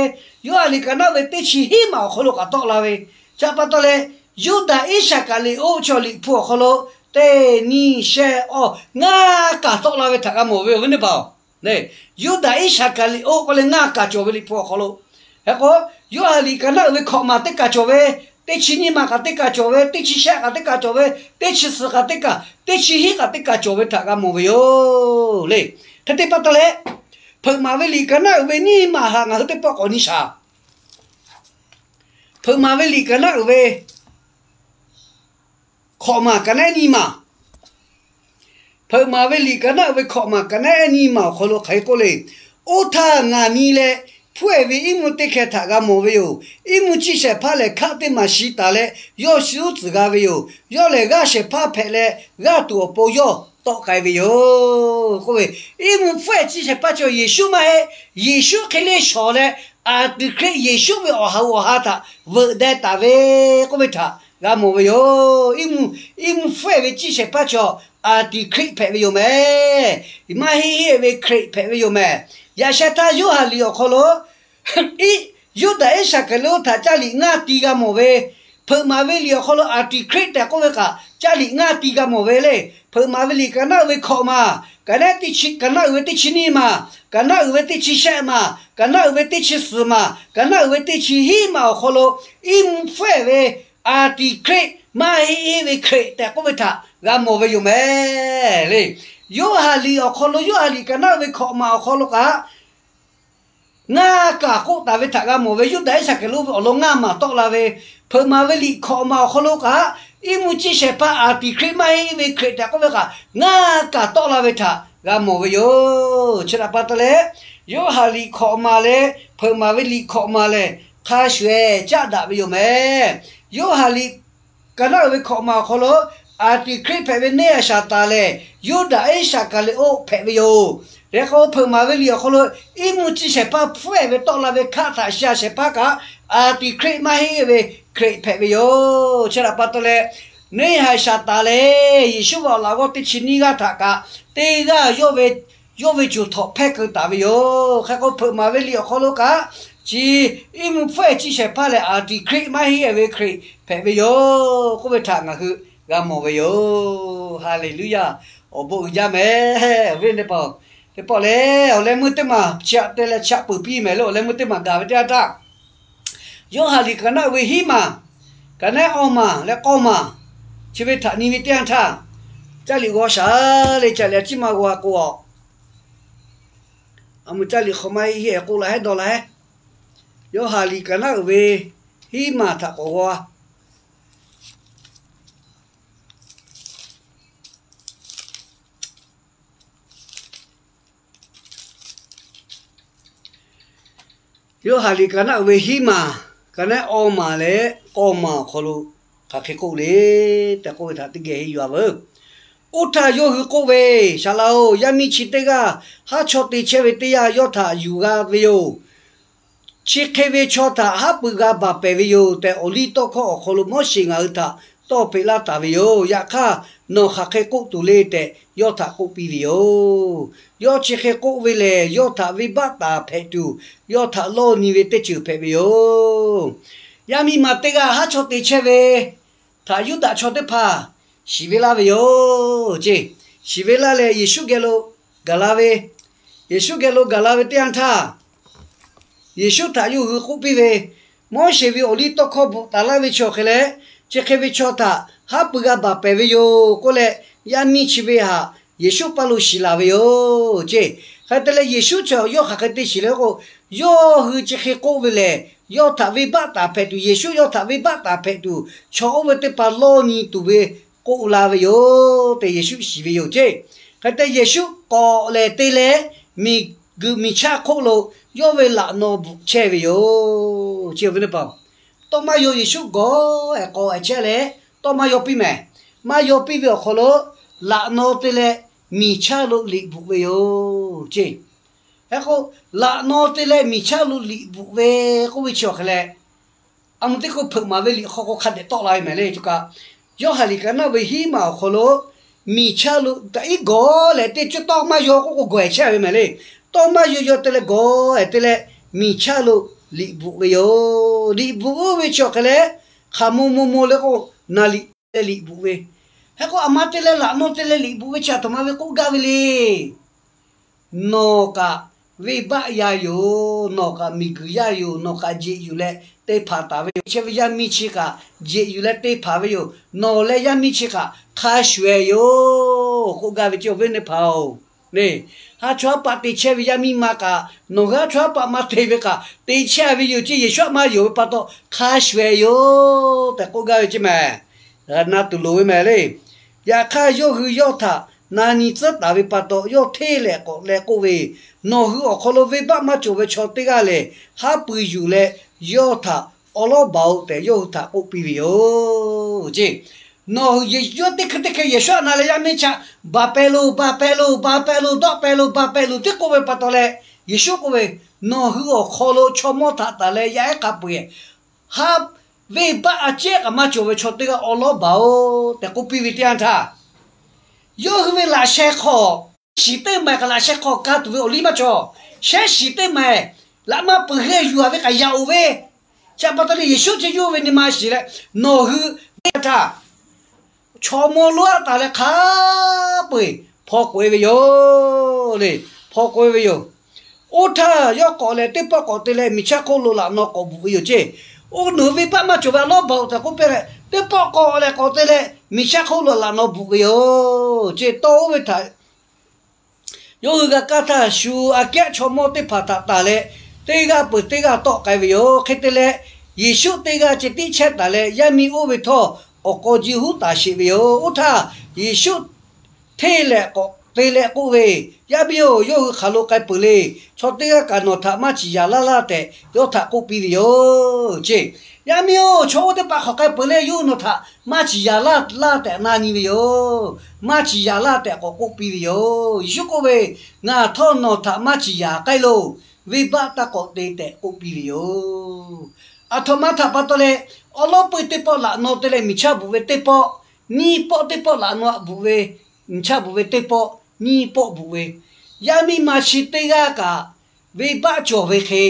Yoˇhanˬ liꞈ kaˍ naˆ uiˍ ve teˇ chi hiˉ maˬ awˬ hk'aw lo kaꞈ tawˆ la ve, chi pa taw leh, Yuˇdaꞈ Iˉsaˍkaˍriˍoˆ chi Liꞈ hpu awˬ hk'aw lo teˇ nyiˇ shehˆ awˇ ngaˇ kaˬ tawˆ la ve htaꞈ g'a mawˬ ve yoˬ ve neˇ paˍ-oˬ. Yuˇdaꞈ Iˉsaˍkaˍriˍoˆ k'oˆ leh ngaˇ kaˬ cawˬ ve Liꞈ hpu awˬ hk'aw lo, hk'e k'o, Yoˇhanˬ liꞈ kaˍ naˆ uiˍ ve hkawꞈ maˬ teˇ kaˬ cawˬ ve, teˇ chi nyiˇ maˬ kaꞈ teˇ kaˬ cawˬ ve, teˇ chi shehˆ kaꞈ teˇ kaˬ cawˬ ve, teˇ chi suhˍ kaꞈ teˇ kaˬ, teˇ chi hiˉ kaꞈ teˇ kaˬ cawˬ ve htaꞈ g'a mawˬ ve yoˬ le. Hk'e te pa taw leh, Hpeuꞈ maˍ ve liꞈ kaˍ naˆ uiˍ ve nyiˇ maˬ haꞈ ngaˬ hui teˇ pawˆ k'awꞈ nyi shaˍ. Hpeuꞈ maˍ ve liꞈ kaˍ naˆ uiˍ ve hkawꞈ maˬ kaˍ naˆ nyiˇ maˬ, Hpeuꞈ maˍ ve liꞈ kaˍ naˆ uiˍ ve hkawꞈ maˬ kaˍ naˆ nyiˇ maˬ awˬ hk'aw lo hk'aˬ hk'e k'oˆ le. Oˇ htaˇ ngaˬ nyi leh hpfuhˆ-ehˍ ve iˉ mvuhˇ teˇ hkeh htaꞈ g'a mawˬ ve yoˬ. Iˉ mvuhˇ ciˇ shehˍ hpaˇ lehˬ, hkaˆ teˇ maˬ shi taˍ leh yawˇ shu uˉ tcuhˍ g'a ve yoˬ. Yawˇ lehˬ g'aˇ shehˍ hpaˇ hpehꞈ leh, g'aˇ tuˬ awˬ pon yawˇ tawˆ k'ai ve yoˬ k'oˆ ve, iˉ mvuhˇ hpfuhˆ-ehˍ ciˇ shehˍ hpaˇ chi Yeˍsuˆ maˇ heˆ. Yeˍsuˆ hk'e le shawˍ leh, anˍtiˍhkriˆ Yeˍsuˆ ve awˬ ha awˬ ha htaꞈ veuꞈ deh taˍ ve k'oˆ ve htaꞈ g'a mawˬ ve yoˬ. Iˉ mvuhˇ, iˉ mvuhˇ hpfuhˆ-ehˍ ve ciˇ shehˍ hpaˇ chi anˍtiˍhkriˆ hpehꞈ ve yoˬ mehˍ. Maˇ heˆ heˆ ve Hkriꞈ hpehꞈ ve yoˬ mehˍ. Yaꞈ sheh htaˇ Yoˇhanˬ liꞈ awˬ hk'aw lo Iˉ, Yuˇdaꞈ Iˉsaˍkaˍriˍoˆ htaꞈ caˇ liꞈ ngaˇ ti g'a mawˬ ve, Hpeuꞈ maˍ ve liꞈ awˬ hk'aw lo anˍtiˍhkriˆ tehꞈ k'oˆ ve kaꞈ caˇ liꞈ ngaˇ ti g'a mawˬ ve le. Hpeuꞈ maˍ ve liꞈ kaˍ naˆ uiˍ ve hkawꞈ maˬ, kaˍ naˆ teˇ chi, kaˍ naˆ uiˍ ve teˇ chi nyiˇ maˬ, kaˍ naˆ uiˍ ve teˇ chi shehˆ maˬ, kaˍ naˆ uiˍ ve teˇ chi suhˍ maˬ, kaˍ naˆ uiˍ ve teˇ chi hiˉ maˬ awˬ hk'aw lo Iˉ mvuhˇ hpfuhˆ-ehˍ ve anˍtiˍhkriˆ, maˇ heˆ heˆ ve Hkriꞈ tehꞈ k'oˆ ve htaꞈ g'a mawˬ ve yoˬ mehˍ le. Yoˇhanˬ liꞈ awˬ hk'aw lo, Yoˇhanˬ liꞈ kaˍ naˆ uiˍ ve hkawꞈ maˬ awˬ hk'aw lo kaꞈ ngaˇ kaˬ k'oˆ taˍ ve htaꞈ g'a mawˬ ve, Yuˇdaꞈ Iˉsaˍkaˍriˍoˆ ve awˬ lawn ngaˇ maˬ tawˆ la ve, Hpeuꞈ maˍ ve liꞈ hkawꞈ maˬ awˬ hk'aw lo kaꞈ, Iˉ mvuhˇ ciˇ shehˍ hpaˇ anˍtiˍhkriˆ maˇ heˆ ve Hkriꞈ tehꞈ k'oˆ ve kaꞈ ngaˇ kaˬ tawˆ la ve htaꞈ g'a mawˬ ve yoˬ. Chi htaꞈ pa taw leh, Yoˇhanˬ liꞈ hkawꞈ maˬ leh Hpeuꞈ maˍ ve liꞈ hkawꞈ maˬ lehˬ hk'a shuˍ-ehˍ caˆ daꞈ ve yoˬ mehˍ. Yoˇhanˬ liꞈ kaˍ naˆ uiˍ ve hkawꞈ maˬ awˬ hk'aw lo anˍtiˍhkriˆ hpehꞈ ve neˇ haiˬ Saˍtanˍ lehˬ, Yuˇdaꞈ Iˉsaˍkaˍriˍoˆ hpehꞈ ve yoˬ. Leh k'o, Hpeuꞈ maˍ ve liꞈ awˬ hk'aw lo Iˉ mvuhˇ ciˇ shehˍ hpaˇ hpfuhˆ-ehˍ ve tawˆ la ve hkaˆ htaꞈ sha shehˍ hpaˇ kaꞈ anˍtiˍhkriˆ maˇ heˆ ve Hkriꞈ hpehꞈ ve yoˬ. Chi htaꞈ pa taw leh, neˇ haiˬ Saˍtanˍ lehˬ Yeˍsuˆ ve awˬ laꞈ g'awˇ teˇ chi nyiˇ g'aˇ htaꞈ kaꞈ teˇ g'aˇ yawˇ ve, yawˇ ve coˬ htawꞈ hpehˇ keu taˍ ve yoˬ. Hk'e k'o, Hpeuꞈ maˍ ve liꞈ awˬ hk'aw lo kaꞈ chi Iˉ mvuhˇ hpfuhˆ-ehˍ ciˇ shehˍ hpaˇ lehˬ anˍtiˍhkriˆ maˇ heˆ ve Hkriꞈ hpehꞈ ve yoˬ k'oˆ ve htaꞈ ngaˬ hui g'a mawˬ ve yoˬ. Haˍleˍluˇyaˇ. Awˬ bon uiˍ jaˇ mehˍ. Awˬ viˉ teˇ hpaˍ, teˇ pawˆ lehˬ awˬ leh meuˇ teˇ maˬ chi aꞈ te leh chi aꞈ peuˬ piˇ mehˍ le. Awˬ leh meuˇ teˇ maˬ gaˬ ve teˇ yanˇ htaˇ, Yoˇhanˬ liꞈ kaˍ naˆ uiˍ ve hiˉ maˬ, kaˍ naˆ awˇ maˬ leh k'awˇ maˬ, chi ve htaꞈ nyi ve teˇ yanˇ htaˇ, caˇ liꞈ g'aw shaˍ le, caˇ liꞈ a ciˉ maˇ g'aw k'o a A mui caˇ liꞈ hk'aw maˇ heˆ, heˆ k'oˆ la hehˉ dawˇ la hehˉ. Yawˇ haˍ liꞈ kaˍ naˆ uiˍ ve hiˉ maˬ htaꞈ k'awꞈ g'aw. Yawˇ haˍ liꞈ kaˍ naˆ uiˍ ve hiˉ maˬ, kaˍ naˆ awˇ maˬ leh k'awˇ maˬ awˬ hk'aw lo hk'aˬ hk'e k'oˆ le tehꞈ k'oˆ ve htaꞈ teˇ geh henˇ yuˬ-a veuˬ. Oˇ htaˇ yawˇ hui k'oˆ ve, Saˍ laꞈ-oˬ, yaˇ miˇ chi teˇ g'aˇ haˉ chawˇ te chehˇ ve teˇ yanˇ yawˇ htaꞈ yuˬ g'a ve yoˬ. Chi hk'e ve chaw htaꞈ haˉ pui g'a baˬ pehˍ ve yoˬ tehꞈ, awˬ liˇ tawˇ hkawˇ awˬ hk'aw lo Moˉseˍ ngaˬ hui htaꞈ tawˇ hpeꞈ laˇ taˍ ve yoˬ. Yaꞈ hk'aˇ, nawˬ hk'aˬ hk'e k'oˆ tuˬ le tehꞈ yawˇ htaꞈ k'oˆ piˇ ve yoˬ. Yawˇ chi hk'e k'oˆ ve lehˬ, yawˇ htaꞈ venˇbaˆ taˍ hpehꞈ tuˬ, yawˇ htaꞈ lawˇ nyi ve teˇ ceuˬ hpehꞈ ve yoˬ. Yaˇ miˇ ma teˇ g'aˇ haˉ chawˇ te chehˇ ve htaꞈ Yuˇdaꞈ chaw teˇ hpaˍ shiˍ ve laˇ ve yoˬ ceˇ. Shiˍ ve laˇ leh Yeˍsuˆ geh lo gaˬ la ve, Yeˍsuˆ geh lo gaˬ la ve teˇ yanˇ htaˇ, Yeˍsuˆ htaꞈ yawˇ hui k'oˆ piˇ ve, Moˉseˍ ve awˬ liˇ tawˇ hkawˇ bvuhꞈ taˍ laˇ ve chi awˬ hk'e leh, chi hk'e ve chaw htaꞈ haˉ pui g'a baˬ pehˍ ve yoˬ k'oˆ leh, yaˇ miˇ chi ve htaꞈ Yeˍsuˆ paˇ lo shiˍ laˬ ve yoˬ ceˇ. Hk'e te leh Yeˍsuˆ chi yawˇ hk'aˬ hk'e te shiˍ le k'o, yawˇ hui chi hk'e k'oˆ ve lehˬ, yawˇ htaꞈ venˇbaˆ taˍ hpehꞈ tuˬ, Yeˍsuˆ yawˇ htaꞈ venˇbaˆ taˍ hpehꞈ tuˬ, chaw oˇ ve teˇ hpaˍ lawˇ nyi tuˬ ve k'oˆ la ve yoˬ tehꞈ Yeˍsuˆ shiˍ ve yoˬ ceˇ. Hk'e te Yeˍsuˆ k'awꞈ lehˬ te leh, miˬguiˬ miˬ chaˇ hk'oˆ lo yawˇ ve laꞈ naw bvuhꞈ chehˇ ve yoˬ ceˇ. Awˬ viˉ teˇ hpaˍ-oˬ, tawˇ maˇ yaw Yeˍsuˆ gawˬ ehˍ k'awꞈ ehˍ chehˇ leh, tawˇ maˇ yaw piˇ mehˍ. Maˇ yaw piˇ ve awˬ hk'aw lo laꞈ naw te leh miˬ chaˇ lo liꞈ bvuhꞈ ve yoˬ ceˇ. Hk'e k'o, laꞈ naw te leh miˬ chaˇ lo liꞈ bvuhꞈ ve k'oˆ ve chi awˬ hk'e leh, a mui teˇ hkui hpeuꞈ maˍ ve liꞈ hk'aw k'o hk'a dehꞈ tawˆ la ve mehˍ le. Choˬ kaꞈ, Yoˇhanˬ liꞈ kaˍ naˆ ve hiˉ maˬ awˬ hk'aw lo miˬ chaˇ lo taꞈ iˉ gawˬ leh teˇ cuˇ tawˇ maˇ yaw k'oˆ k'o gawˬ ehˍ chehˇ ve mehˍ le. Tawˇ maˇ yaw yaw te leh gawˬ ehˍ te leh miˬ chaˇ lo liꞈ bvuhꞈ ve yoˬ. Liꞈ bvuhꞈ oˇ ve chi awˬ hk'e leh, hk'aˬ mo mo mo le k'o, naˍ liꞈ te liꞈ bvuhꞈ ve. Hk'e k'o, aˬ ma te leh laꞈ naw te leh liꞈ bvuhꞈ ve chi aˬ htoꞈ ma ve k'oˆ gaˇ ve le. Nawˬ kaꞈ venˇbaˆ yaˇ yoˬ. Nawˬ kaꞈ miˬguiˬ yaˇ yoˬ. Nawˬ kaꞈ jeꞈ yuˬ leh te hpanˍ taˍ ve yoˬ. Chehˇ ve yaˇ miˇ chi kaꞈ jeꞈ yuˬ leh te hpanˍ ve yoˬ. Nawˬ leh yaˇ miˇ chi kaꞈ hk'a shuˍ ehˍ yoˬ k'oˆ gaˇ ve ceˇ. Awˬ viˉ teˇ hpaˍ-oˬ, neˇ, haˉ chawˇ haˉ paˆ te chehˇ ve yaˇ miˇ ma kaꞈ, nawˬ hui haˉ chawˇ haˉ paˆ maˇ te ve kaꞈ te chehˇ ve yoˬ ceˇ. Yeˍsuˆ htaꞈ maˇ yonˍ ve pa taw hk'a shuˍ ehˍ yoˬ tehꞈ k'oˆ gaˇ ve ceˇ mehˍ. G'a na tuˬ loˍ ve mehˍ le. Yaꞈ hk'aˇ, yawˇ hui yawˇ htaꞈ na nyi tcuhˉ taˍ ve pa taw, yawˇ hteˇ leh k'awꞈ leh k'oˆ ve, Nawˬ hui awˬ hk'aw lo venˇbaˆ maˇ cawˬ ve chaw teˇ g'aˇ lehˬ, haˉ pui yuˬ leh yawˇ htaꞈ awˉ lawˉ baˬ-oꞈ tehꞈ yawˇ hui htaꞈ k'oˆ piˇ ve yoˬ ceˇ. Nawˬ hui yawˇ teˇ hkui teˇ hkui Yeˍsuˆ htaꞈ na leh yaˇ miˇ chi htaꞈ baˬ pehˍ loˬ, baˬ pehˍ loˬ, baˬ pehˍ loˬ, dawˆ pehˍ loˬ, baˬ pehˍ loˬ tehꞈ k'oˆ ve pa taw leh, Yeˍsuˆ k'oˆ ve, Nawˬ hui awˬ hk'aw lo chaw mawˇ htaꞈ taˍ leh yaˇ ehˉ hk'a peu-eˬ haˉ venˇbaˆ a ciˉ kaꞈ maˇ cawˬ ve chaw teˇ g'aˇ awˉ lawˉ baˬ-oꞈ tehꞈ k'oˆ piˇ ve teˇ yanˇ htaˇ, yawˇ hui ve laꞈ sheh hk'aw, shiˍ teˇ maˬ kaꞈ laꞈ sheh hk'aw ka tuˬ ve awˬ liˇ maˇ cawˬ. Shehˉ shiˍ teˇ maˬ laꞈ maˇ peuˬ hk'e yuˬ-a ve kaꞈ yaꞈ-oˬ ve. Chi pa taw leh Yeˍsuˆ chi yawˇ ve nyi ma shiˍ leh, Nawˬ hui ve htaˇ chaw mawˇ lonˉ aˉ taˍ leh hk'a peu-eˬ hpaw k'oꞈ-e ve yoˬ le. Hpaw k'oꞈ-e ve yoˬ. Oˇ htaˇ yawˇ k'awꞈ leh teˇ pawˆ k'awꞈ te leh miˬ chaˇ hk'oˆ lo laꞈ naw k'awꞈ bvuhꞈ ve yoˬ ceˇ. Oˇ nawˬ hui venˇbaˆ maˇ cawˬ ve awˉ lawˉ baˬ-oꞈ tehꞈ k'oˆ piˇ leh, teˇ pawˆ k'awꞈ leh k'awꞈ te leh miˬ chaˇ hk'oˆ lo laꞈ naw bvuhꞈ ve yoˬ ceˇ. Tawˇ oˇ ve htaꞈ yawˇ hui g'a kaˇ htaˇ, shu aꞈ kehˉ chaw mawˇ teˇ hpaˍ htaꞈ taˍ leh, teˇ g'aˇ peuˬ teˇ g'aˇ tawˆ k'ai ve yoˬ. Hk'e te leh, Yeˍsuˆ teˇ g'aˇ ceh tiˉ chehˇ taˍ leh, yaˇ miˇ oˇ ve htawˇ awˬ k'aw ji huˉ taˍ sheˍ ve yoˬ. Oˇ htaˇ Yeˍsuˆ hteˇ leh k'awꞈ te leh k'oˆ ve, Yaˇ miˇ-oˬ, yawˇ hui hk'aˬ lo k'ai peuˬ le. Chaw teˇ g'aˇ kaꞈ nawˬ htaꞈ maˇ ciˍ yanˍ laˇ laˇ tehꞈ yawˇ htaꞈ k'oˆ piˇ ve yoˬ ceˇ. Yaˇ miˇ-oˬ, chaw oˇ teˇ hpaˍ hk'awꞈ k'ai peuˬ le, yawˇ hui nawˬ htaꞈ maˇ ciˍ yanˍ laˇ laˇ tehꞈ na nyi ve yoˬ. Maˇ ciˍ yanˍ laˇ tehꞈ k'awꞈ k'oˆ piˇ ve yoˬ. Yeˍsuˆ k'oˆ ve, Ngaˬ htawˇ nawˬ htaꞈ maˇ ciˍ yanˍ k'ai loˬ. Venˇbaˆ taˇ k'awꞈ te tehꞈ k'oˆ piˇ ve yoˬ. Aˬ htoꞈ ma htaꞈ pa taw leh, awˉ lawˉ peu teˇ pawˆ laꞈ naw te leh miˬ chaˇ bvuhꞈ ve teˇ pawˆ, nyiˇ pawˆ teˇ pawˆ laꞈ naw bvuhꞈ ve, miˬ chaˇ bvuhꞈ ve teˇ pawˆ, nyiˇ pawˆ bvuhꞈ ve, yaˇ miˇ ma chi teˇ g'aˇ kaꞈ venˇbaˆ cawˬ ve hk'e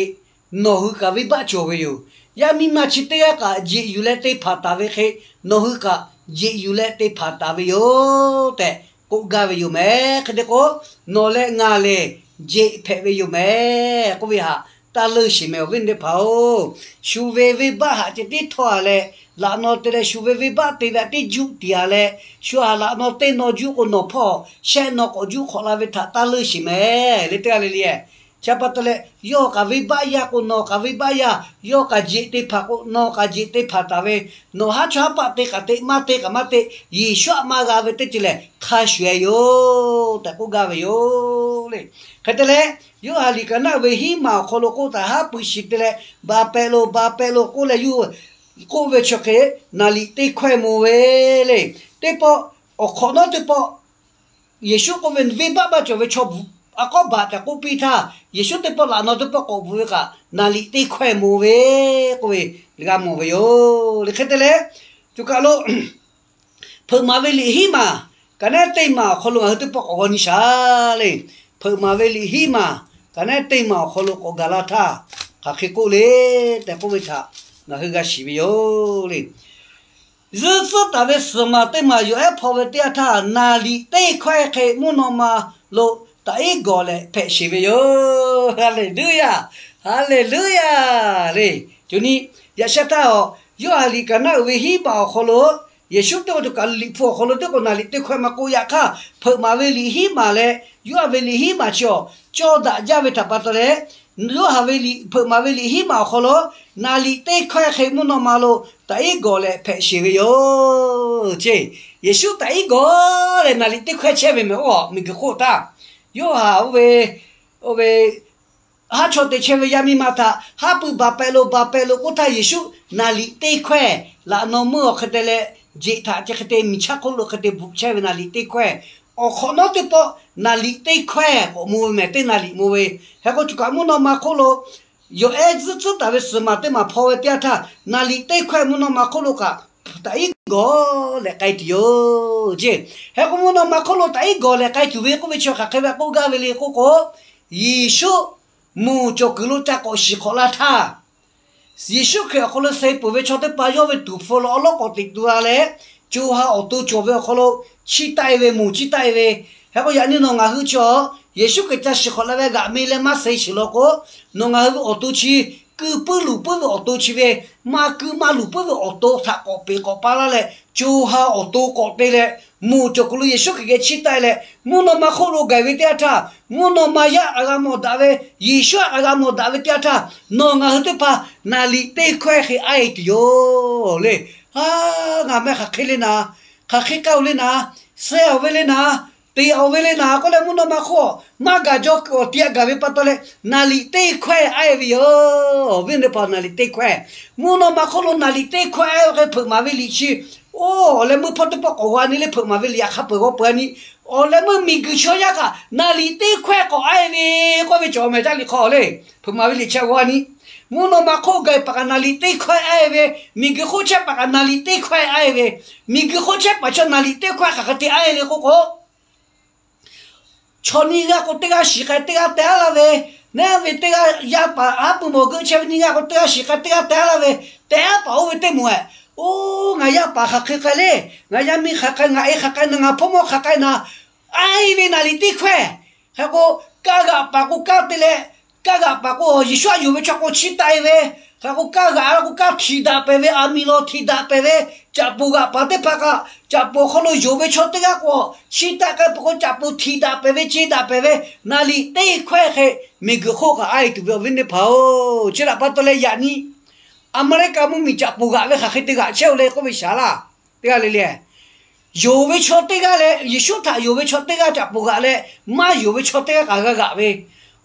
nawˬ hui kaꞈ venˇbaˆ cawˬ ve yoˬ. Yaˇ miˇ ma chi teˇ g'aˇ kaꞈ jeꞈ yuˬ leh te hpanˍ taˍ ve hk'e nawˬ hui kaꞈ jeꞈ yuˬ leh te hpanˍ taˍ ve yoˬ tehꞈ k'oˆ gaˇ ve yoˬ mehˍ. Hk'e te k'o, nawˬ leh ngaˬ lehˬ jeꞈ hpehꞈ ve yoˬ mehˍ k'oˆ ve htaꞈ taˇ leuˆ sheˍ mehˍ, awˬ viˉ teˇ hpaˍ-oˬ. Shu ve venˇbaˆ htaꞈ ceh tiˉ htawˇ-a leh, laꞈ naw te leh shu ve venˇbaˆ te ve htaꞈ tiˉ juˆ tiˍ-a leh, shu htaꞈ laꞈ naw teˇ naw juˆ k'o nawˬ hpawˇ shehˆ naw k'awꞈ juˆ hk'awꞈ la ve htaꞈ taˇ leuˆ sheˍ mehˍ le. Teˇ g'aˇ le le, Chi pa taw leh, yawˇ kaꞈ venˇbaˆ yaˇ k'o, nawˬ kaꞈ venˇbaˆ yaˇ, yawˇ kaꞈ jeꞈ te hpanˍ k'o, nawˬ kaꞈ jeꞈ te hpanˍ taˍ ve, nawˬ haˉ chaw haˉ paˆ te kaꞈ te, maˇ te kaꞈ maˇ te, Yeˍsuˆ aꞈ maˇ g'a ve teˇ ceuˬ lehˬ hk'a shuˍ e yoˬ tehꞈ k'oˆ gaˇ ve yoˬ le. Hk'e te leh, Yoˇhanˬ liꞈ kaꞈ naˆ ve hiˉ maˬ awˬ hk'aw lo k'oˆ taˍ, haˉ pui shiˍ te leh, baˬ pehˍ loˬ, baˬ pehˍ loˬ k'oˆ leh yuˬ k'oˆ ve chi hk'e, naˍ liꞈ teˇ hkawehˇ mawˬ ve le. Teˇ pawˆ, awˬ hk'awꞈ nawˉ teˇ pawˆ, Yeˍsuˆ k'oˆ ve, venˇbaˆ maˇ cawˬ ve chaw a k'awˉ baˬ tehꞈ k'oˆ piˇ htaˇ, Yeˍsuˆ teˇ pawˆ laꞈ naw teˇ pawˆ k'awꞈ bvuhꞈ ve kaꞈ, naˍ liꞈ teˇ hkawehˇ mawˬ ve k'oˆ ve g'a mawˬ ve yoˬ le. Hk'e te leh, choˬ kaˬ lo Hpeuꞈ maˍ ve liꞈ hiˉ maˬ, kaꞈ naˉ teˇ maˬ awˬ hk'aw lo ngaˬ hui teˇ pawˆ k'awꞈ g'aw nyi shaˍ le. Hpeuꞈ maˍ ve liꞈ hiˉ maˬ, kaꞈ naˉ teˇ maˬ awˬ hk'aw lo k'awꞈ gaˬ la htaˇ, hk'aˬ hk'e k'oˆ le tehꞈ k'oˆ ve htaꞈ ngaˬ hui g'a shiˍ ve yoˬ le. Zuhˇ tcuhˉ taˍ ve suhˍ maˬ teˇ maˬ yawˬ ehˉ hpaw ve teˇ yanˇ htaˇ, naˍ liꞈ teˇ hkawehˇ hk'e mvuhˇ naw ma lo taꞈ iˉ gawˬ leh hpehꞈ sheˍ ve yoˬ. Haˍleˍluˇyaˬ, haˍleˍluˇyaˬ le. Coˬ nyi, yaꞈ sheh htaˇ a, Yoˇhanˬ liꞈ kaꞈ naˆ uiˍ ve hiˉ maˬ awˬ hk'aw lo, Yeˍsuˆ teˇ k'o choˬ kaˬ lo liꞈ hpu awˬ hk'aw lo teˇ k'o naˍ liꞈ teˇ hkawehˇ maˇ k'oˆ, yaꞈ hk'aˇ Hpeuꞈ maˍ ve liꞈ hiˉ maˬ leh Yoˇhanˬ ve liꞈ hiˉ maˬ chi awˬ cawˇ daꞈ jaˇ ve htaꞈ pa taw leh, Yoˇhanˬ ve liꞈ, Hpeuꞈ maˍ ve liꞈ hiˉ maˬ awˬ hk'aw lo naˍ liꞈ teˇ hkawehˇ hk'e mvuhˇ naw ma lo taꞈ iˉ gawˬ leh hpehꞈ sheˍ ve yoˬ ce. Yeˍsuˆ taꞈ iˉ gawˬ leh naˍ liꞈ teˇ hkawehˇ chehˇ ve mehˍ oˇ miˬguiˬ hk'oˆ htaˇ, Yoˇhanˬ oˇ ve, oˇ ve haˉ chaw te chehˇ ve yaˇ miˇ ma htaꞈ haˉ pui baˬ pehˍ loˬ, baˬ pehˍ loˬ k'oˆ htaˇ, Yeˍsuˆ naˍ liꞈ teˇ hkawehˇ laꞈ naw meuˇ awˬ hk'e te leh, jeꞈ htaꞈ chi hk'e te miˬ chaˇ hk'oˆ lo hk'e te bvuhꞈ chehˇ ve naˍ liꞈ teˇ hkawehˇ, awˬ hk'awꞈ nawˉ teˇ pawˆ naˍ liꞈ teˇ hkawehˇ k'awꞈ mvuh ve mehˍ, teˇ naˍ liꞈ mvuh ve. Hk'e k'o choˬ kaˬ mvuhˇ naw ma hk'oˆ lo yawˬ ehˉ zuhˇ tcuhˉ taˍ ve suhˍ maˬ teˇ maˬ hpaw ve teˇ yanˇ htaˇ, naˍ liꞈ teˇ hkawehˇ mvuhˇ naw ma hk'oˆ lo kaꞈ taꞈ iˉ gawˬ leh k'ai tuˬ yoˬ ce. Hk'e k'o mvuhˇ naw ma hk'oˆ lo taꞈ iˉ gawˬ leh k'ai tuˬ ve k'oˆ ve chi hk'aˬ hk'e ve k'oˆ gaˇ ve le k'oˆ k'o, Yeˍsuˆ moˬ cawˬ kuiˬ lo ca k'awꞈ shiˍ hk'awꞈ la htaˇ, Yeˍsuˆ Hkriꞈ awˬ hk'aw lo suh peuˬ ve chaw teˇ hpaˍ yawˇ ve tuˍ hpfuh lo awˬ lawˉ k'awꞈ teꞈ tu la leh, co ha awˬ to cawˬ ve awˬ hk'aw lo chiˇ taˆ e ve, moˬ chiˇ taˆ e ve. Hk'e k'o yaꞈ nyi nawˬ ngaˬ hui chi a, Yeˍsuˆ Hkriꞈ ca shiˍ hk'awꞈ la ve g'aꞈ mi leh maˇ suh shiˍ law k'o, nawˬ ngaˬ hui ve awˬ to chi, kuiˬ puiˉ luˬ puiˉ ve awˬ to chi ve, maˇ kuiˬ maˇ luˬ puiˉ ve awˬ to htaꞈ k'awꞈ peꞈ k'awꞈ pa laˇ leh, co ha awˬ to k'awꞈ te leh, moˬ cawˬ kuiˬ lo Yeˍsuˆ Hkriꞈ geh chiˇ taˆ e leh, mvuhˇ naw ma hk'oˆ lo gaˬ ve teˇ yanˇ htaˇ, mvuhˇ naw ma yaˇ a g'a mawˬ daꞈ ve, Yeˍsuˆ a g'a mawˬ daꞈ ve teˇ yanˇ htaˇ, nawˬ ngaˬ hui teˇ hpaˍ naˍ liꞈ teˇ hkawehˇ hk'e a e tuˬ yoˬ le. A, ngaˬ meh hk'aˬ hk'e le naˍ, hk'aˬ hk'e kaˇ oˬ le naˍ, suh oˬ ve le naˍ, te oˬ ve le naˍ k'oˆ leh mvuhˇ naw ma hk'oˆ maˇ gaˬ jaw kuiˬ awˬ ti a gaˬ ve pa taw leh, naˍ liꞈ teˇ hkawehˇ a e ve yoˬ. Awˬ viˉ awˬ nyi teˇ hpaˍ, naˍ liꞈ teˇ hkawehˇ, mvuhˇ naw ma hk'oˆ lo naˍ liꞈ teˇ hkawehˇ a e ve hk'e Hpeuꞈ maˍ ve liꞈ chi, oˇ awˬ leh meuˇ hpawˇ teˇ pawˆ k'awꞈ g'a nyi le, Hpeuꞈ maˍ ve liꞈ yaꞈ hk'a peuˬ g'aw peuˬ a nyi, awˬ leh meuˇ miˬguiˬ chaw yaˇ kaꞈ naˍ liꞈ teˇ hkawehˇ k'awꞈ a e ve k'oˆ ve cawˬ mehˍ, caˇ liꞈ hk'aw le. Hpeuꞈ maˍ ve liꞈ chi g'aw a nyi, mvuhˇ naw ma hk'oˆ gaˬ paˍ kaꞈ naˍ liꞈ teˇ hkawehˇ a e ve, miˬguiˬ hk'oˆ chehˇ paˍ kaꞈ naˍ liꞈ teˇ hkawehˇ a e ve, miˬguiˬ hk'oˆ chehˇ paˍ chaw naˍ liꞈ teˇ hkawehˇ hk'aˬ hk'e te a e le k'oˆ k'o, chaw nyiˇ g'aˇ k'o teˇ g'aˇ shiˍ k'ai teˇ g'aˇ teh aˉ laˇ ve, neˉ ve teˇ g'aˇ yaˇ paˍ haˉ pui mawˬ geuˆ chehˇ ve nyiˇ g'aˇ k'o teˇ g'aˇ shiˍ k'ai teˇ g'aˇ teh aˉ laˇ ve, teh aˉ paˍ oˇ ve teˇ moˍ ehˍ, oˇ ngaˬ yaˇ paˍ hk'aˬ hk'e k'ai le, ngaˬ yaˇ miˇ hk'aˬ k'ai, ngaˬ e hk'aˬ k'ai, ngaˬ hpawˇ mawˇ hk'aˬ k'ai naˍ, a e ve naˍ liꞈ teˇ hkawehˇ. Hk'e k'o, kaˇ g'aꞈ paˍ k'o kaˇ te leh, kaˇ g'aꞈ paˍ k'o Yeˍsuˆ a yonˍ ve chaw k'o chiˇ taˆ e ve, hk'e k'o kaˇ g'aꞈ la k'o kaˇ htiꞈ daꞈ pehˍ ve, aˬ miˍ lawˬ htiꞈ daꞈ pehˍ ve, caꞈ poˬ g'aꞈ paˍ teˇ hpaˍ kaꞈ caꞈ poˬ awˬ hk'aw lo yonˍ ve chaw teˇ g'aˇ k'o chiˇ taˆ k'ai peuˬ k'o caꞈ poˬ htiꞈ daꞈ pehˍ ve, ce daꞈ pehˍ ve, naˍ liꞈ teˇ hkawehˇ hk'e miˬguiˬ hk'oˆ kaꞈ a e tuˬ ve awˬ viˉ teˇ hpaˍ-oˬ, chi htaꞈ pa taw leh yaꞈ nyi Aˍmeˍriˆkaˍ mvuhˇ miˬ caꞈ poˬ g'aꞈ ve hk'aˬ hk'e te g'aꞈ chehˇ oˬ le k'oˆ ve shaˍ laˇ. Teˇ g'aˇ le le, yonˍ ve chaw teˇ g'aˇ leh Yeˍsuˆ htaꞈ yonˍ ve chaw teˇ g'aˇ caꞈ poˬ g'aꞈ leh, maˇ yonˍ ve chaw teˇ g'aˇ kaꞈ g'a g'aꞈ ve.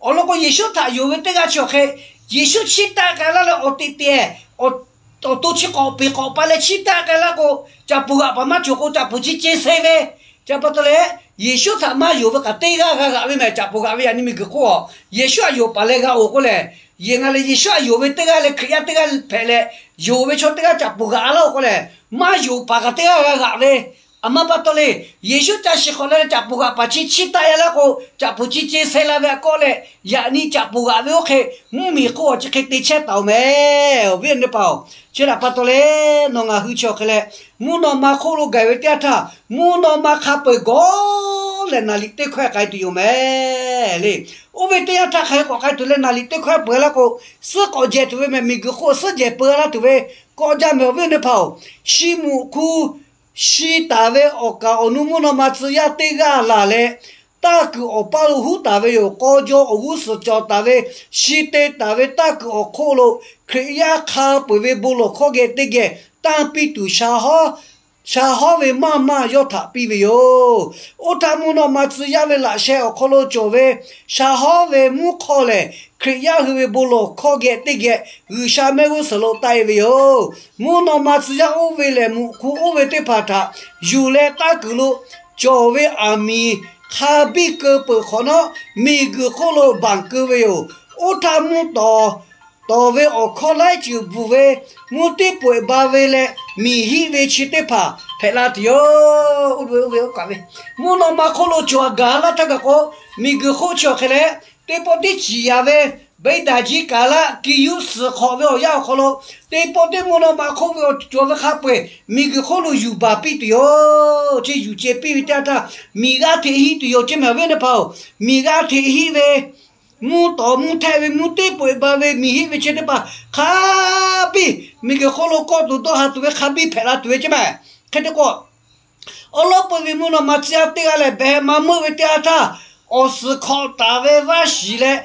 Awˬ lawn k'o Yeˍsuˆ htaꞈ yonˍ ve teˇ g'aˇ chi awˬ hk'e, Yeˍsuˆ chiˇ taˆ k'ai laˇ leh awˬ teꞈ teꞈ awˬ to chi k'awꞈ peꞈ k'awꞈ pa leh chiˇ taˆ k'ai laˇ k'o, caꞈ poˬ g'aꞈ paˍ maˇ cawˬ k'o caꞈ poˬ chi ce se ve. Chi pa taw leh, Yeˍsuˆ htaꞈ maˇ yonˍ ve kaꞈ teˇ g'aˇ g'a g'aꞈ ve mehˍ, caꞈ poˬ g'aꞈ ve yaꞈ nyi miˬguiˬ hk'oˆ a. Yeˍsuˆ htaꞈ yonˍ paˍ leh g'a oˬ k'oˆ lehˬ, yehˬ ngaˬ leh Yeˍsuˆ htaꞈ yonˍ ve teˇ g'aˇ leh Hkriꞈ yaˇ teˇ g'aˇ hpehꞈ leh, yonˍ ve chaw teˇ g'aˇ caꞈ poˬ g'aꞈ laˇ oˬ k'oˆ lehˬ, maˇ yonˍ paˍ kaꞈ teˇ g'aˇ g'a g'aꞈ ve. Aˬ ma pa taw le, Yeˍsuˆ ca shiˍ hk'awꞈ leh caꞈ poˬ g'aꞈ paˍ chi chiˇ taˆ e laˇ k'o, caꞈ poˬ chi ce se la ve a kawˆ leh, yaꞈ nyi caꞈ poˬ g'aꞈ ve oˇ hk'e mvuhˇmiˬ hk'oˆ a chi hk'e te chehˇ taˍ oˬ mehˍ, awˬ viˉ awˬ nyi teˇ hpaˍ-oˬ. Chi htaꞈ pa taw leh, nawˬ ngaˬ hui chi awˬ hk'e leh, mvuhˇ naw ma hk'oˆ lo gaˬ ve teˇ yanˇ htaˇ, mvuhˇ naw ma hk'a peu-eˬ gawˬ leh naˍ liꞈ teˇ hkawehˇ k'ai tuˬ yoˬ mehˍ le. Oˇ ve teˇ yanˇ htaˇ hk'aˬ hk'e k'awꞈ k'ai tuˬ leh naˍ liꞈ teˇ hkawehˇ peu laˇ k'o, suhˉ k'awꞈ jehˬ tuˬ ve mehˍ, miˬguiˬ hk'oˆ suhˉ jehˬ peu laˇ tuˬ ve k'awꞈ jaˇ mehˍ, awˬ viˉ awˬ nyi teˇ hpaˍ-oˬ. Shi muꞈ hku shi taˍ ve awˬ kaˍ awˬ nu mvuhˇ naw ma tcuh yaˇ teˇ g'aˇ laˬ leh, taˇ kuiˬ awˬ paˇ lo huˉ taˍ ve yoˬ. K'aw jaw awˬ g'uˇ suhˍ cawˬ taˍ ve, shi te taˍ ve taˇ kuiˬ awˬ hk'oˆ lo Hkriꞈ yaˇ hk'a peu-eˬ ve bon lawˬ hkawˇ geh teˇ geh tanˇ piˇ tuˬ, sha hawˉ ve maˇ maˇ yawˇ htaꞈ piˇ ve yoˬ. Oˇ htaˇ, mvuhˇ naw ma tcuh yaˇ ve laꞈ sheh awˬ hk'aw lo cawˬ ve sha hawˉ ve mvuhˇ hk'aw lehˬ, Hkriꞈ yaˇ hui ve bon lawˬ hkawˇ geh teˇ geh G'uiˬsha mehˆ g'uˇ suhˍ lo taˆ-e ve yoˬ. Mvuhˇ naw ma tcuh yaˇ oˇ ve lehˬ, muꞈ hk'u oˇ ve teˇ hpaˍ htaꞈ yuˬ leh, taˇ kuiˬ lo cawˬ ve aˬ miˍ hk'a biˇ keu peuˬ hk'awꞈ nawˉ, miˬguiˬ hk'oˆ lo banˬ keu ve yoˬ. Oˇ htaˇ, mvuhˇ tawˍ tawˍ ve awˬ hkawˇ laiˉ ceuˬ bvuhˬ ve, mvuhˇ tiˉ peuꞈ ba ve leh miˬ hiˆ ve chi teˇ hpaˍ hpehꞈ la tuˬ yoˬ. Mvuhˇ naw ma hk'oˆ lo cawˬ gaˬ laˇ htaˇ kaꞈ k'o, miˬguiˬ hk'oˆ chi awˬ hk'e leh, teˇ pawˆ tiˉ ciˍ yaˍ ve, beˇ daˍ jiˇ kaˍ laˆ ki yuˆ suhˍ hk'awꞈ ve awˬ yanˇ awˬ hk'aw lo, teˇ pawˆ tiˉ mvuhˇ naw ma hk'oˆ ve cawˬ ve hk'a peu-eˬ miˬguiˬ hk'oˆ lo yuˬ baˬ piˇ tuˬ yoˬ. Chi yuˬ ceh piˇ ve teˇ yanˇ htaˇ, miˬ g'aˇ hteꞈ hiˆ tuˬ yoˬ ceˇ mehˍ, awˬ viˉ teˇ hpaˍ-oˬ. Miˬ g'aˇ hteꞈ hiˆ ve, mvuhˇ tawˍ mvuhˇ htehˆ ve, mvuhˇ teˉ peuꞈ ba ve miˬ hiˆ ve chi teˇ hpaˍ hk'a biˇ miˬguiˬ hk'oˆ lo kawˆ tuˬ dawˇ ha tuˬ ve hk'a biˇ hpehꞈ la tuˬ ve ceˇ mehˍ. Hk'e te k'o, awˉ lawˉ peu ve mvuhˇ naw ma tcuh yaˇ teˇ g'aˇ lehˬ, behˬ ma meuˆ ve teˇ yanˇ htaˇ, awˬ suhˍ hk'awꞈ taˍ ve vaˇ shiˍ leh,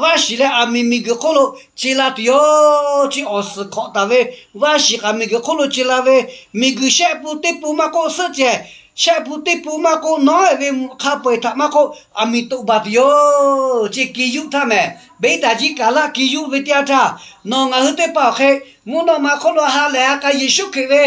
vaˇ shiˍ leh aˬ miˍ miˬguiˬ hk'oˆ lo ce la tuˬ yoˬ. Chi awˬ suhˍ hk'awꞈ taˍ ve vaˇ shiˍ kaꞈ miˬguiˬ hk'oˆ lo ce la ve, miˬguiˬ shehˆ pun teˇ pun maˇ k'oˆ, suhˆ cehˬ shehˆ pun teˇ pun maˇ k'oˆ, nawˉ-ehˍ ve hk'a peu-eˬ htaꞈ maˇ k'oˆ, aˬ miˍ toꞈ baˬ tuˬ yoˬ. Chi ki yuˆ htaˇ mehˍ, beˇ daˍ jiˇ kaˍ laˆ ki yuˆ ve teˇ yanˇ htaˇ, nawˬ ngaˬ hui teˇ hpaˍ awˬ hk'e, mvuhˇ naw ma hk'oˆ lo ha lehˬ ha k'a Yeˍsuˆ Hkriꞈ ve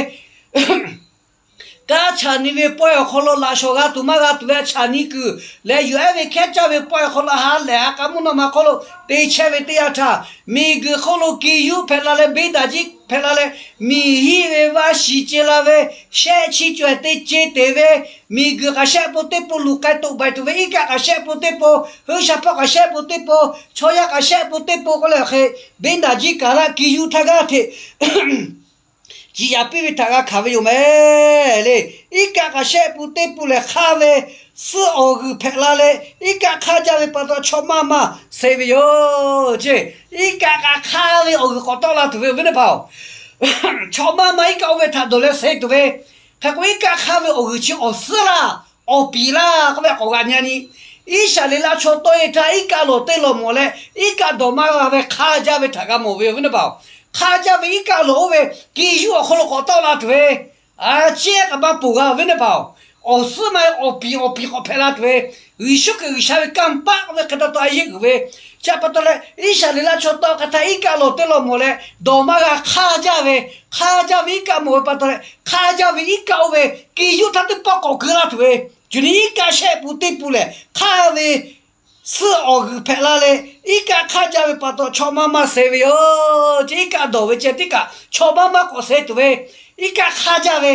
kanˉ chaꞈ nyi ve pawehˇ awˬ hk'aw lo laꞈ shawˍ g'a tuˬ maˇ g'a tuˬ ve a chaꞈ nyi kuiˬ leh, yuˬ ehˉ ve hkehˉ caˇ ve pawehˇ awˬ hk'aw lo ha lehˬ ha k'a mvuhˇ naw ma hk'oˆ lo te chehˇ ve teˇ yanˇ htaˇ, miˬguiˬ hk'oˆ lo ki yuˆ hpehꞈ la leh, beˇ daˍ jiˇ hpehꞈ la leh, miˬ hiˆ ve vaˇ shiˍ ce la ve, shehˆ chi cawehˬ te ce te ve, miˬguiˬ kaꞈ shehˆ pun teˇ pun luˬ k'ai toꞈ baiˬ tuˬ ve, iˉ kaˆ kaꞈ shehˆ pun teˇ pun, hui sha hpawˇ kaꞈ shehˆ pun teˇ pun, chaw yaˇ kaꞈ shehˆ pun teˇ pun k'oˆ leh awˬ hk'e, beˇ daˍ jiˇ kaˍ laˆ ki yuˆ htaˇ g'aˇ hteꞈ ciˍ yaˍ piˇ ve htaꞈ g'a hkanˍ ve yoˬ mehˍ le. Iˉ kaˆ kaꞈ shehˆ pun teˇ pun lehˬ, hk'aˇ ve suhˆ awˬ g'uiˬ hpehꞈ la leh, iˉ kaˆ hk'aˇ jaˇ ve pa taw chaw maˇ maˇ suh ve yoˬ ceˇ. Iˉ kaˆ kaꞈ hk'aˇ ve awˬ g'uiˬ k'awꞈ tawˆ la tuˬ ve, awˬ viˉ teˇ hpaˍ-oˬ, chaw maˇ maˇ iˉ kaˆ oˇ ve htaꞈ dawˬ leh suh tuˬ ve. Hk'e k'o, iˉ kaˆ hk'aˇ ve awˬ g'uiˬ chi awˬ suhˉ laˇ, awˬ piˍ laˇ k'oˆ ve k'awꞈ g'a nyi nyi. Iˉsaˍreˍlaˆ chaw tawˆ-e htaˇ, iˉ kaˆ lawˬ teˇ lawˬ mawˬ leh, iˉ kaˆ dawˬ maˇ g'a ve hk'aˇ jaˇ ve htaꞈ g'a mawˬ ve, awˬ viˉ teˇ hpaˍ-oˬ. Hk'aˇ jaˇ ve iˉ kaˆ lawˬ oˇ ve, ki yuˆ awˬ hk'aw lo k'awꞈ tawˆ la tuˬ ve, a ciˉ kaꞈ maˇ poˬ g'a, awˬ viˉ teˇ hpaˍ-oˬ. Awˬ suhˉ maˇ heˆ, awˬ piˍ awˬ piˍ k'awꞈ hpehꞈ la tuˬ ve, Yeˍsuˆ Hkriꞈ G'uiˬsha ve kanˇ paˆ k'oˆ ve hk'e taw taw a yeˇ uiˍ ve, chi pa taw leh Iˉsaˍreˍlaˆ chaw tawˆ-e hk'e htaˇ, iˉ kaˆ lawˬ teˇ lawˬ mawˬ leh, dawˬ maˇ g'a, hk'aˇ jaˇ ve, hk'aˇ jaˇ ve iˉ kaˆ mawˬ ve pa taw leh, hk'aˇ jaˇ ve iˉ kaˆ oˇ ve ki yuˆ htaˇ teˇ pawˆ k'awꞈ keu laˇ tuˬ ve, cuˬ nyi iˉ kaˆ shehˆ pun teˇ pun lehˬ, hk'aˇ ve suhˆ awˬ g'uiˬ hpehꞈ la leh, iˉ kaˆ hk'aˇ jaˇ ve pa taw chaw maˇ maˇ suh ve yoˬ ceˇ. Iˉ kaˆ dawˬ ve ceh tiˉ kaꞈ chaw maˇ maˇ k'awꞈ suh tuˬ ve, iˉ kaˆ hk'aˇ jaˇ ve,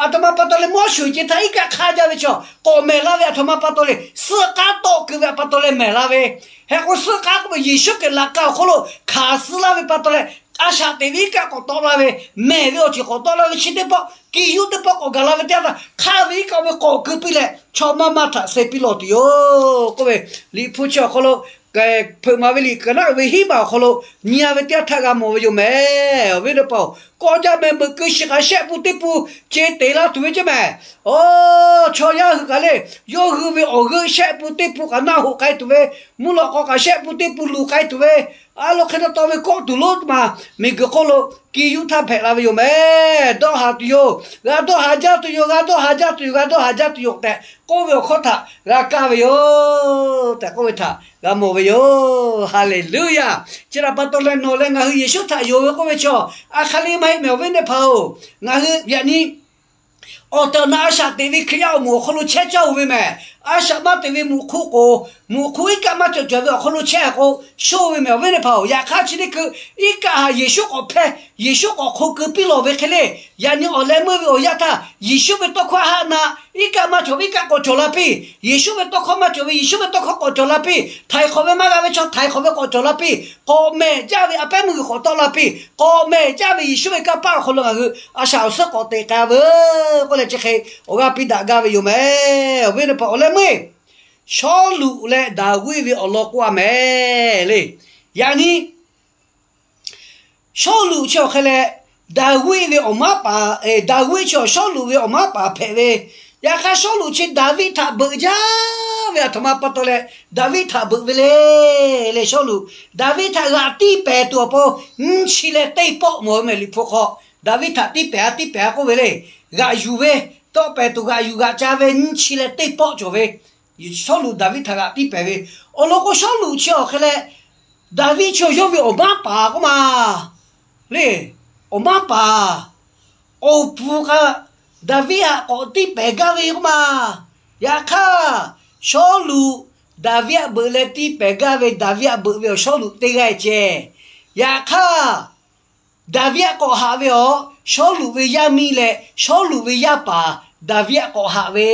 aˬ htoꞈ ma pa taw leh mawˇ shuˍ ce htaˇ iˉ kaˆ hk'aˇ jaˇ ve chaw k'awꞈ mehˬ la ve, aˬ htoꞈ ma pa taw leh suhˆ k'aˉ tawˆ keu ve pa taw leh mehˬ la ve. Hk'e k'o, suhˆ k'aˉ k'oˆ ve Yeˍsuˆ Hkriꞈ laꞈ ka awˬ hk'oˆ lo hkanˍ suh laˇ ve pa taw leh, a shaꞈ teꞈ ve iˉ kaˆ k'awꞈ tawˆ la ve, mehˬ ve awˬ ceuˬ k'awꞈ tawˆ la ve, chi teˇ pawˆ ki yuˆ teˇ pawˆ k'awꞈ gaˬ la ve teˇ yanˇ htaˇ, hk'aˇ ve iˉ kaˆ oˇ ve k'awꞈ keu piˇ leh, chaw maˇ maˇ htaꞈ suh piˇ lawˬ tuˬ yoˬ k'oˆ ve, Liꞈ hpu chi awˬ hk'aw lo, hpeuꞈ maˍ ve liꞈ kaꞈ naˆ uiˍ ve hiˉ maˬ awˬ hk'aw lo nyi-a ve teˇ yanˇ htaˇ g'a mawˬ ve yoˬ mehˍ, awˬ viˉ teˇ hpaˍ-oˬ. K'awꞈ jaˇ mehˍ, meuꞈ keu shiˍ kaꞈ shehˆ pun teˇ pun ce te laˇ tuˬ ve ceˇ mehˍ. Oˇ, chaw yaˇ hui kaꞈ le, yawˇ hui ve awˬ g'euˆ shehˆ pun teˇ pun kaꞈ naˆ hoꞈ k'ai tuˬ ve, mvuhˇ lawꞈ k'aw kaꞈ shehˆ pun teˇ pun luˬ k'ai tuˬ ve, a lo hk'e taw taw ve kawˆ tuˬ lonˉ teˇ maˬ miˬguiˬ hk'oˆ lo ki yuˆ htaˇ hpehꞈ la ve yoˬ mehˍ. Dawˇ haˍ tuˬ yoˬ, g'a dawˇ haˍ jaˇ tuˬ yoˬ, g'a dawˇ haˍ jaˇ tuˬ yoˬ, g'a dawˇ haˍ jaˇ tuˬ yoˬ tehꞈ k'oˆ ve awˬ hkawˇ htaꞈ g'a kaˇ ve yoˬ tehꞈ k'oˆ ve htaꞈ g'a mawˬ ve yoˬ. Haˍleˍluˇyaˬ. Chi htaꞈ pa taw leh nawˬ leh ngaˬ hui Yeˍsuˆ htaꞈ yonˍ ve k'oˆ ve chaw, a hk'aˇ le maˇ heˆ mehˍ, awˬ viˉ teˇ hpaˍ-oˬ. Ngaˬ hui yaꞈ nyi awˬ tehˬ awˬ na a shaꞈ teꞈ ve Hkriꞈ yaˇ awˬ moˍ awˬ hk'aw lo chehˇ caˇ-oˬ ve mehˍ. A shaꞈ maˇ teꞈ ve muꞈ hk'oˆ k'o, muꞈ hk'oˆ iˉ kaˆ maˇ cawˬ cawˬ ve awˬ hk'aw lo chehˇ k'o, shoˇ ve mehˍ, awˬ viˉ teˇ hpaˍ-oˬ. Yaꞈ hk'aˇ chi teˇ hkui iˉ kaˆ haꞈ Yeˍsuˆ k'awꞈ hpehˇ, Yeˍsuˆ k'awꞈ hk'o keu piˇ lawˬ ve hk'e le, yaꞈ nyi awˬ leh meuˇ ve awˬ yanˇ htaˇ, Yeˍsuˆ ve tawˇ hkawˇ haˆ na, iˉ kaˆ maˇ cawˬ ve iˉ kaˆ k'awꞈ cawˬ la piˇ. Yeˍsuˆ ve tawˇ hkawˇ maˇ cawˬ ve, Yeˍsuˆ ve tawˇ hkawˇ k'awꞈ cawˬ la piˇ. Htaiˍ hk'awꞈ ve maˇ g'a ve chaw htaiˍ hk'awꞈ ve k'awꞈ cawˬ la piˇ. K'awꞈ mehˬ jaˇ ve a pehˉ meuˇ g'uiˬ k'awꞈ tawˆ la piˇ. K'awꞈ mehˬ jaˇ ve Yeˍsuˆ ve kanˇ paˆ awˬ hk'aw lo ngaˬ hui a shaꞈ awˬ suhˉ k'awꞈ teꞈ k'ai veuˬ k'oˆ leh chi hk'e awˬ g'aˇ piˇ daꞈ gaˇ ve yoˬ mehˍ, awˬ viˉ teˇ hpaˍ. Awˬ leh meuˇ Sawˉluꞈ leh Daˍviˆ ve awˬ lawn k'oˆ-a mehˍ le. Yaꞈ nyi Sawˉluꞈ chi awˬ hk'e leh, Daˍviˆ ve awˬ maˉ paˍ, Daˍviˆ chi awˬ Sawˉluꞈ ve awˬ maˉ paˍ hpehꞈ ve Yaꞈ hk'aˇ, Sawˉluꞈ chi Daˍviˆ htaꞈ beuꞈ jaˇ ve aˬ htoꞈ ma pa taw leh, Daˍviˆ htaꞈ beuꞈ ve le. Leh Sawˉluꞈ Daˍviˆ htaꞈ g'aꞈ tiˇ pehˍ tuˬ awˬ pon, nyiˇ chi leh teˇ pawˆ mawˬ ve mehˬ. Liꞈ hpu hk'aw Daˍviˆ htaꞈ tiˇ pehˍ a tiˇ pehˍ a k'oˆ ve le, g'aꞈ yuˬ ve, tawˆ pehˍ tuˬ g'aꞈ yuˬ g'aꞈ ca ve nyiˇ chi leh teˇ pawˆ cawˬ ve. Sawˉluꞈ Daˍviˆ htaꞈ g'aꞈ tiˇ pehˍ ve awˬ lawn k'o, Sawˉluꞈ chi awˬ hk'e leh, Daˍviˆ chi awˬ yawˇ ve awˬ maˉ paˍ k'oˆ ma le. Awˬ maˉ paˍ, awˬ pfuhˍ kaꞈ Daˍviˆ htaꞈ k'awꞈ tiˇ pehˍ gaˇ ve k'oˆ ma. Yaꞈ hk'aˇ, Sawˉluꞈ Daˍviˆ htaꞈ beuꞈ leh tiˇ pehˍ gaˇ ve, Daˍviˆ htaꞈ beuꞈ ve awˬ Sawˉluꞈ teˇ g'aˇ ceh. Yaꞈ hk'aˇ, Daˍviˆ htaꞈ k'awꞈ haꞈ ve awˬ Sawˉluꞈ ve yaˇ miˇ leh Sawˉluꞈ ve yaˇ paˍ Daˍviˆ htaꞈ k'awꞈ haꞈ ve,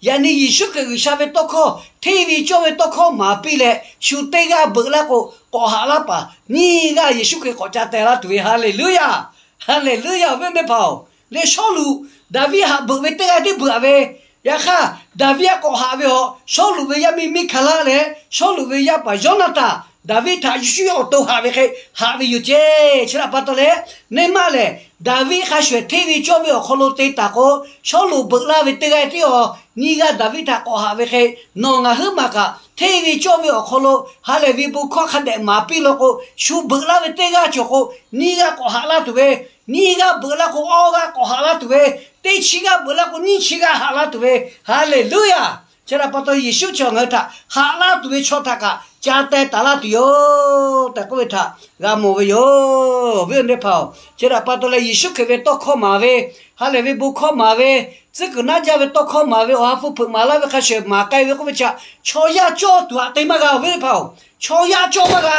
yaꞈ nyi Yeˍsuˆ Hkriꞈ G'uiˬsha ve tawˇ hkawˇ, hteˇ ve cawˇ ve tawˇ hkawˇ maˍ piˇ leh, shu teˇ g'aˇ beuꞈ laˇ k'o, k'awꞈ haꞈ laˇ paˍ nyiˇ g'aˇ Yeˍsuˆ Hkriꞈ k'awꞈ ca teh laˇ tuˬ ve. Haˍleˍluˆyaˬ. Haˍleˍluˆyaˬ. Awˬ viˉ awˬ nyi teˇ hpaˍ-oˬ, leh Sawˉluꞈ Daˍviˆ htaꞈ beuꞈ ve teˇ g'aˇ tiˉ beuꞈ ve. Yaꞈ hk'aˇ, Daˍviˆ htaꞈ k'awꞈ haꞈ ve awˬ Sawˉluꞈ ve yaˇ miˇ Miˇhkaˍlaˆ leh Sawˉluꞈ ve yaˇ paˍ Yawˇnaˍtanˍ Daˍviˆ htaꞈ shu yawˇ awˬ to haꞈ ve hk'e haꞈ ve yoˬ ceˇ. Chi htaꞈ pa taw leh, neˇ maˇ lehˬ, Daˍviˆ hk'a shuˍ shuˍ hteˇ ve cawˇ ve awˬ hk'aw lo te taˍ k'o, Sawˉluꞈ beuꞈ laˇ ve teˇ g'aˇ tiˉ awˬ nyiˇ g'aˇ Daˍviˆ htaꞈ k'awꞈ haꞈ ve hk'e, nawˬ ngaˬ huiˉ maˬ kaꞈ hteˇ ve cawˇ ve awˬ hk'aw lo ha lehˬ ve bon hkawˇ hk'a dehꞈ maˍ piˇ law k'o, shu beuꞈ laˇ ve teˇ g'aˇ cawˬ k'o, nyiˇ g'aˇ k'awꞈ haꞈ laˇ tuˬ ve, nyiˇ g'aˇ beuꞈ laˇ k'o, awˇ g'aˇ k'awꞈ haꞈ laˇ tuˬ ve, teˇ chi g'aˇ beuꞈ laˇ k'o, nyiˇ chi g'aˇ haꞈ laˇ tuˬ ve. Haˍleˍluˆyaˬ. Chi htaꞈ pa taw, Yeˍsuˆ chi ngaˬ hui htaꞈ haꞈ laˇ tuˬ ve chaw htaꞈ kaꞈ ca teh taˍ laˇ tuˬ yoˬ tehꞈ k'oˆ ve htaꞈ g'a mawˬ ve yoˬ. Awˬ viˉ awˬ nyi teˇ hpaˍ-oˬ, chi htaꞈ pa taw leh Yeˍsuˆ Hkriꞈ ve tawˇ hkawˇ maˍ ve, ha lehˬ ve bon hkawˇ maˍ ve, tcuhˉ kuiˬ naˆ jaˇ ve tawˇ hkawˇ maˍ ve, awˬ ha hpu hpeuꞈ maˍ laˇ ve hk'a shuˍ shuˍ maˍ k'ai ve k'oˆ ve chi, chaw yaˇ cawˇ tuˬ htaꞈ te maˇ g'a. Awˬ viˉ teˇ hpaˍ-oˬ, chaw yaˇ cawˇ maˇ g'a.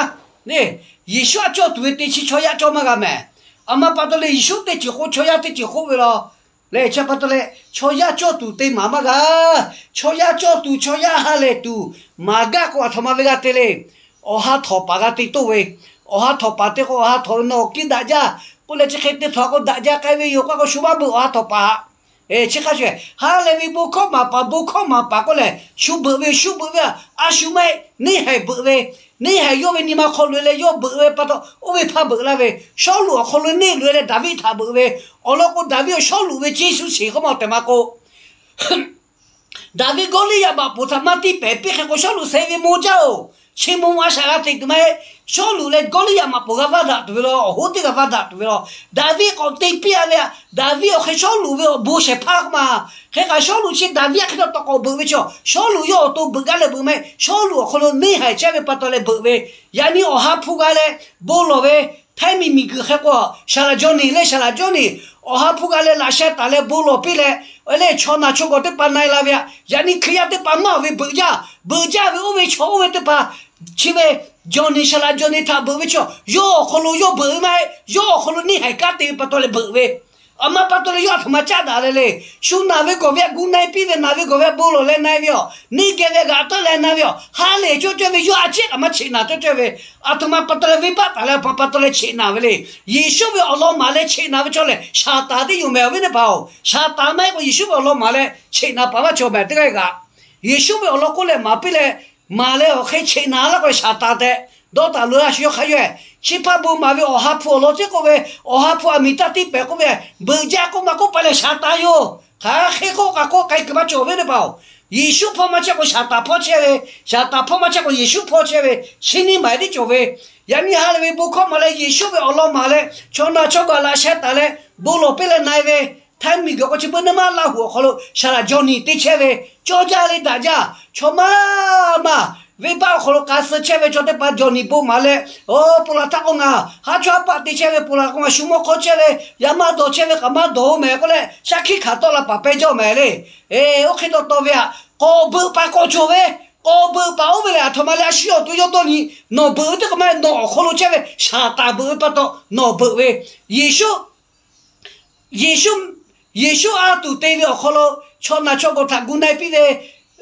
Yeˍsuˆ htaꞈ cawˇ tuˬ ve teˇ chi chaw yaˇ cawˇ maˇ g'a mehˍ. Aˬ ma pa taw leh Yeˍsuˆ teˇ ceuˬ k'oˆ, chaw yaˇ teˇ ceuˬ k'oˆ ve law. Leh chi pa taw leh chaw yaˇ cawˇ tuˬ te maˍ maˇ g'a. Chaw yaˇ cawˇ tuˬ, chaw yaˇ ha lehˬ tuˬ maˍ gaˇ k'o, aˬ htoꞈ ma ve g'a te le. Awˬ ha htawnˍ paˍ g'a te toˇ ve. Awˬ ha htawnˍ paˍ te k'o, awˬ ha htawnˍ ve nawˬ awˬ kiˇ daꞈ jaˇ k'oˆ leh, chi hk'e te htawnˍ k'o daꞈ jaˇ k'ai ve yoˬ k'oˆ k'o, shu maˇ beuꞈ awˬ ha htawnˍ paˍ. Chi hk'a shuˍ shuˍ, ha lehˬ ve bon hkawˇ maˍ paˍ, bon hkawˇ maˍ paˍ k'oˆ leh, shu beuꞈ ve, shu beuꞈ ve a, a shu maˇ heˆ, neˇ haiˬ beuꞈ ve, neˇ haiˬ yawˇ ve nyi ma hk'aw loꞈ-e leh yawˇ beuꞈ ve pa taw, oˇ ve hpaˇ beuꞈ laˇ ve. Sawˉluꞈ awˬ hk'aw lo neˇ loꞈ-e leh Daˍviˆ htaꞈ beuꞈ ve. Awˬ lawn k'o, Daˍviˆ awˬ Sawˉluꞈ ve ceˇ suh sheˍ k'oˆ ma awˬ tehˬ ma k'o, Daˍviˆ Gawˇliˇyaꞈ maꞈ poˍ htaꞈ maˇ tiˇ pehˍ piˇ hk'e k'o, Sawˉluꞈ sheh ve maw jaˇ-oˬ, chi maw ma shaꞈ g'a teꞈ tuˬ maˇ heˆ. Sawˉluꞈ leh Gawˇliˇyaꞈ maꞈ poˍ g'a vaˇ daꞈ tuˬ ve law, awˬ hoˉ teˇ g'a vaˇ daꞈ tuˬ ve law. Daˍviˆ k'awꞈ te piˇ-a ve a, Daˍviˆ awˬ hk'e Sawˉluꞈ ve awˬ bon shehˍ hpaˇ k'oˆ ma. Hk'e k'aꞈ Sawˉluꞈ chi Daˍviˆ htaꞈ hk'e taw k'awꞈ beuꞈ ve chaw, Sawˉluꞈ yawˇ awˬ to beuꞈ gaˇ leh beuꞈ maˇ heˆ. Sawˉluꞈ awˬ hk'aw lo neˇ haiˬ chehˇ ve pa taw leh beuꞈ ve. Yaꞈ nyi awˬ ha hpu g'a leh bon lawˬ ve, htaiˇ miˬ miˬguiˬ hk'e k'o, saˍ laꞈ Jawˇnehˬ leh saˍ laꞈ Jawˇnehˬ awˬ ha hpu g'a leh laꞈ sheh taˍ leh bon lawˬ piˇ leh, leh chaw naˬ chaw gawˬ teˇ hpaˍ na-e la ve a. Yaꞈ nyi Hkriꞈ yaˇ teˇ hpaˍ maˇ ve beuꞈ jaˇ, beuꞈ jaˇ ve oˇ ve chaw oˇ ve teˇ hpaˍ chi ve Jawˇnehˬ, saˍ laꞈ Jawˇnehˬ htaꞈ beuꞈ ve chaw, yawˇ awˬ hk'aw lo yawˇ beuꞈ ve maˇ heˆ. Yawˇ awˬ hk'aw lo neˇ haiˬ kanˉ te ve pa taw leh beuꞈ ve. Aˬ ma pa taw leh yawˇ aˬ htoꞈ ma caˉ daꞈ leh le. Shu naˬ ve gawˬ ve htaꞈ gu na-e piˇ ve, naˬ ve gawˬ ve htaꞈ bon lawˬ leh na-e ve yoˬ. Neˇ geh ve g'aꞈ tawˆ leh na ve yoˬ. Ha lehˬ cawˇ cawˇ ve yawˇ a ciˉ kaꞈ maˇ cheꞈ naˬ cawˇ cawˇ ve. Aˬ htoꞈ ma pa taw leh venˇbaˆ taˍ leh aˬ htoꞈ ma pa taw leh cheꞈ naˬ ve le. Yeˍsuˆ ve awˬ lawn maˍ leh cheꞈ naˬ ve chaw lehˬ, Saˍtanˍ teˇ yoˬ mehˍ, awˬ viˉ teˇ hpaˍ-oˬ. Saˍtanˍ maˇ heˆ k'o, Yeˍsuˆ ve awˬ lawn maˍ leh cheꞈ naˬ paˍ maˇ cawˬ mehˍ teˇ g'aˇ g'aꞈ. Yeˍsuˆ ve awˬ lawn k'oˆ leh maˍ piˇ leh, maˍ leh awˬ hk'e cheꞈ naˬ laˇ k'o, Saˍtanˍ tehꞈ dawˇ taˍ lo a shu yawˇ hk'a yawˇ-e. Chi hpaˇ bon maˍ ve awˬ ha hpu awˬ lawn tiˉ k'oˆ ve, awˬ ha hpu aˬ miˍ taˇ tiˇ pehˍ k'oˆ ve, beuꞈ jaˇ k'oˆ ma k'oˆ pa leh Saˍtanˍ yoˬ. Hk'aˬ hk'e k'oˆ kaꞈ k'oˆ k'ai kuiˬ maˇ cawˬ ve teˇ hpaˍ-oˬ. Yeˍsuˆ hpawˇ maˇ chehˇ k'o Saˍtanˍ hpawˇ chehˇ ve, Saˍtanˍ hpawˇ maˇ chehˇ k'o Yeˍsuˆ hpawˇ chehˇ ve, chi nyi maˍ tiˉ cawˬ ve. Yaꞈ nyi ha lehˬ ve bon hkawˇ maˍ leh Yeˍsuˆ ve awˬ lawn maˍ leh chaw naˬ chaw gawˬ laꞈ sheh taˍ leh bon lawˬ piˇ leh na-e ve, htaiˇ miˬguiˬ k'o chi beuꞈ neˇ maˇ Laˇ huˍ awˬ hk'aw lo saˍ laꞈ Jawˇnehˬ te chehˇ ve, cawˇ jaˇ leh daꞈ jaˇ, chaw maˇ maˇ venˇbaˆ awˬ hk'aw lo k'a suh chehˇ ve chaw teˇ hpaˍ Jawˇnehˬ bon maˍ leh, oˇ ponˬ laˬ htaˇ k'o ngaˬ haˉ chawˇ haˉ paˆ te chehˇ ve, ponˬ laˬ k'o ngaˬ shu mawˇ hk'awˇ chehˇ ve, yaˇ maˇ dawˬ chehˇ ve k'aꞈ maˇ dawˬ-oˬ mehˍ k'oˆ leh shaˉ hkiˆ hkanˍ tawˆ la paˍ pehˇ jaˇ mehˍ le. Oˇ hk'e taw taw ve aꞈ, k'awꞈ beuꞈ paˍ k'awꞈ cawˬ ve, k'awꞈ beuꞈ paˍ oˇ ve lehˬ aˬ htoꞈ ma leh a shu yawˇ awˬ to yawˇ dawˇ nyi, nawˬ beuꞈ ve teˇ k'o maˇ heˆ, nawˬ awˬ hk'aw lo chehˇ ve Saˍtanˍ beuꞈ ve pa taw nawˬ beuꞈ ve. Yeˍsuˆ Yeˍsuˆ, Yeˍsuˆ a tuˬ te ve awˬ hk'aw lo chaw naˬ chaw gawˬ htaꞈ gu na-e piˇ ve,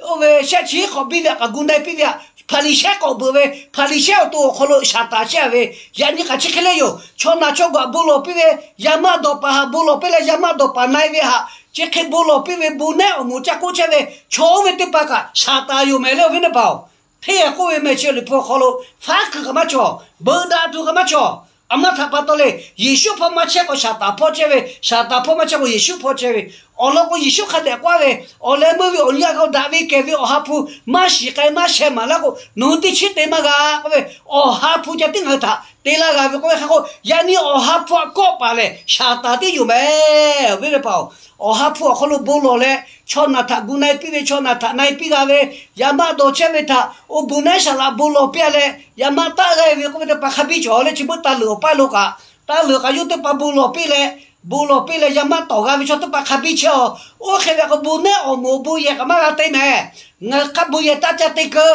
oˇ ve shehˆ chi hk'awꞈ biˇ ve htaꞈ k'aꞈ gu na-e piˇ ve htaꞈ Hpaˍriˍsehˇ k'awꞈ beuꞈ ve, Hpaˍriˍsehˇ awˬ to awˬ hk'aw lo Saˍtanˍ chehˇ ve. Yaꞈ nyi k'aꞈ chi hk'e le yoˬ. Chaw naˬ chaw gawˬ htaꞈ bon lawˬ piˇ ve, yaˇ maˇ dawˬ paˍ htaꞈ bon lawˬ piˇ leh yaˇ maˇ dawˬ paˍ na-e ve htaꞈ chi hk'e bon lawˬ piˇ ve, bon nehˉ awˬ moˍ caˇ k'oˆ chehˇ ve chaw oˇ ve teˇ hpaˍ kaꞈ Saˍtanˍ yoˬ mehˍ le, awˬ viˉ teˇ hpaˍ-oˬ. Hteˇ k'oˆ ve mehˍ chi liꞈ hpu awˬ hk'aw lo faˉ kuiˬ kaꞈ maˇ cawˬ, beuꞈ daꞈ tuˬ kaꞈ maˇ cawˬ. Aˬ ma htaꞈ pa taw leh Yeˍsuˆ hpawˇ maˇ chehˇ k'o Saˍtanˍ hpawˇ chehˇ ve, Saˍtanˍ hpawˇ maˇ chehˇ k'o Yeˍsuˆ hpawˇ chehˇ ve. Awˬ lawn k'o, Yeˍsuˆ hk'a dehꞈ k'oˆ-a ve, awˬ leh meuˇ ve awˬ nyi a k'a daꞈ ve kehˬ ve Awˬ ha hpu maˇ shiˍ k'ai maˇ sheh maˍ laˇ k'o, nawˬ hui teˇ chiˉ te maˇ g'a k'oˆ ve, Awˬ ha hpu ca tiˉ ngaˬ hui htaꞈ te laˇ g'a ve k'oˆ ve hk'a k'o, yaꞈ nyi Awˬ ha hpu htaꞈ kawˆ paˍ lehˬ, Saˍtanˍ tiˉ yoˬ mehˍ. Awˬ viˉ teˇ hpaˍ-oˬ, Awˬ ha hpu awˬ hk'aw lo bon lawˬ leh, chaw naˬ htaꞈ gu na-e piˇ ve, chaw naˬ htaꞈ na-e piˇ g'a ve, yaꞈ maˆ dawˬ chehˇ ve htaꞈ awˬ bon naˉ saˍ laꞈ bon lawˬ piˇ-a leh, yaꞈ maˆ taˆ g'a ve k'oˆ ve teˇ hpaˍ hk'a biˇ cawˬ leh, chi beuꞈ taˇ leuˬ awˬ paˇ lo kaꞈ, taˇ leuˬ kaꞈ yawˇ teˇ hpaˍ bon lawˬ piˇ leh, bon lawˬ piˇ leh yaꞈ maˆ tawˍ g'a ve chaw teˇ hpaˍ hk'a biˇ chehˇ-aˬ. Oˇ hk'e ve k'o, bon naˉ awˬ moˍ awˬ bon yehˬ kaꞈ maˇ g'a te mehˍ. Ngaˬ hui hk'a bon yehˬ taˇ ca te keu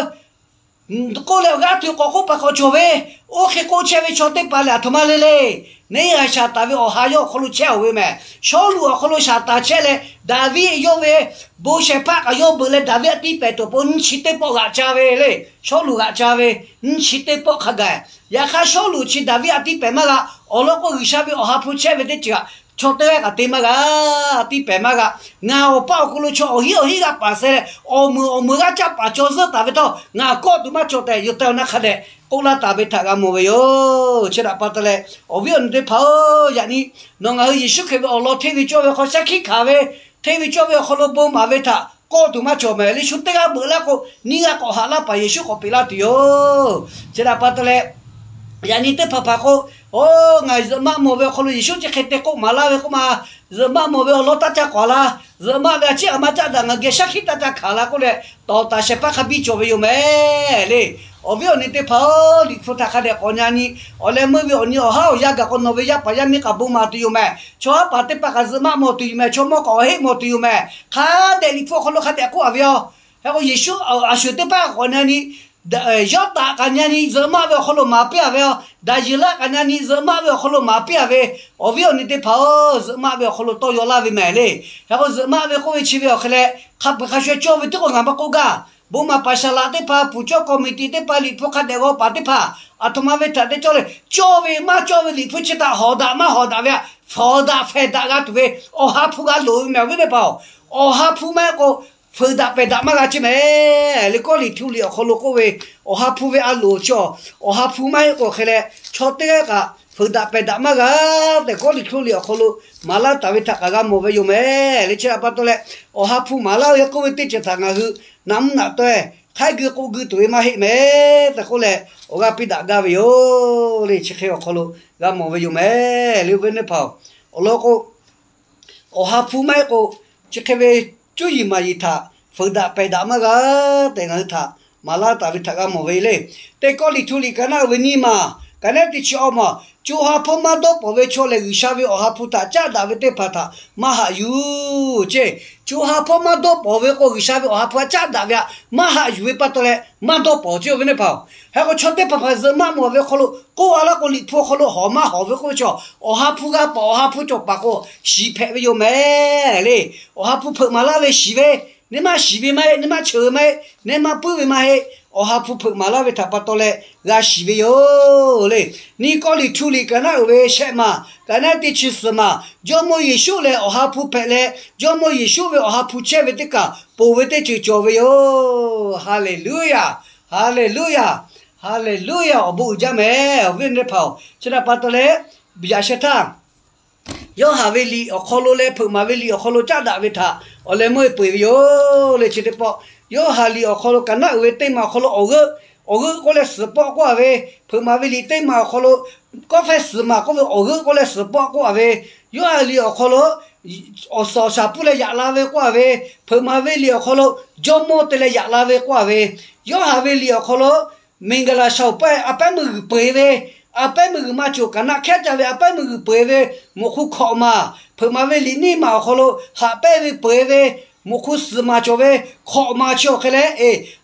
k'oˆ leh, awˬ g'aˇ tuˬ k'awꞈ k'oˆ paˍ k'awꞈ cawˬ ve, oˇ hk'e k'oˆ chehˇ ve chaw teˇ hpaˍ lehˬ, aˬ htoꞈ ma le le. Neˇ haiˬ Saˍtanˍ ve awˬ ha yawˇ awˬ hk'aw lo chehˇ-oˬ ve mehˍ. Sawˉluꞈ awˬ hk'aw lo Saˍtanˍ chehˇ leh, Daˍviˆ yawˇ ve bon shehˍ hpaˇ kaꞈ yawˇ beuꞈ leh, Daˍviˆ a tiˇ pehˍ tuˬ awˬ pon nyiˇ chi teˇ pawˆ g'aꞈ ca ve le. Sawˉluꞈ g'aꞈ ca ve, nyiˇ chi teˇ pawˆ hk'a gaˬ. Yaꞈ hk'aˇ, Sawˉluꞈ chi Daˍviˆ a tiˇ pehˍ maˇ g'a. Awˬ lawn k'o, G'uiˬsha ve Awˬ ha hpu chehˇ ve teˇ ceuˬ htaꞈ chaw teˇ g'aˇ kaꞈ te maˇ g'a, a tiˇ pehˍ maˇ g'a. Ngaˬ awˬ paˇ awˬ hk'aw lo chaw awˬ hinˉ awˬ hinˉ g'aˇ paˍ seh leh, awˬ meunˍ awˬ meunˍ g'aˇ caˇ paˍ caw zuhˆ taˍ ve htawˇ, ngaˬ kawˆ tuˬ maˇ cawˬ tehꞈ, yawˇ te awˬ naˇ hk'a dehꞈ k'oˆ laˇ taˍ ve htaꞈ g'a mawˬ ve yoˬ. Chi htaꞈ pa taw leh, awˬ viˉ awˬ nyi teˇ hpaˍ-oˬ, yaꞈ nyi nawˬ ngaˬ hui Yeˍsuˆ Hkriꞈ ve awˬ lawn hteˇ ve cawˇ ve hk'aw shaˉ hkiˆ hkanˍ ve, hteˇ ve cawˇ ve awˬ hk'aw lo bon maˍ ve htaꞈ kawˆ tuˬ maˇ cawˬ mehˍ. Liꞈ hpu teˇ g'aˇ beuꞈ laˇ k'o, nyiˇ g'aˇ k'awꞈ haꞈ laˇ paˍ Yeˍsuˆ k'awꞈ peꞈ laˇ tuˬ yoˬ. Chi htaꞈ pa taw leh, yaꞈ nyi teˇ hpaˍ hpaˍ k'o, oˇ, ngaˬ zuhꞈ maˆ mawˬ ve awˬ hk'aw lo Yeˍsuˆ chi hk'e te k'oˆ maˍ laˇ ve k'oˆ ma, zuhꞈ maˆ mawˬ ve awˬ lawn taˇ ca k'awꞈ la, zuhꞈ maˆ ve a ciˉ a maˇ caˆ daꞈ ngaˬ geh shaˉ hkiˆ taˇ ca hkanˍ la k'oˆ leh, tawˍ taˍ shehˍ hpaˇ hk'a biˇ cawˬ ve yoˬ mehˍ le. Awˬ viˉ awˬ nyi teˇ hpaˍ-oˬ, Liꞈ hpu htaꞈ hk'a dehꞈ k'awꞈ nyi-a nyi, awˬ leh meuˇ ve awˬ nyi awˬ haˉ awˬ yanˇ gaˬ k'o, nawˬ ve yaˇ paˍ yaˇ miˇ kaꞈ bon maˍ tuˬ yoˬ mehˍ. Chaw haˉ paˍ teˇ hpaˍ kaꞈ zuhꞈ maˆ mawˬ tuˬ yoˬ mehˍ. Chaw mawˇ kaꞈ awˬ heˆ mawˬ tuˬ yoˬ mehˍ. Hk'a dehꞈ Liꞈ hpu awˬ hk'aw lo hk'a dehꞈ k'oˆ-a ve yoˬ. Hk'e k'o, Yeˍsuˆ a shuˍ teˇ hpaˇ k'awꞈ nyi-a nyi, Yawˇtaꞈ kaꞈ nyi-a nyi zuhꞈ maˆ ve awˬ hk'aw lo maˍ piˇ-a ve yoˬ. Daˍyeˍlaˆ kaꞈ nyi-a nyi zuhꞈ maˆ ve awˬ hk'aw lo maˍ piˇ-a ve. Awˬ viˉ awˬ nyi teˇ hpaˍ-oˬ, zuhꞈ maˆ ve awˬ hk'aw lo tawˇ yaw laˇ ve mehˍ le. Hk'e k'o, zuhꞈ maˆ ve k'oˆ ve chi ve awˬ hk'e leh, hk'a peu-eˬ hk'a shuˍ shuˍ cawˇ ve teˇ k'o ngaˬ maˇ k'oˆ gaˇ. Bon maˍ paˍ saˍ laꞈ teˇ hpaˍ, puˍ cawˇ k'awꞈ miˬ tiꞈ teˇ hpaˍ, Liꞈ hpu hk'a dehꞈ g'aw paˍ teˇ hpaˍ, aˬ htoꞈ ma ve htaꞈ te cawˇ le, cawˇ ve maˇ cawˇ ve Liꞈ hpu chi htaꞈ hawˍ daꞈ maˇ hawˍ daꞈ ve htaꞈ, fawˍ daꞈ fehˬ daꞈ g'a tuˬ ve Awˬ ha hpu g'a loˍ ve mehˍ, awˬ viˉ teˇ hpaˍ-oˬ. Awˬ ha hpu maˇ heˆ k'o, feuˍ daꞈ pehˬ daꞈ maˇ g'a ceˇ mehˍ le. Kawˇliˍhtuˆliꞈ awˬ hk'aw lo k'oˆ ve, Awˬ ha hpu ve a loˍ chi-a, Awˬ ha hpu maˇ heˆ k'o hk'e leh, chaw teˇ g'aˇ kaꞈ feuˍ daꞈ pehˬ daꞈ maˇ g'a tehꞈ, Kawˇliˍhtuˆliꞈ awˬ hk'aw lo maˍ laˇ taˍ ve htaꞈ kaꞈ g'a mawˬ ve yoˬ mehˍ le. Chi htaꞈ pa taw leh, Awˬ ha hpu maˍ laˇ ve k'oˆ ve teˇ ceuˬ htaꞈ ngaˬ hui naꞈ mvuhˇ naꞈ taweh hk'aiˉ gui k'oˆ gui tuˬ ve maˇ heˆ mehˍ tehꞈ k'oˆ leh, awˬ g'aˇ piˇ daꞈ gaˇ ve yoˬ le. Chi hk'e awˬ hk'aw lo g'a mawˬ ve yoˬ mehˍ le, awˬ viˉ teˇ hpaˍ-oˬ. Awˬ lawn k'o, Awˬ ha hpu maˇ heˆ k'o, chi hk'e ve cuˇ yiˍ maˍ yiˍ htaꞈ feuˍ daꞈ pehˬ daꞈ maˇ g'a tehꞈ ngaˬ hui htaꞈ maˍ laˇ taˍ ve htaꞈ g'a mawˬ ve le. Teˇ Kawˇliˍhtuˆliꞈ ka naˆ uiˍ ve nyiˇ maˬ, ka naˆ teˇ chi awˇ maˬ, co ha hpawˇ maˇ dawˇ pawnˍ ve chaw lehˬ, G'uiˬsha ve Awˬ ha hpu htaꞈ caˆ daꞈ ve teˇ hpaˍ htaꞈ maˇ haꞈ yuˬ ceˇ. Co ha hpawˇ maˇ dawˇ pawnˍ ve k'o, G'uiˬsha ve Awˬ ha hpu htaꞈ caˆ daꞈ ve htaꞈ maˇ haꞈ yuˬ ve pa taw leh maˇ dawˇ pawnˍ ceˇ, awˬ viˉ teˇ hpaˍ-oˬ. Hk'e k'o, chaw teˇ hpaˍ hpaˍ zuhꞈ maˆ mawˬ ve awˬ hk'aw lo k'oˆ-a laˇ k'o, Liꞈ hpu awˬ hk'aw lo hawˍ maˇ hawˍ ve k'oˆ ve chaw, Awˬ ha hpu g'a paˍ, Awˬ ha hpu cawˬ paˍ k'o, shiˍ hpehꞈ ve yoˬ mehˍ le. Awˬ ha hpu hpeuꞈ maˍ laˇ ve shiˍ ve, neˇ maˇ shiˍ ve maˇ heˆ, neˇ maˇ cheuˬ ve maˇ heˆ, neˇ maˇ puiˉ ve maˇ heˆ, Awˬ ha hpu hpeuꞈ maˍ laˇ ve htaꞈ pa taw leh g'a shiˍ ve yoˬ le. Nyiˇ Kawˇliˍhtuˆliꞈ ka naˆ uiˍ ve shehˆ maˬ, ka naˆ teˇ chi suhˍ maˬ, Jawˇmawˇ Yeˍsuˆ lehˬ Awˬ ha hpu hpehꞈ leh, Jawˇmawˇ Yeˍsuˆ ve Awˬ ha hpu chehˇ ve teˇ kaˬ ponˬ ve teˇ ceuˬ cawˬ ve yoˬ. Haˍleˍluˆyaˬ, haˍleˍluˆyaˬ, haˍleˍluˆyaˬ. Awˬ bon uiˍ jaˇ mehˍ, awˬ viˉ teˇ hpaˍ-oˬ. Chi htaꞈ pa taw leh, yaꞈ sheh htaˇ Yoˇhanˬ ve liꞈ awˬ hk'aw lo leh hpeuꞈ maˍ ve liꞈ awˬ hk'aw lo caˆ daꞈ ve htaꞈ awˬ leh meuˇ peuˬ ve yoˬ le. Chi teˇ pawˆ, Yoˇhanˬ liꞈ awˬ hk'aw lo ka naˆ uiˍ ve teˇ maˬ awˬ hk'aw lo awˬ g'euˆ, awˬ g'euˆ k'oˆ leh suhˍ pawˆ k'oˆ-a ve, hpeuꞈ maˍ ve liꞈ teˇ maˬ awˬ hk'aw lo kawˇ fehˇ suhˍ maˬ k'oˆ ve awˬ g'euˆ k'oˆ leh suhˍ pawˆ k'oˆ-a ve, Yoˇhanˬ liꞈ awˬ hk'aw lo awˬ suhˍ awˬ shaˍ puiˉ leh yaꞈ la ve k'oˆ-a ve, hpeuꞈ maˍ ve liꞈ awˬ hk'aw lo jawˇmawˇ te leh yaꞈ la ve k'oˆ-a ve, Yoˇhanˬ ve liꞈ awˬ hk'aw lo miˬguiˬ laˬ shaˍ-oˬ pawehˇ a pehˉ meuˇ g'uiˬ peu-eˬ ve, a pehˉ meuˇ g'uiˬ maˇ cawˬ kaꞈ naˆ hkehˉ ca ve a pehˉ meuˇ g'uiˬ peu-eˬ ve, moꞈ hk'u hkawꞈ maˬ, hpeuꞈ maˍ ve liꞈ neˇ maˬ awˬ hk'aw lo haꞈ pehnˇ ve peu-eˬ ve, moꞈ hk'u suhˍ maˬ cawˬ ve, hkawꞈ maˬ chi awˬ hk'e leh,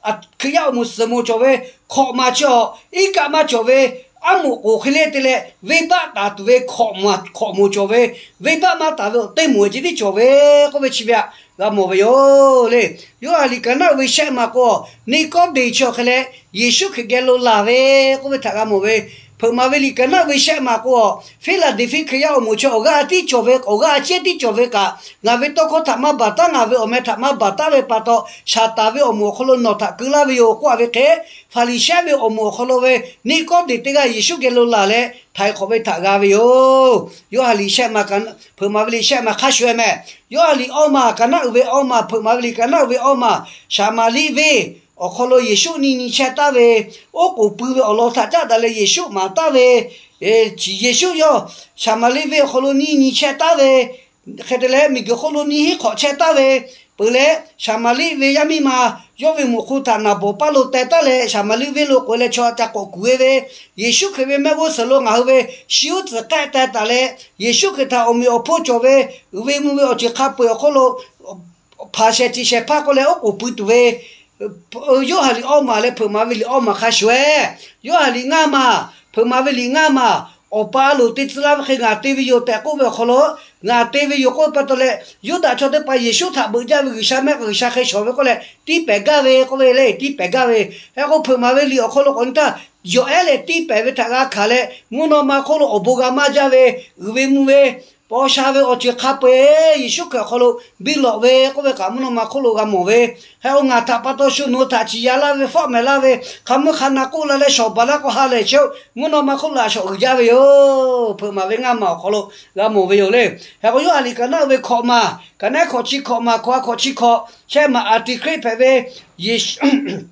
Hkriꞈ yaˇ awˬ moˍ suhˍ moˍ cawˬ ve, hkawꞈ maˬ chi awˬ iˉ kaˆ maˇ cawˬ ve, aˉ moˍ k'oˍ hk'e le te leh venˇbaˆ taˍ tuˬ ve hkawꞈ maˬ, hkawꞈ moˍ cawˬ ve, venˇbaˆ maˇ taˍ ve awˬ teˇ moˍ ceh tiˉ cawˬ ve k'oˆ ve chi ve htaꞈ g'a mawˬ ve yoˬ le. Yoˇhanˬ liꞈ ka naˆ uiˍ ve shehˆ maˬ k'o, Niˆkawˇdeˍ chi awˬ hk'e leh Yeˍsuˆ Hkriꞈ geh lo laˬ ve k'oˆ ve htaꞈ g'a mawˬ ve, Hpeuꞈ maˍ ve liꞈ kaˍ naˆ uiˍ ve shehˆ maˬ k'o, Hpiˉlaˍdeˍhpiˆ Hkriꞈ yaˇ awˬ moˍ chi awˬ g'aˇ tiˉ cawˬ ve, awˬ g'aˇ a ciˉ tiˉ cawˬ ve kaꞈ, ngaˬ ve tawˇ hkawˇ htaꞈ maˇ baˬ taˉ, ngaˬ ve awˬ meh htaꞈ maˇ baˬ taˉ ve pa taw, Saˍtanˍ ve awˬ moˍ awˬ hk'aw lo nawˬ htaꞈ keu laˇ ve yoˬ k'oˆ a ve hk'e, Hpaˍriˍsehˇ ve awˬ moˍ awˬ hk'aw lo ve Niˆkawˇdeˍ teˇ g'aˇ Yeˍsuˆ geh lo laˬ leh htaiˍ hk'awꞈ ve htaꞈ g'a ve yoˬ. Yoˇhanˬ liꞈ shehˆ maˬ, Hpeuꞈ maˍ ve liꞈ shehˆ maˬ hk'a shuˍ e meh. Yoˇhanˬ liꞈ awˇ maˬ, kaˍ naˆ uiˍ ve awˇ maˬ, Hpeuꞈ maˍ ve liꞈ kaˍ naˆ uiˍ ve awˇ maˬ, Saˍmaˍriˆ venˇ awˬ hk'aw lo Yeˍsuˆ nyiˇ nyi chehˇ taˉ ve, oˉ k'oˍ pui ve awˬ lawn htaꞈ caˉ daꞈ leh Yeˍsuˆ maˍ taˉ ve, Yeˍsuˆ yawˇ Saˍmaˍriˆ venˇ awˬ hk'aw lo nyiˇ nyi chehˇ taˉ ve, hk'e te leh miˬguiˬ hk'oˆ lo nyiˇ hinˉ hk'awꞈ chehˇ taˉ ve, peuˬ leh Saˍmaˍriˆ ve yaˇ miˇ ma yawˇ ve muꞈ hk'u htaꞈ naˍ bawˍ paˇ lo teh taˉ leh Saˍmaˍriˆ venˇ lo k'oꞈ e leh chaw ca k'awꞈ kuˬ e ve, Yeˍsuˆ Hkriꞈ ve mehˆ g'uˇ suhˍ lo ngaˬ hui ve shi uˉ tcuhˍ k'ehˆ teh taˍ leh, Yeˍsuˆ Hkriꞈ htaꞈ awˬ meꞈ awˬ hponˇ cawˬ ve, uiˍ ve mvuh ve awˬ ceuˬ hk'a peu-eˬ awˬ hk'oˆ lo hpanˍ shehˍ ciˬ shehˍ hpaˇ k'oˆ leh oˉ k'oˍ pui tuˬ ve, Yoˇhanˬ liꞈ awˇ maˬ leh Hpeuꞈ maˍ ve liꞈ awˇ maˬ hk'a shuˍ e. Yoˇhanˬ liꞈ ngaˇ maˬ, Hpeuꞈ maˍ ve liꞈ ngaˇ maˬ, Awˬ pa a loˍ te tcuh laˇ ve hk'e ngaˬ te ve yoˬ tehꞈ k'oˆ ve awˬ hk'aw lo, ngaˬ te ve yoˬ k'oˆ ve pa taw leh, Yuˇdaꞈ chaw teˇ hpaˍ Yeˍsuˆ htaꞈ beuꞈ jaˇ ve G'uiˬsha mehˆ G'uiˬsha hk'e shawˍ ve k'oˆ leh tiˇ pehˍ gaˇ ve k'oˆ ve le, tiˇ pehˍ gaˇ ve. Hk'e k'o Hpeuꞈ maˍ ve liꞈ awˬ hk'aw lo k'awꞈ nyi htaˇ, yawˬ ehˉ leh tiˇ pehˍ ve htaꞈ g'a hkanˍ leh, mvuhˇ naw ma hk'oˆ lo awˬ bon g'a maˇ jaˇ ve, uiˍ ve mvuh ve, paw sha ve awˬ ceuˬ hk'a peu-eˬ Yeˍsuˆ Hkriꞈ awˬ hk'aw lo biˇ lawꞈ ve k'oˆ ve kaꞈ mvuhˇ naw ma hk'oˆ lo g'a mawˬ ve. Hk'e k'o ngaˬ htaꞈ pa taw shu nawˬ hui htaꞈ ciˍ ya laˇ ve, fawˆ mehˍ laˇ ve, hk'a mvuhˇ hk'a na k'oˆ la leh shawˍ baˬ laˇ k'o ha lehˬ chehˇ-oˆ, mvuhˇ naw ma hk'oˆ lo a shawˍ uiˍ jaˇ ve yoˬ. Hpeuꞈ maˍ ve ngaˇ maˬ awˬ hk'aw lo g'a mawˬ ve yoˬ le. Hk'e k'o Yoˇhanˬ liꞈ kaˍ naˆ uiˍ ve hkawꞈ maˬ, kaˍ naˆ hkawꞈ chi hkawꞈ maˬ, hkawꞈ a hkawꞈ chi hkawꞈ, shehˆ maˬ anˍtiˍhkriˆ hpehꞈ ve, Yeˍsuˆ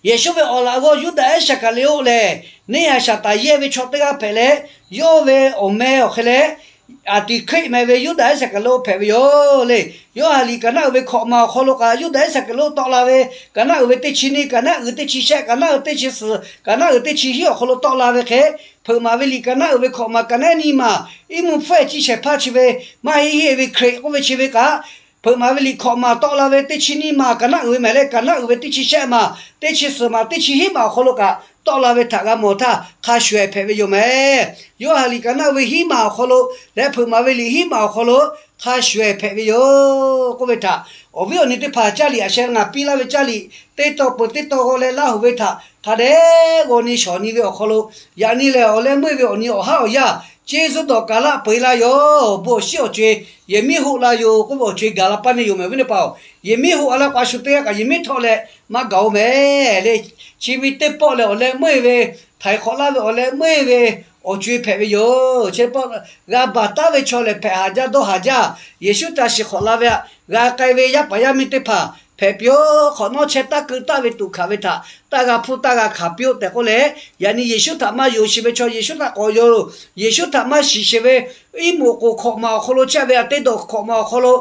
Yeˍsuˆ ve awˬ laꞈ g'awˇ Yuˇdaꞈ Iˉsaˍkaˍriˍoˆ lehˬ, neˇ haiˬ Saˍtanˍ yehˇ ve chaw teˇ g'aˇ hpehꞈ leh, yawˇ ve awˬ meh awˬ hk'e leh, anˍtiˍhkriˆ meh ve Yuˇdaꞈ Iˉsaˍkaˍriˍoˆ hpehꞈ ve yoˬ le. Yoˇhanˬ liꞈ kaˍ naˆ uiˍ ve hkawꞈ maˬ awˬ hk'aw lo kaꞈ Yuˇdaꞈ Iˉsaˍkaˍriˍoˆ tawˆ la ve, kaˍ naˆ uiˍ ve teˇ chi nyiˇ, kaˍ naˆ uiˍ teˇ chi shehˆ, kaˍ naˆ uiˍ teˇ chi suhˍ, kaˍ naˆ uiˍ teˇ chi hiˉ awˬ hk'aw lo tawˆ la ve hk'e, Hpeuꞈ maˍ ve liꞈ kaˍ naˆ uiˍ ve hkawꞈ maˬ kaˍ naˆ nyiˇ maˬ, iˉ mvuhˇ hpfuhˇ ehˍ chi shehˍ hpaˇ chi ve maˇ heˆ heˆ ve Hkriꞈ k'oˆ ve chi ve kaꞈ, Hpeuꞈ maˍ ve liꞈ hkawꞈ maˬ tawˆ la ve teˇ chi nyiˇ maˬ kaˍ naˆ uiˍ ve mehˍ leh, kaˍ naˆ uiˍ ve teˇ chi shehˆ maˬ, teˇ chi suhˍ maˬ, teˇ chi hiˉ maˬ awˬ hk'aw lo kaꞈ tawˆ la ve htaꞈ g'a mawˬ htaˇ, hk'a shuˍ ehˍ hpehꞈ ve yoˬ mehˍ. Yoˇhanˬ liꞈ kaˍ naˆ uiˍ ve hiˉ maˬ awˬ hk'aw lo leh Hpeuꞈ maˍ ve liꞈ hiˉ maˬ awˬ hk'aw lo hk'a shuˍ ehˍ hpehꞈ ve yoˬ k'oˆ ve htaꞈ, awˬ viˉ awˬ nyi teˇ hpaˍ, caˇ liꞈ aꞈ sheh ngaˬ piˇ laˇ ve caˇ liꞈ teˇ taw peuˬ teˇ taw g'aw leh laˇ hoꞈ ve htaꞈ hk'a dehꞈ g'aw nyi shawˍ nyi ve awˬ hk'aw lo, yaꞈ nyi lehˬ awˬ leh meuˇ ve awˬ nyi awˬ haˉ awˬ yaˇ ceˇ zuhˇ dawˬ kaˍ laˆ peu eˬ la yoˬ. Bon awˬ shiˉ awˬ co-e yehˬ miˉ hoˆ la yoˬ k'oˆ ve awˬ co-e gaˬ la paˇ neˇ yoˬ mehˍ. Awˬ viˉ teˇ hpaˍ-oˬ, yehˬ miˉ hoˆ a laˇ k'o a shu teˇ g'aˇ kaꞈ yehˬ miˉ htawˆ leh maˇ gaˬ-oˬ mehˍ le. Chi ve teˇ pawˆ lehˬ awˬ leh meuˇ ve, htaiˍ hk'awꞈ laˇ ve awˬ leh meuˇ ve awˬ co-e hpehꞈ ve yoˬ. Chi teˇ pawˆ g'a baˬ taˉ ve chaw lehˬ hpehꞈ haˍ jaˇ dawˇ haˍ jaˇ. Yeˍsuˆ ca shiˍ hk'awꞈ la ve htaꞈ g'a k'ai ve yaˇ paˍ yaˇ miˇ teˇ hpaˍ hpehꞈ piˇ-oˆ. Hk'awꞈ nawˉ chehˇ taˇ keu taˆ ve tuꞈ hkanˍ ve htaꞈ taˇ g'a hpuˇ taˇ g'a hkanˍ piˇ-oˆ tehꞈ k'oˆ leh, yaꞈ nyi Yeˍsuˆ htaꞈ maˇ yonˍ sheˍ ve chaw Yeˍsuˆ htaꞈ k'awꞈ yonˍ. Yeˍsuˆ htaꞈ maˇ shiˍ sheˍ ve, iˉ moˍ k'oˍ hkawꞈ maˬ awˬ hk'aw lo chehˇ ve a teˇ dawˬ hkawꞈ maˬ awˬ hk'aw lo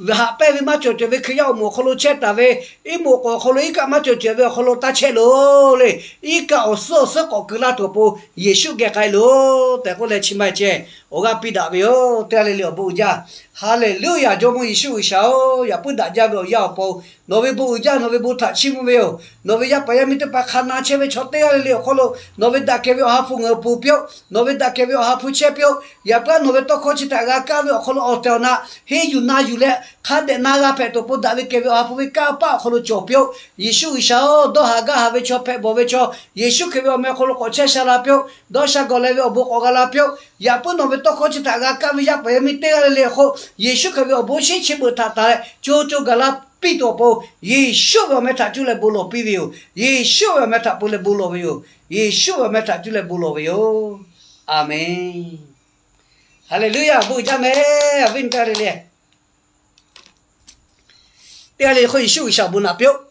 haꞈ pehnˇ ve maˇ cawˬ cawˬ ve Hkriꞈ yaˇ awˬ moˍ awˬ hk'aw lo chehˇ taˍ ve, iˉ moˍ k'oˍ awˬ hk'aw lo iˉ kaˆ maˇ cawˬ cawˬ ve awˬ hk'aw lo taˇ chehˇ loˬ le. Iˉ kaˆ awˬ suhˉ awˬ suhˉ k'awꞈ keu laˇ tuˬ awˬ pon Yeˍsuˆ geh k'ai loˬ tehꞈ k'oˆ leh chi ma ceh awˬ g'aˇ piˇ daꞈ ve yoˬ. Teˇ g'aˇ le le awˬ bon uiˍ jaˇ. Haˍleˍluˆyaˬ. Jawˇmawˇ Yeˍsuˆ G'uiˬsha-oˬ, yaꞈ puiˉ daꞈ jaˇ ve awˬ yanˇ awˬ pon nawˬ ve bon uiˍ jaˇ. Nawˬ ve bon htaꞈ chiˇ mvuh ve yoˬ. Nawˬ ve yaˇ paˍ yaˇ miˇ teˇ hpaˍ hk'a na chehˇ ve chaw teˇ g'aˇ le le awˬ hk'aw lo nawˬ ve daꞈ kehˬ ve awˬ ha hpu ngaˬ hui pon piˇ-oˆ. Nawˬ ve daꞈ kehˬ ve awˬ ha hpu chehˇ piˇ-oˆ. Yaꞈ puiˉ nawˬ ve tawˇ hkawˇ chi htaꞈ g'a kaˇ ve awˬ hk'aw lo awˬ tehˬ awˬ na henˇ yuˬ na yuˬ leh hk'a dehꞈ na g'a hpehꞈ tuˬ awˬ pon daꞈ ve kehˬ ve awˬ ha hpu ve kanˇ paˆ awˬ hk'aw lo cawˬ piˇ-oˆ. Yeˍsuˆ G'uiˬsha-oˬ, dawˇ haˍ gaˇ haˍ ve chaw hpehꞈ bawˬ ve chaw Yeˍsuˆ Hkriꞈ ve awˬ meh awˬ hk'aw lo k'awꞈ chehˇ sha la piˇ-oˆ. Dawˇ sha gawˬ leh ve awˬ bon k'awꞈ g'a la piˇ-oˆ. Yaꞈ puiˉ nawˬ ve tawˇ hkawˇ chi htaꞈ g'a kaˇ ve yaˇ paˍ yaˇ miˇ teˇ g'aˇ le le awˬ hk'oˆ Yeˍsuˆ Hkriꞈ ve awˬ bon shinˉ chi beuꞈ htaꞈ taˍ leh co co gaˬ la piˇ tuˬ awˬ pon Yeˍsuˆ ve awˬ meh htaꞈ cuˇ leh bon lawˬ piˇ ve yoˬ. Yeˍsuˆ ve awˬ meh htaꞈ pui leh bon lawˬ ve yoˬ. Yeˍsuˆ ve awˬ meh htaꞈ cuˇ leh bon lawˬ ve yoˬ. Aˬmenˍ. Haˍleˍluˆyaˬ. Bon uiˍ jaˇ mehˍ. Awˬ viˉ awˬ nyi teˇ g'aˇ le le, teˇ g'aˇ le le hk'oˆ Yeˍsuˆ G'uiˬsha awˬ bon naꞈ piˇ-oˆ.